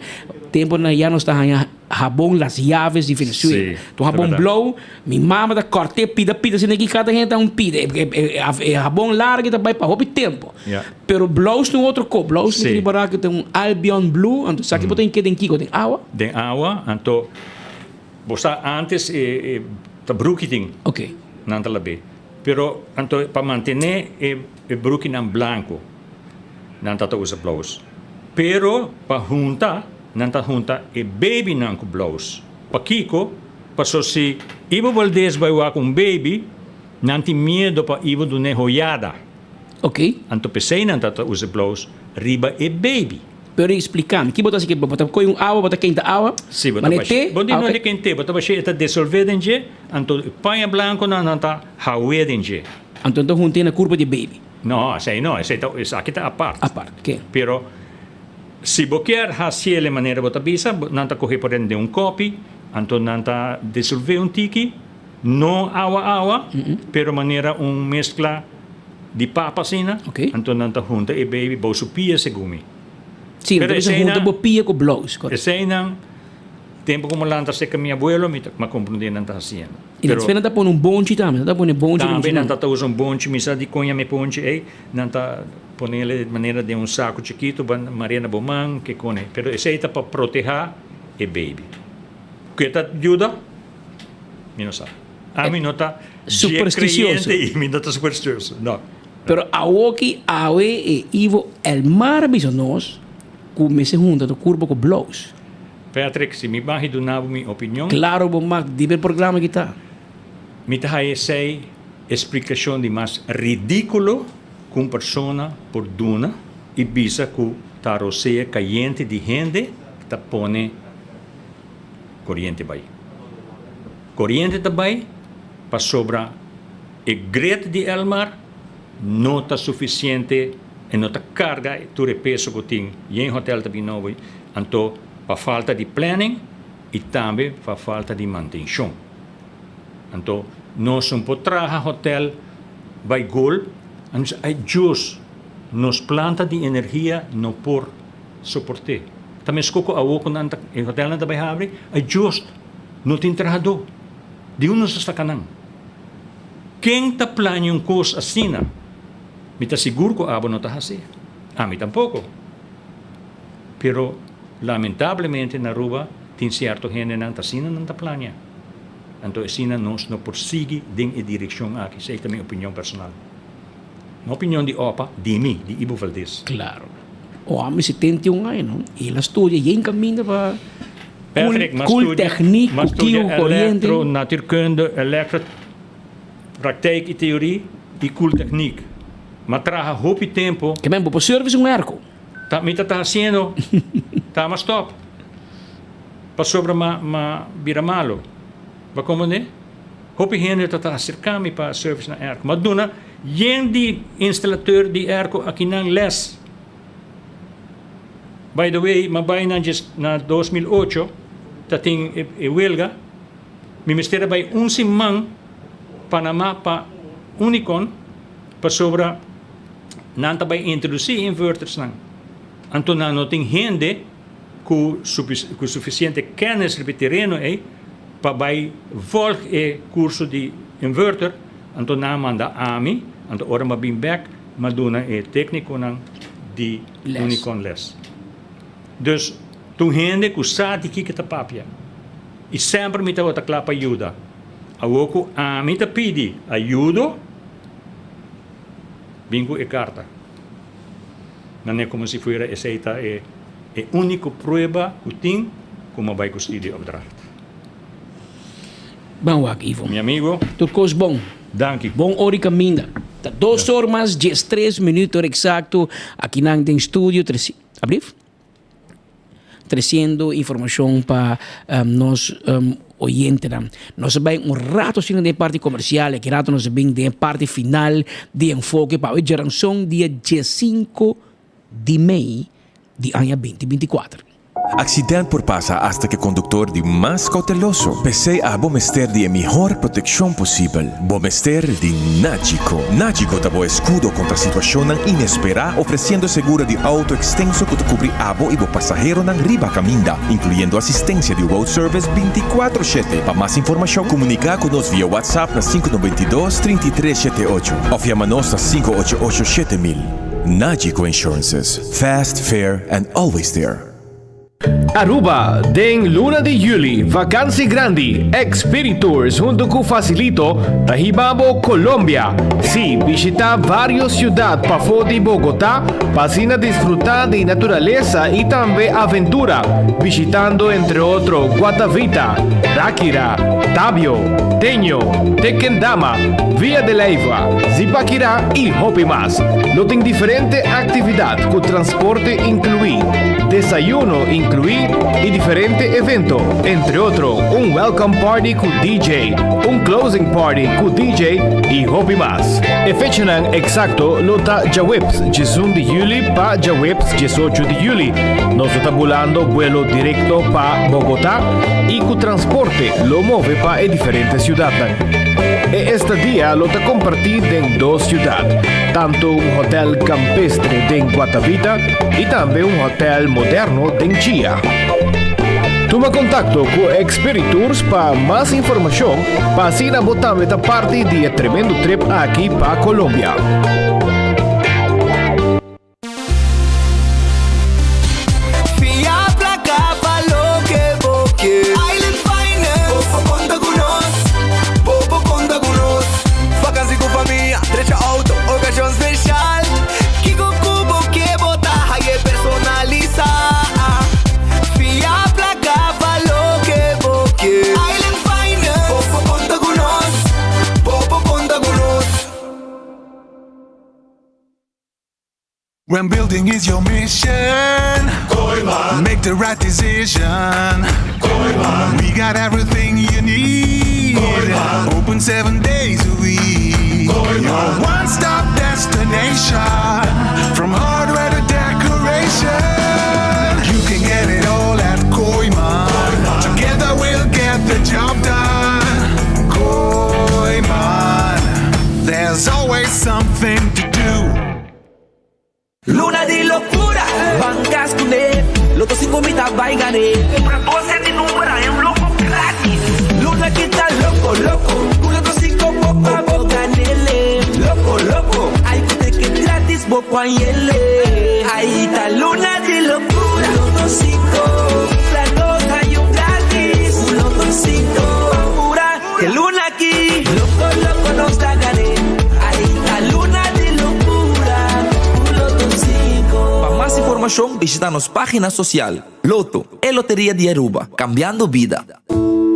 Temponan ya nos ta haña habon Las Llaves di Venezuela. Sí, Tu habon ta verdad. blou, mi mama ta cort'é pida pida asina aki cada hende ta un pida. E habon largo ta bai pa hopi tempo. Ja. Pero blouse ta un otro cos, blouse mi Sí. ta riba cu ta un Albion Blue, anto esaki bo ta hinke den kico? Den awa? Den awa, anto Bo sa antes e e ta bruki tin. Ok. Nan ta lab'é. Pero anto pa mantené e e brukinan blanko nan ta ta usa blous. Pero pa hunta nan ta hunta e babynan ku blous. Pakiko? Paso si Ivo Valdez bai wak un baby nan tin miedo pa Ivo dun'é hoyada. Ok. Anto p'esei nan ta ta usa blous riba e baby. Pero explica mi, ki bo ta haci? Bo ta coge un awa, bo ta kenta awa? Si, bo ta Mane bashe. te? Bo di Ah, no ok. di kente, bo ta bashe, e ta disolve den dje, anto e paña blanconan nan ta hawe den dje. Anto nan ta hunte na curpa di e baby? No, esei no, esei ta, esaki ta apart. Apart, ok. Pero si bo kier haciel e manera bo ta bisa, bo, nan ta coge por den un kopi, anto nan ta disolve un tiki, no awa awa, pero manera un mezcla di papa asina, Ok. anto nan ta hunta e baby bou su pia segun mi. Sí, Pero nan ta bisa esei hunta nan- bo pia ku blouse, correcto. Esei nan, tempo ku mi lanta serka mi abuelo, mi ta mi a komprendé nan ta hasiendo. I nan nan ta pone un bonchi tambe, nan ta pone bonchi Tambe riba nan nan. ta ta usa un bonchi, mi sa di kon yama e bonchi ei, nan ta ponele manera den un saku chikitu, ban maria na bo man, ke kone. Pero esei ta pa protehá e baby. Ke ta yuda? Mi no sa. Ami no ta dje Supersticioso. creyente i mi no ta supersticioso, no. Pero awoki awe e Ivo Elmar a bisa nos cu mester hunta ta curpa cu blouse. Patrick, si mi mag duna bo mi opinion. Claro bo mag, di e programa ki ta. Mi ta haya esey explicacion di mas ridiculo cu un persona por duna y bisa cu ta rosea cayente di hende ta pone coriente bay. Coriente ta bay pasobra e grid di Elmar no ta suficiente, e no ta carga tur e peso cu tin. Yen hotel ta bin nobo, anto pa falta di planning y tambe pa falta di mantencion. Anto nos no por traha hotel bay gol, anto ay Dios, nos planta di energia no por soporte. Ta mesco cu awo cu nan ta, e hotelnan ta bay habri, ay Dios, no tin trahador. Di unda nos ta saca nan? Ken ta plania un kos asina? Mi ta sigur ku abo no ta hasi. Ami tampoko. Pero lamentablemente na Aruba tin sierto hendenan ta asina nan ta plania. Anto asina nos no por sigui den e direkshon aki. Esei ta mi opinion personal. No opinion di opa, di mi, di Ibo Valdez. Claro. O ami 71 aña no. Y el a studia yen caminda pa Patrick, m'a koel studia, techniek, m'a ku studia kiu corriente. elektro, natuurkunde, elektro, praktijk y theorie y koeltechniek. M'a traha hopi tempo. Ke men bo por service un airco. Ta mi ta ta haciendo, ta m'a stop. Pasobra m'a m'a bira malo. Bo a comprende? Hopi hende ta ta acerca mi pa service na airco. M'a duna yen di instalateur di airco akinan les. By the way, m'a bai na djes na 2008, ta tin e e welga, mi mester a bai un siman Panama pa Unicon pasobra nan ta bai introduci invertersnan. Anto nan no tin hende ku ku sufisiente kennis riba e tereno ei pa bai volg e kurso di inverter, anto nan a manda ami, anto ora m'a bin bek m'a duna e teknikonan di Les. Unicon les. Dus tur hende ku sa di kiko ta papia i semper mi tabata kla pa yuda. Awor ku ami ta pidi ayudo, bin ku e karta. Manera komo si fuera esei ta e e úniko prueba ku tin ku mi a bai ku studieopdracht. Ban wak, Ivo. Mi amigo. Tur kos bon. Danki. Bon ora i kaminda. Ta dos or mas diestres minuut ora eksakto akinan den studio tresi, ablief? Tresiendo informashon pa nos oyentenan. Nos a bai un rato asina den e parti komersial i aki rato nos a bin den e parti final di Enfoke pa awe djaranson dia diesinko di mei di aña binti 24. Accident por pasa hasta cu e conductor di mas cauteloso. P'esey abo mester di e mihor proteccion posibel. Bo mester di Nagico. Nagico ta bo escudo contra situacionnan inespera, ofreciendo seguro di auto extenso cu ta cubri abo y bo pasaheronan riba caminda, incluyendo asistencia di road service binticuatro shete. Pa mas informacion, comunica cu nos via WhatsApp na sinku 92 33 shete ocho of yama nos na sinku ocho ocho 7000. Nagico Insurances, fast, fair and always there. Aruba, Den luna di juli, vakansi grandi, Expiritours hunto cu Facilito ta hiba bo Colombia. Si, bishita varios ciudad pafo di Bogota pa asina disfruta di naturalesa y tambe aventura, bishitando entre otro Guatavita, Ráquira, Tabio, Teño, Tequendama, Villa de Leyva, Zipaquirá y hopi mas. Lo tin diferente actividad cu transporte inclui, desayuno inclui y diferente evento, entre otro un welcome party cu DJ, un closing party cu DJ y hopi mas. E fechanan exacto lo ta djaweps 11 di juli pa djaweps 18 di juli. Nos lo ta bulando buelo directo pa Bogota y cu transporte lo move pa e diferente ciudadnan. E estadia lo ta comparti den dos ciudad, tanto un hotel campestre den Guatavita y tambe un hotel moderno den Chia. Tuma contacto cu Expiritours pa mas informacion pa asina bo tambe ta parti di e tremendo trip aki pa Colombia. Fia placa pa loke bo ke. Island Finance. Bo por conta cu nos. Bo por conta cu nos. Vakantie cu famia, drecha auto, ocasion special. Kico cu bo ke bo ta haye personalisa. Fia placa pa loke bo ke. Island Finance. Bo por conta cu nos. Bo por conta cu nos. When building is your mission, make the right decision. We got everything you need. Open seven days a week. Your one stop destination. From hardware to decoration. You can get it all at Kooiman. Together we'll get the job done. Kooiman. There's always something to do. Luna di locura, ban cas cu ne, Lotto cinco mi ta bay gane. Cumpra dos set di number haña un loco gratis. Luna ki ta loco loco, cu Lotto cinco bo pa bo ganele. Loco loco, ay cu ticket gratis bo por hañele. Ay ta luna di locura, Lotto cinco, cumpra dos haña un gratis. Cu Lotto cinco, ban pura, te luna aki. Loco loco nos ta gane. Ay ta luna di locura, cu Lotto cinco. Pa mas informacion bishita nos pagina social. Lotto, e loteria di Aruba, cambiando bida.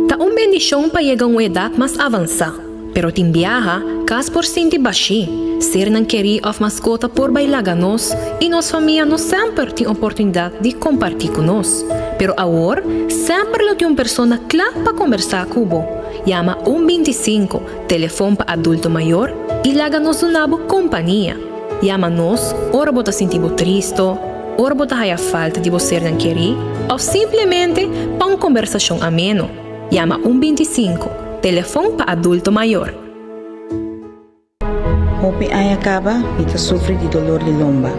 Ta un bendishon pa yega un edat mas avansá, pero tin biaha, kas por sinti bashí, sernan kerí òf maskota por bai laga nos i nos famia no semper tin oportunidat di kompartí ku nos. Pero awor, semper lo tin un persona kla pa kombersá ku bo. Yama un 25, telefon pa adulto mayor, i laga nos duna bo kompania. Yama nos ora bo ta sinti bo tristo, ora bo ta haya falta di bo sernan kerí òf simplemente pa un kombersashon ameno. Yama un 25, telefon pa adulto mayor. Hopi aña kaba mi ta sufri di dolor di lomba,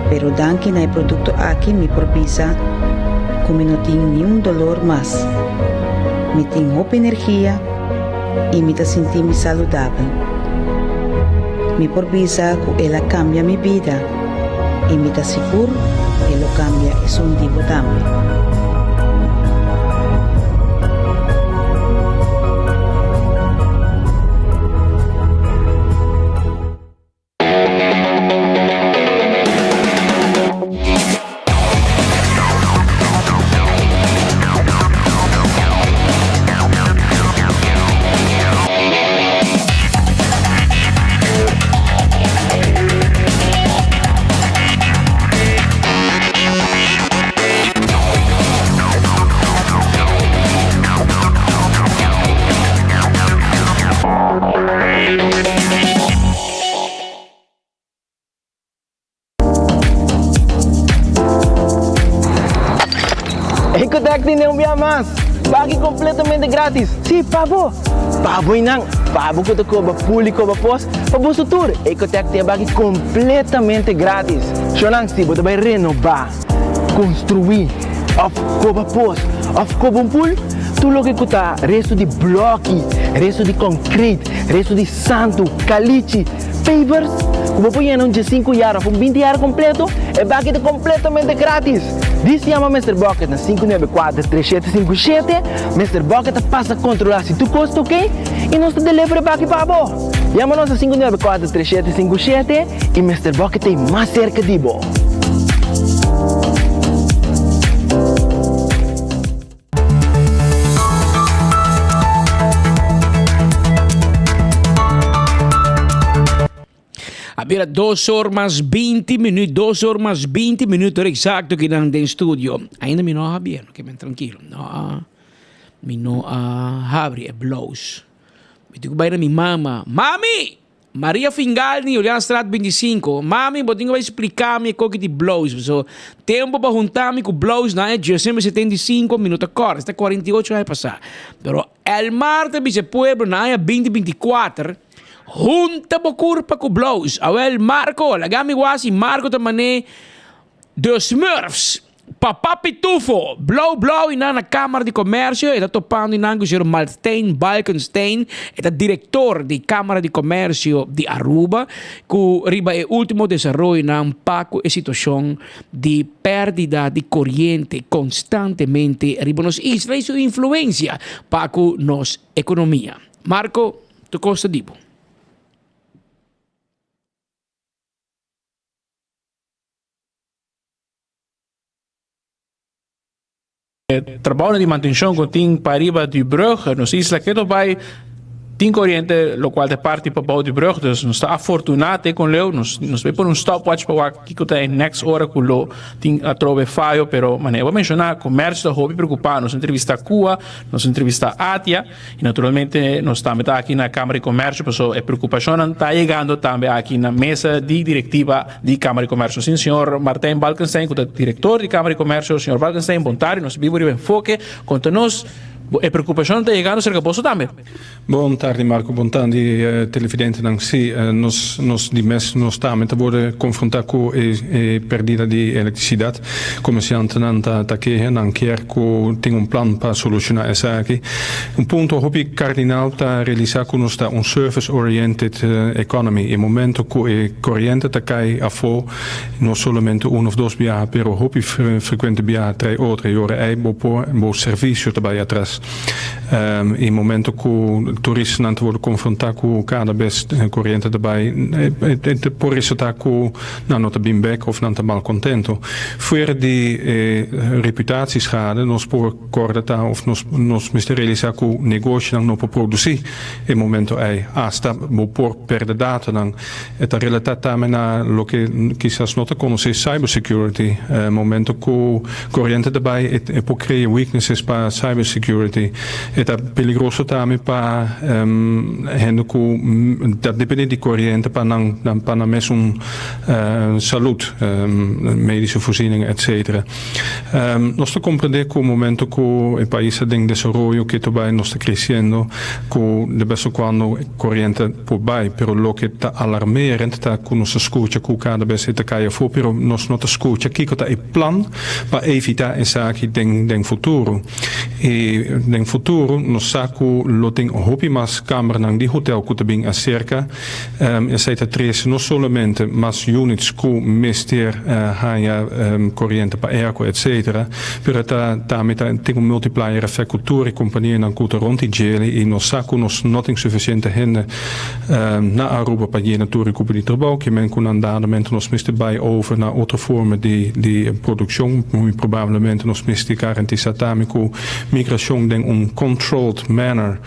pero danki na e produkto aki mi por bisa ku mi no tin niun dolor mas. Mi tin hopi energia i mi ta sinti mi saludabel. Mi por bisa ku el a kambia mi bida i mi ta sigur e lo kambia esun di bo tambe. Ecotech tene un bia mas! Baki completamente gratis! Si, pa bo! Pa bo y nan! Pa bo cu ta coba pool y coba pos, pa boso tur! Ecotech tin e baki completamente gratis! Shownan, si bo ta bay renoba, construi, of coba pos, of coba un pool, tur loke cu ta resto di bloki, resto di concrete, resto di santu, calichi, pavers, cu bo por yena un diesinku yar of un binti yar completo, e baki ta completamente gratis! Dis yama Mister Bucket na 594 3757, Mister Bucket ta pasa controla si tur cos ta ok y nos ta deliver e baki pa bo. Yama nos na 594 3757 y Mister Bucket ta ey mas cerca di bo. A bira dos or mas 20 minuut, dos or mas 20 minuut, ora exacto ki nan den studio. Ainda mi no a habier, ke men tranquilo. No a, mi no a habri e blouse. Mi tin ku bai na mi mama. Mami! Maria Fingalni, Julianastraat 25. Mami, bo tin ku bai splika mi e koki di blouse. So, tempo pa hunta mi ku blouse na e djesembro 75, mi no ta kòrda. Esta 48 aña pasá. Pero Elmar ta bisa e pueblo na aña 2024, Hunta bo kurpa ku blouse. Awel Marco, laga mi wak si Marco ta mané De Smurfs. Papa Pitufo, blou blou i nan na Kamara di Komersio. E ta topando i nan ku señor Martijn Balkenstein. E ta direktor di Kamara di Komersio di Aruba ku riba e ultimo desaroyonan pa ku e situashon di pèrdida di koriente konstantemente riba nos isla i su influensia pa ku nos ekonomia. Marco. Tu kosta di bo. E trabounan di mantenshon ku tin pariba di brug, nos isla keto bai tin koriente lokual ta parti pa bou di brug, dus nos ta afortuná te kon leu, nos nos bai pone un stopwatch pa wak kiko ta e next ora ku lo tin atrobe fayo, pero manera bo a menshoná komersio ta hopi preokupá, nos a entrevistá kua, nos a entrevistá Atia. Y naturalmente nos tambe ta aki na Cámara di Comercio pasobra e preocupacionnan ta yegando tambe aki na mesa di directiva di Cámara di Comercio. Sin señor Martijn Balkenstein cu ta director di Cámara di Comercio. Señor Balkenstein, bon tardi, nos bibo riba Enfoke. Conta nos, e preocupacionnan ta yegando cerca boso tambe? Bon tardi Marco, bon tardi televidentenan. Si, nos nos di mes nos tambe ta worde confronta cu e perdida di electricidad. Comerciantenan ta ta keha, nan kier cu tin un plan pa soluciona esaki. Un punto hopi cardinal ta realisa cu nos ta un service oriented economy. E momento cu e coriente ta cay afo, no solamente un of dos biaha, pero hopi frecuente biaha trae otro, y ora ey bo por bo servicio ta bay atras. E momento cu turistanan ta wordo confronta cu cada bes coriente ta bay, e por resulta cu Nan no ta bin bek of nan ta malcontento. Fuera di e reputatieschade, nos por corda ta of nos nos mester realisa cu negoshinan no por produci e momento ey. Hasta bo por perde datanan. E ta relata tambe na loke kisas no ta conoci, cyber security. E momento cu coriente ta bay e por crea weaknesses pa cyber security. E ta peligroso tambe pa hende cu ta depende di coriente pa nan pa nan mesun salud, medische voorzieningen etc. Nos ta comprende cu momento cu e pais ta den desaroyo keto bay nos ta creciendo cu de bes en cuando coriente por bay pero loke ta alarmerend ta cu nos ta scucha cu cada bes e ta cay afo pero nos no ta scucha kico ta e plan pa evita esaki den den futuro. Y den futuro nos sa cu lo tin hopi mas kamernan di hotel cu ta bin acerca. Esey ta trece no solamente mas units cu mester haya coriente pa airco etc. Pero ta tambe ta tin un multiplier effect cu tur e companianan cu ta rond di djele y nos sa cu nos no tin suficiente hende na Aruba pa yena tur e cupo di trabou, ke men cu nan dadamente nos mester bay over na otro forma di produccion. Muy probablemente nos mester garantisa tambe cu migracion. produkshon den un controlled manner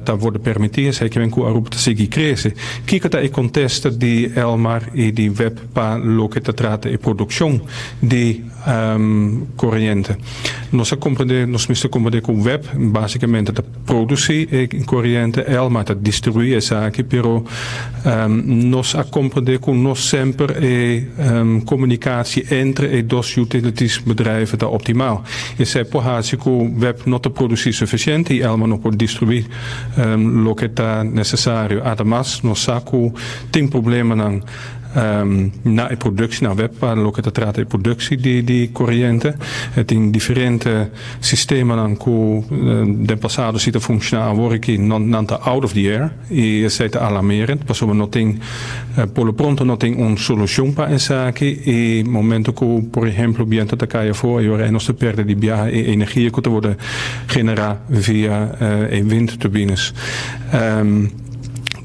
ta worde permití, esei ke men ku Aruba ta sigui krese. Kiko ta e kontesta di Elmar i di web pa loke ta trata e produkshon di koriente? Nos a komprendé, nos mester komprendé ku web básikamente ta produsí e koriente, Elmar ta distribuí esaki, pero nos a komprendé ku no semper e komunikatie entre e dos utilities bedrijven ta optimaal. Esei por hasi ku web no ta produsí sufisiente i Elmar no por distribuí loke ta nesesario. Ademas nos sa ku tin problemanan Na e productie, na web pa loke ta trata e productie di di coriente. E tin diferente sistemanan cu den pasado si ta funciona, awor aki nan ta out of the air y esey ta alarmerend pasobra no tin, por lo pronto no tin un solucion pa esaki y momento cu por ehemplo biento ta cay afo y ora ey nos ta perde di biaha e energia cu ta worde genera via e windturbines.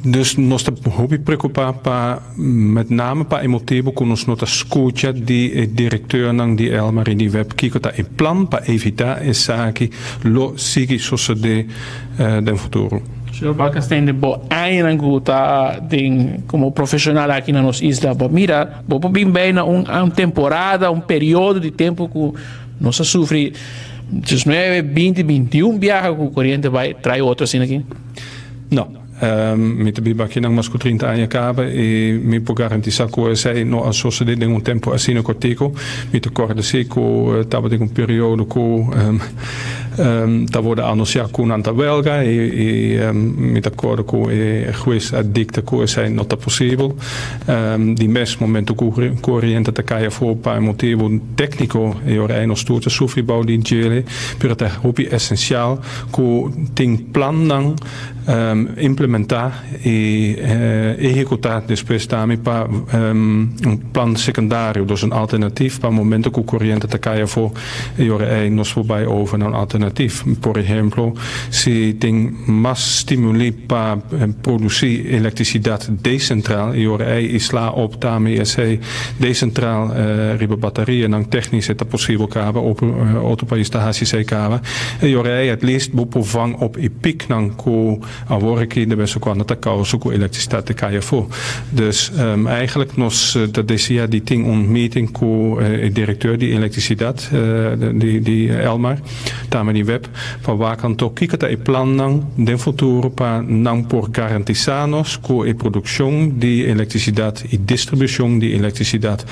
Dus nos ta hopi preocupa pa met name pa e motibo cu nos no ta scucha di e directeurnan di Elmar y di web kico ta e plan pa evita esaki lo sigui sosode den futuro. Señor Balkenstein, den bo añanan cu ta den como profesional aki na nos isla, bo mira, bo por bin bay na un temporada, un periodo di tempo cu nos a sufri diesnuebe, binti, bintiun biaha cu coriente bay trae otro asina aki? No. Mi ta biba akinan mas ku 30 aña kaba i mi por garantisá ku esei no a sosodé den un tempu asina kortiku. Mi ta kòrda si ku tabatin un periodo ku ta wòrdu anunsiá ku nan ta wèlga i mi ta kòrda ku e hues a dikta ku esei no ta posibel. Di mes momento ku koriente ta kai afó pa e motibu tékniko e ora ei nos tur ta sufri bou di djele, pero ta hopi esensial ku tin plannan implementá i ehekutá despues tambe pa un plan sekundario, dus un alternatif pa momento ku koriente ta kai afó e ora ei nos por bai over na un alternatif. Por ehemplo, si tin mas stimuli pa produsí elektrisidat desentral e ora ei i sla op tambe esei desentral riba baterianan, téknisch e ta posibel kaba, otro pais ta hasi esei kaba. E ora ei at least bo por vang op e pieknan ku awor aki de bes en cuando ta causa ku elektrisidat ta kai afó. Dus eigenlijk nos ta desea di tin un meeting ku e directeur di elektrisidat di di Elmar, tambe di web, pa wak anto kiko ta e plannan den futuro pa nan por garantisa nos ku e produkshon di elektrisidat i distribushon di elektrisidat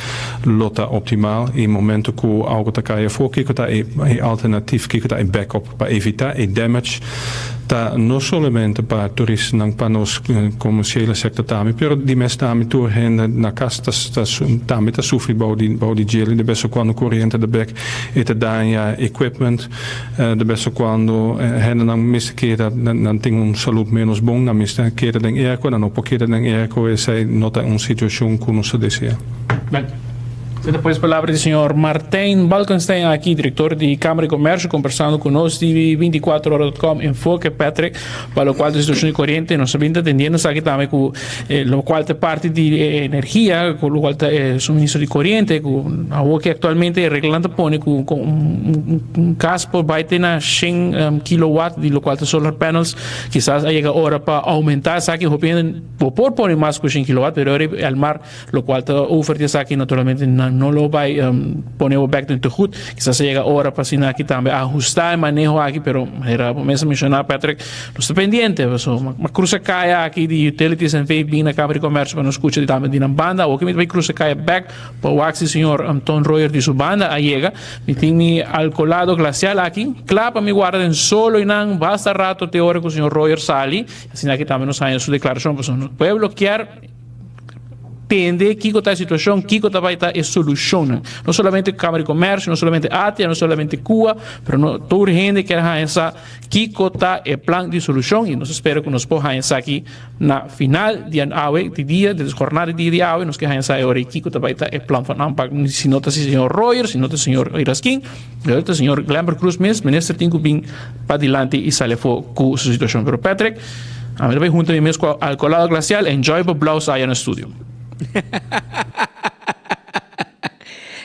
lo ta optimal y momento cu algo ta cay afo kico ta e alternative, kico ta e backup pa evita e damage ta no solamente pa turistanan pa nos comerciele sector tambe pero di mes tambe tur hende na cas ta tambe ta sufri bou di bou di djele de bes cuando coriente ta bek e ta daña equipment de bes cuando hendenan mester keda nan tin un salud menos bon nan mester keda den airco nan no por keda den airco esey no ta un situacion cu nos ta desea. Danki. Esei ta pues palabra di señor Martijn Balkenstein aki, director di Camara di Comercio, conversando cu nos di 24ora.com Enfoke Patrick, pa locual ta situacion di coriente. Nos a bin ta atendiendo esaki tambe cu locual ta parti di energia, cu locual ta e suministro di coriente, cu awor ki actualmente e reglanan ta pone cu un cas por bay te na shen kilowatt di locual ta solar panels. Kisas a yega ora pa aumenta esaki, hopi hende bo por pone mas cu shen kilowatt, pero ora Elmar Locual ta over di esaki naturalmente nan no lo bay pone bo bek den tegoed. Kisas a yega ora pa asina aki tambe ahusta e maneho aki, pero manera bo mes a menciona Patrick, nos ta pendiente pasobra ma cruza caya aki di Utilities NV bin na Camara di Comercio pa nos scucha di tambe di nan banda. Awor cu mi ta bay cruza caya bek pa wak si señor Ton Royer di su banda a yega. Mi tin mi alcolado glacial aki cla pa mi guarda den solo y nan basta rato te ora cu señor Royer sali. Asina aki tambe nos haya su declaracion pasobra pueblo kier. Tende kiko ta e situashon, kiko ta bai ta e solushonnan. No solamente Kamara di Komersio, no solamente ATIA, no solamente kua, pero no tur hende kier haña sa kiko ta e plan di solushon i nos ta spera ku nos por haña esaki na final di awe, di dia, di jornada di dia di awe, nos ke haña sa e ora ei kiko ta bai ta e plan van aanpak. Si no ta si señor Royer, si no ta señor Irasquin, pero ta señor Glenbert Croes mes, minister tin ku bin padilanti i sali afó ku su situashon. Pero Patrick. Ami ta bai hunta mi mes ku Alcolado Glacial, enjoy bo blauw saya na studio.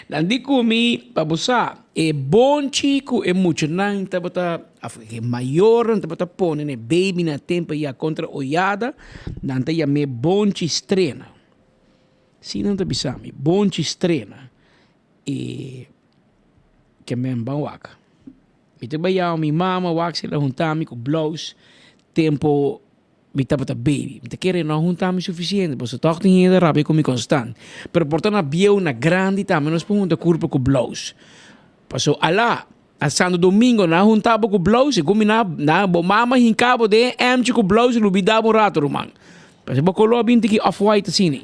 Nan di ku mi pa bo sa. E bonchi ku e muchanan tabata, òf e mayornan tabata pone na e baby na tempu ya kontra oyada, nan ta yam'é bonchi strena. Si nan ta bisa mi, bonchi strena. E ke men ban wak. Mi ta bai yama mi mama wak si el a hunta mi ku blous tempu Mi tabata baby. Mi ta kere no a hunta mi suficiente, pasobra tòg tin hende rabia ku mi konstant. Pero por ta na bieu, na grandi tambe nos por hunta kurpa ku blous. Pasobra alá, na Santo Domingo nan a hunta bo ku blous, segun mi nan nan bo mama hinka bo den e emchi ku blous i lubida bo un rato ruman. Pasobra bo koló a bin tiki off white asina.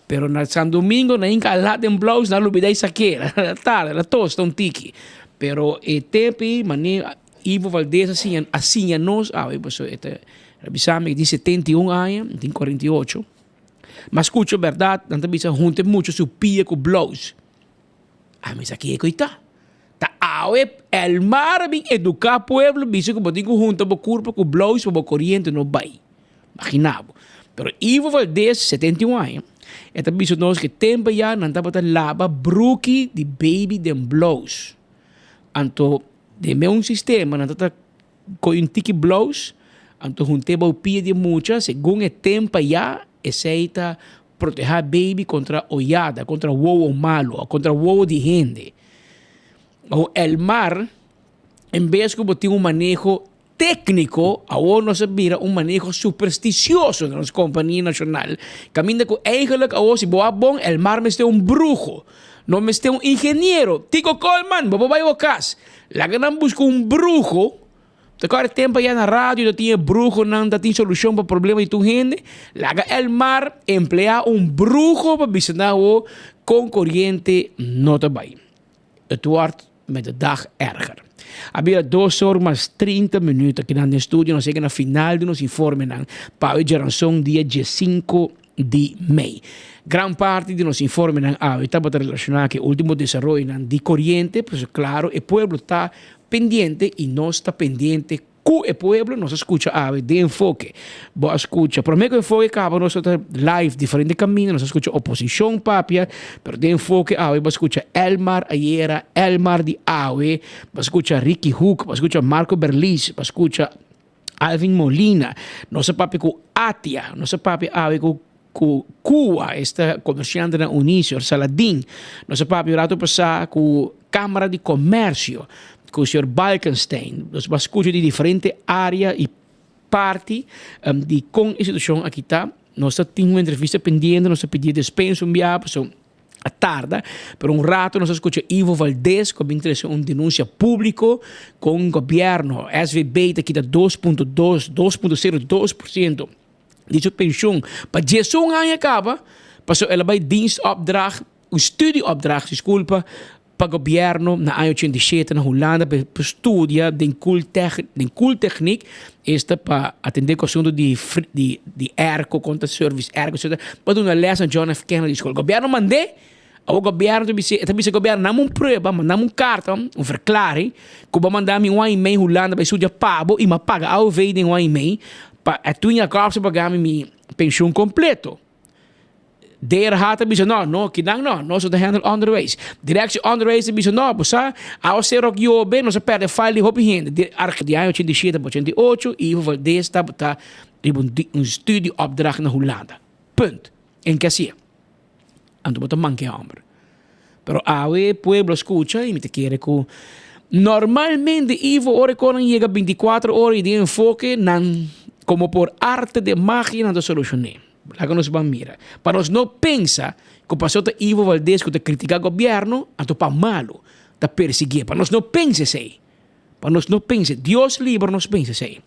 Pero na Santo Domingo nan hinka alá den blous, nan a lubida e sakera. El a tarda, el a tosta un tiki. Pero e tempu ei manera. Ivo Valdez a siña a siña nos awe pasobra e ta bisa mi e tin 71 aña mi tin 48 ma skucha bèrdat nan ta bisa hunta e mucha su pia ku blous ami sa kiko i ta ta awe Elmar a bin eduká pueblo bisa ku bo tin ku hunta bo kurpa ku blous pa bo koriente no bai magina bo pero Ivo Valdez 71 aña e ta bisa nos ke tempu ya nan tabata laba bruki di baby den blous anto Den me un sistema nan ta ta koy un tiki blous, anto hunt'é bou pia di e mucha, segun e temp ayá esei ta protehá baby kontra oyada, kontra wowo malu, kontra wowo di hende. Awor Elmar, en bes ku bo tin un maneho tékniko, awor nos a bira un maneho superstisioso na nos kompania nashonal, kaminda ku eigenlik awor si bo a bon, Elmar mester un bruho, no mester un ingeniero. Tico Koolman, bo por bai bo kas, laga nan buska un bruho, ta kòrda e tempu aya na radio ta tin e bruhonan ta tin solushon pa problema di tur hende, laga Elmar empleá un bruho pa bisa nan awor kon koriente no ta bai. Het wordt met de dag erger. A bira dos or mas 30 minuut akinan den studio. Nos yega na final di nos informenan pa awe djaranson dia diesinco di mei. Gran parti di nos informenan awe tabata relaciona cu e ultimo desaroyonan di coriente, pasobra claro e pueblo ta pendiente y nos ta pendiente Ku e pueblo nos a skucha awe den Enfoke. Bo a skucha promé ku Enfoke kaba nos ta live diferente kaminda nos a skucha oposishon papia pero den Enfoke awe bo a skucha Elmar ayera Elmar di awe bo a skucha Ricky Hoek bo a skucha Marco Berlis bo a skucha Alvin Molina nos a papia ku Atia nos a papia awe ku ku Cuba esta komersiantenan uní señor Saladin nos a papia un rato pasá ku Kámara di Komersio ku señor Balkenstein. Nos a skucha di diferente área i parti di kon e situashon aki ta. Nos ta tin un entrevista pendiente, nos ta pidi despensa un biaha pasobra a tarda, pero un rato nos a skucha Ivo Valdez ku a bin trese un denunsia públiko kon gobièrnu SVB ta kita 2.2, 2.02 por siento di su penshun pa 11 aña kaba pasobra el a bai dienstopdracht, un studieopdracht, diskulpa, pa gobierno na aña 87 na Hulanda pa pa studia den koeltech den koeltechniek, esta pa atende ku asuntu di di di airco kon ta service airco etcetera, pa duna les na John F. Kennedy School. Gobierno mand'é, awor gobierno ta bis'é, e ta bisa gobierno nami un prueba, manda mi un karta, un verklaring, ku bo a manda mi un aña i mei Hulanda pa e studia pa bo i mi a paga AOV den un aña i mei pa e tuña kòrso paga mi mi penshun kompleto. DRH ta bisa no, no, kinan no, nos no ta handle onderwijs. Directie Onderwijs ta bisa no, bo sa, aos e ròk yobe, nos a pèrdè file di hopi hende. Di arg di aña 87 pa 88, Ivo Valdez tabata riba un un studieopdracht na Hulanda. Punt. En ke hasié? Anto bo ta manka e hòmber. Pero awe pueblo a skucha i mi ta kere ku normalmente Ivo ora e konan yega 24 ora i den enfoke nan komo por arte de magia nan ta solushoné. Laga nos ban mira. Pa nos no pensa ku paso ta Ivo Valdez ku ta kritika gobièrnu, anto pa malu ta persiguié. Pa nos no pensa esei. Pa nos no pensa. Dios libra nos pensa esei.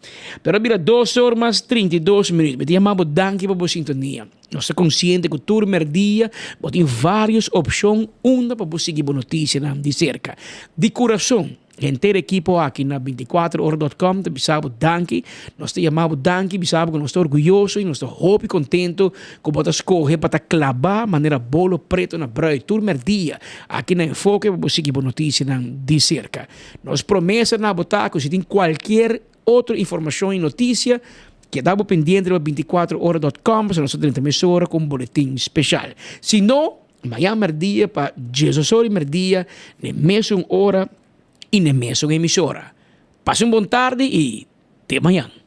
Pero a bira dos or mas 32 minuut. Mi ta yama bo danki pa bo sintonia. Nos ta konsiente ku tur mèrdia bo tin vários opshon unda pa bo sigui bo notisianan di serka. Di kurason. Henter ekipo aki na 24ora dot com ta bisa bo danki. Nos ta yama bo danki, bisa bo ku nos ta orguyoso i nos ta hopi kontento ku bo ta skohe pa ta klabá manera bolo preto na brui tur mèrdia aki na Enfoke pa bo sigui bo notisianan di serka. Nos promesa na bo ta ku si tin kualkier otro informashon i notisia, keda bo pendiente riba 24ora dot com pasobra nos ta drenta mesora ku un boletin speshal. Si no. Mañan merdia pa diesdos ora di merdia n'e mesun ora y n'e mesun emisora. Pasa un bon tardi y te mañan.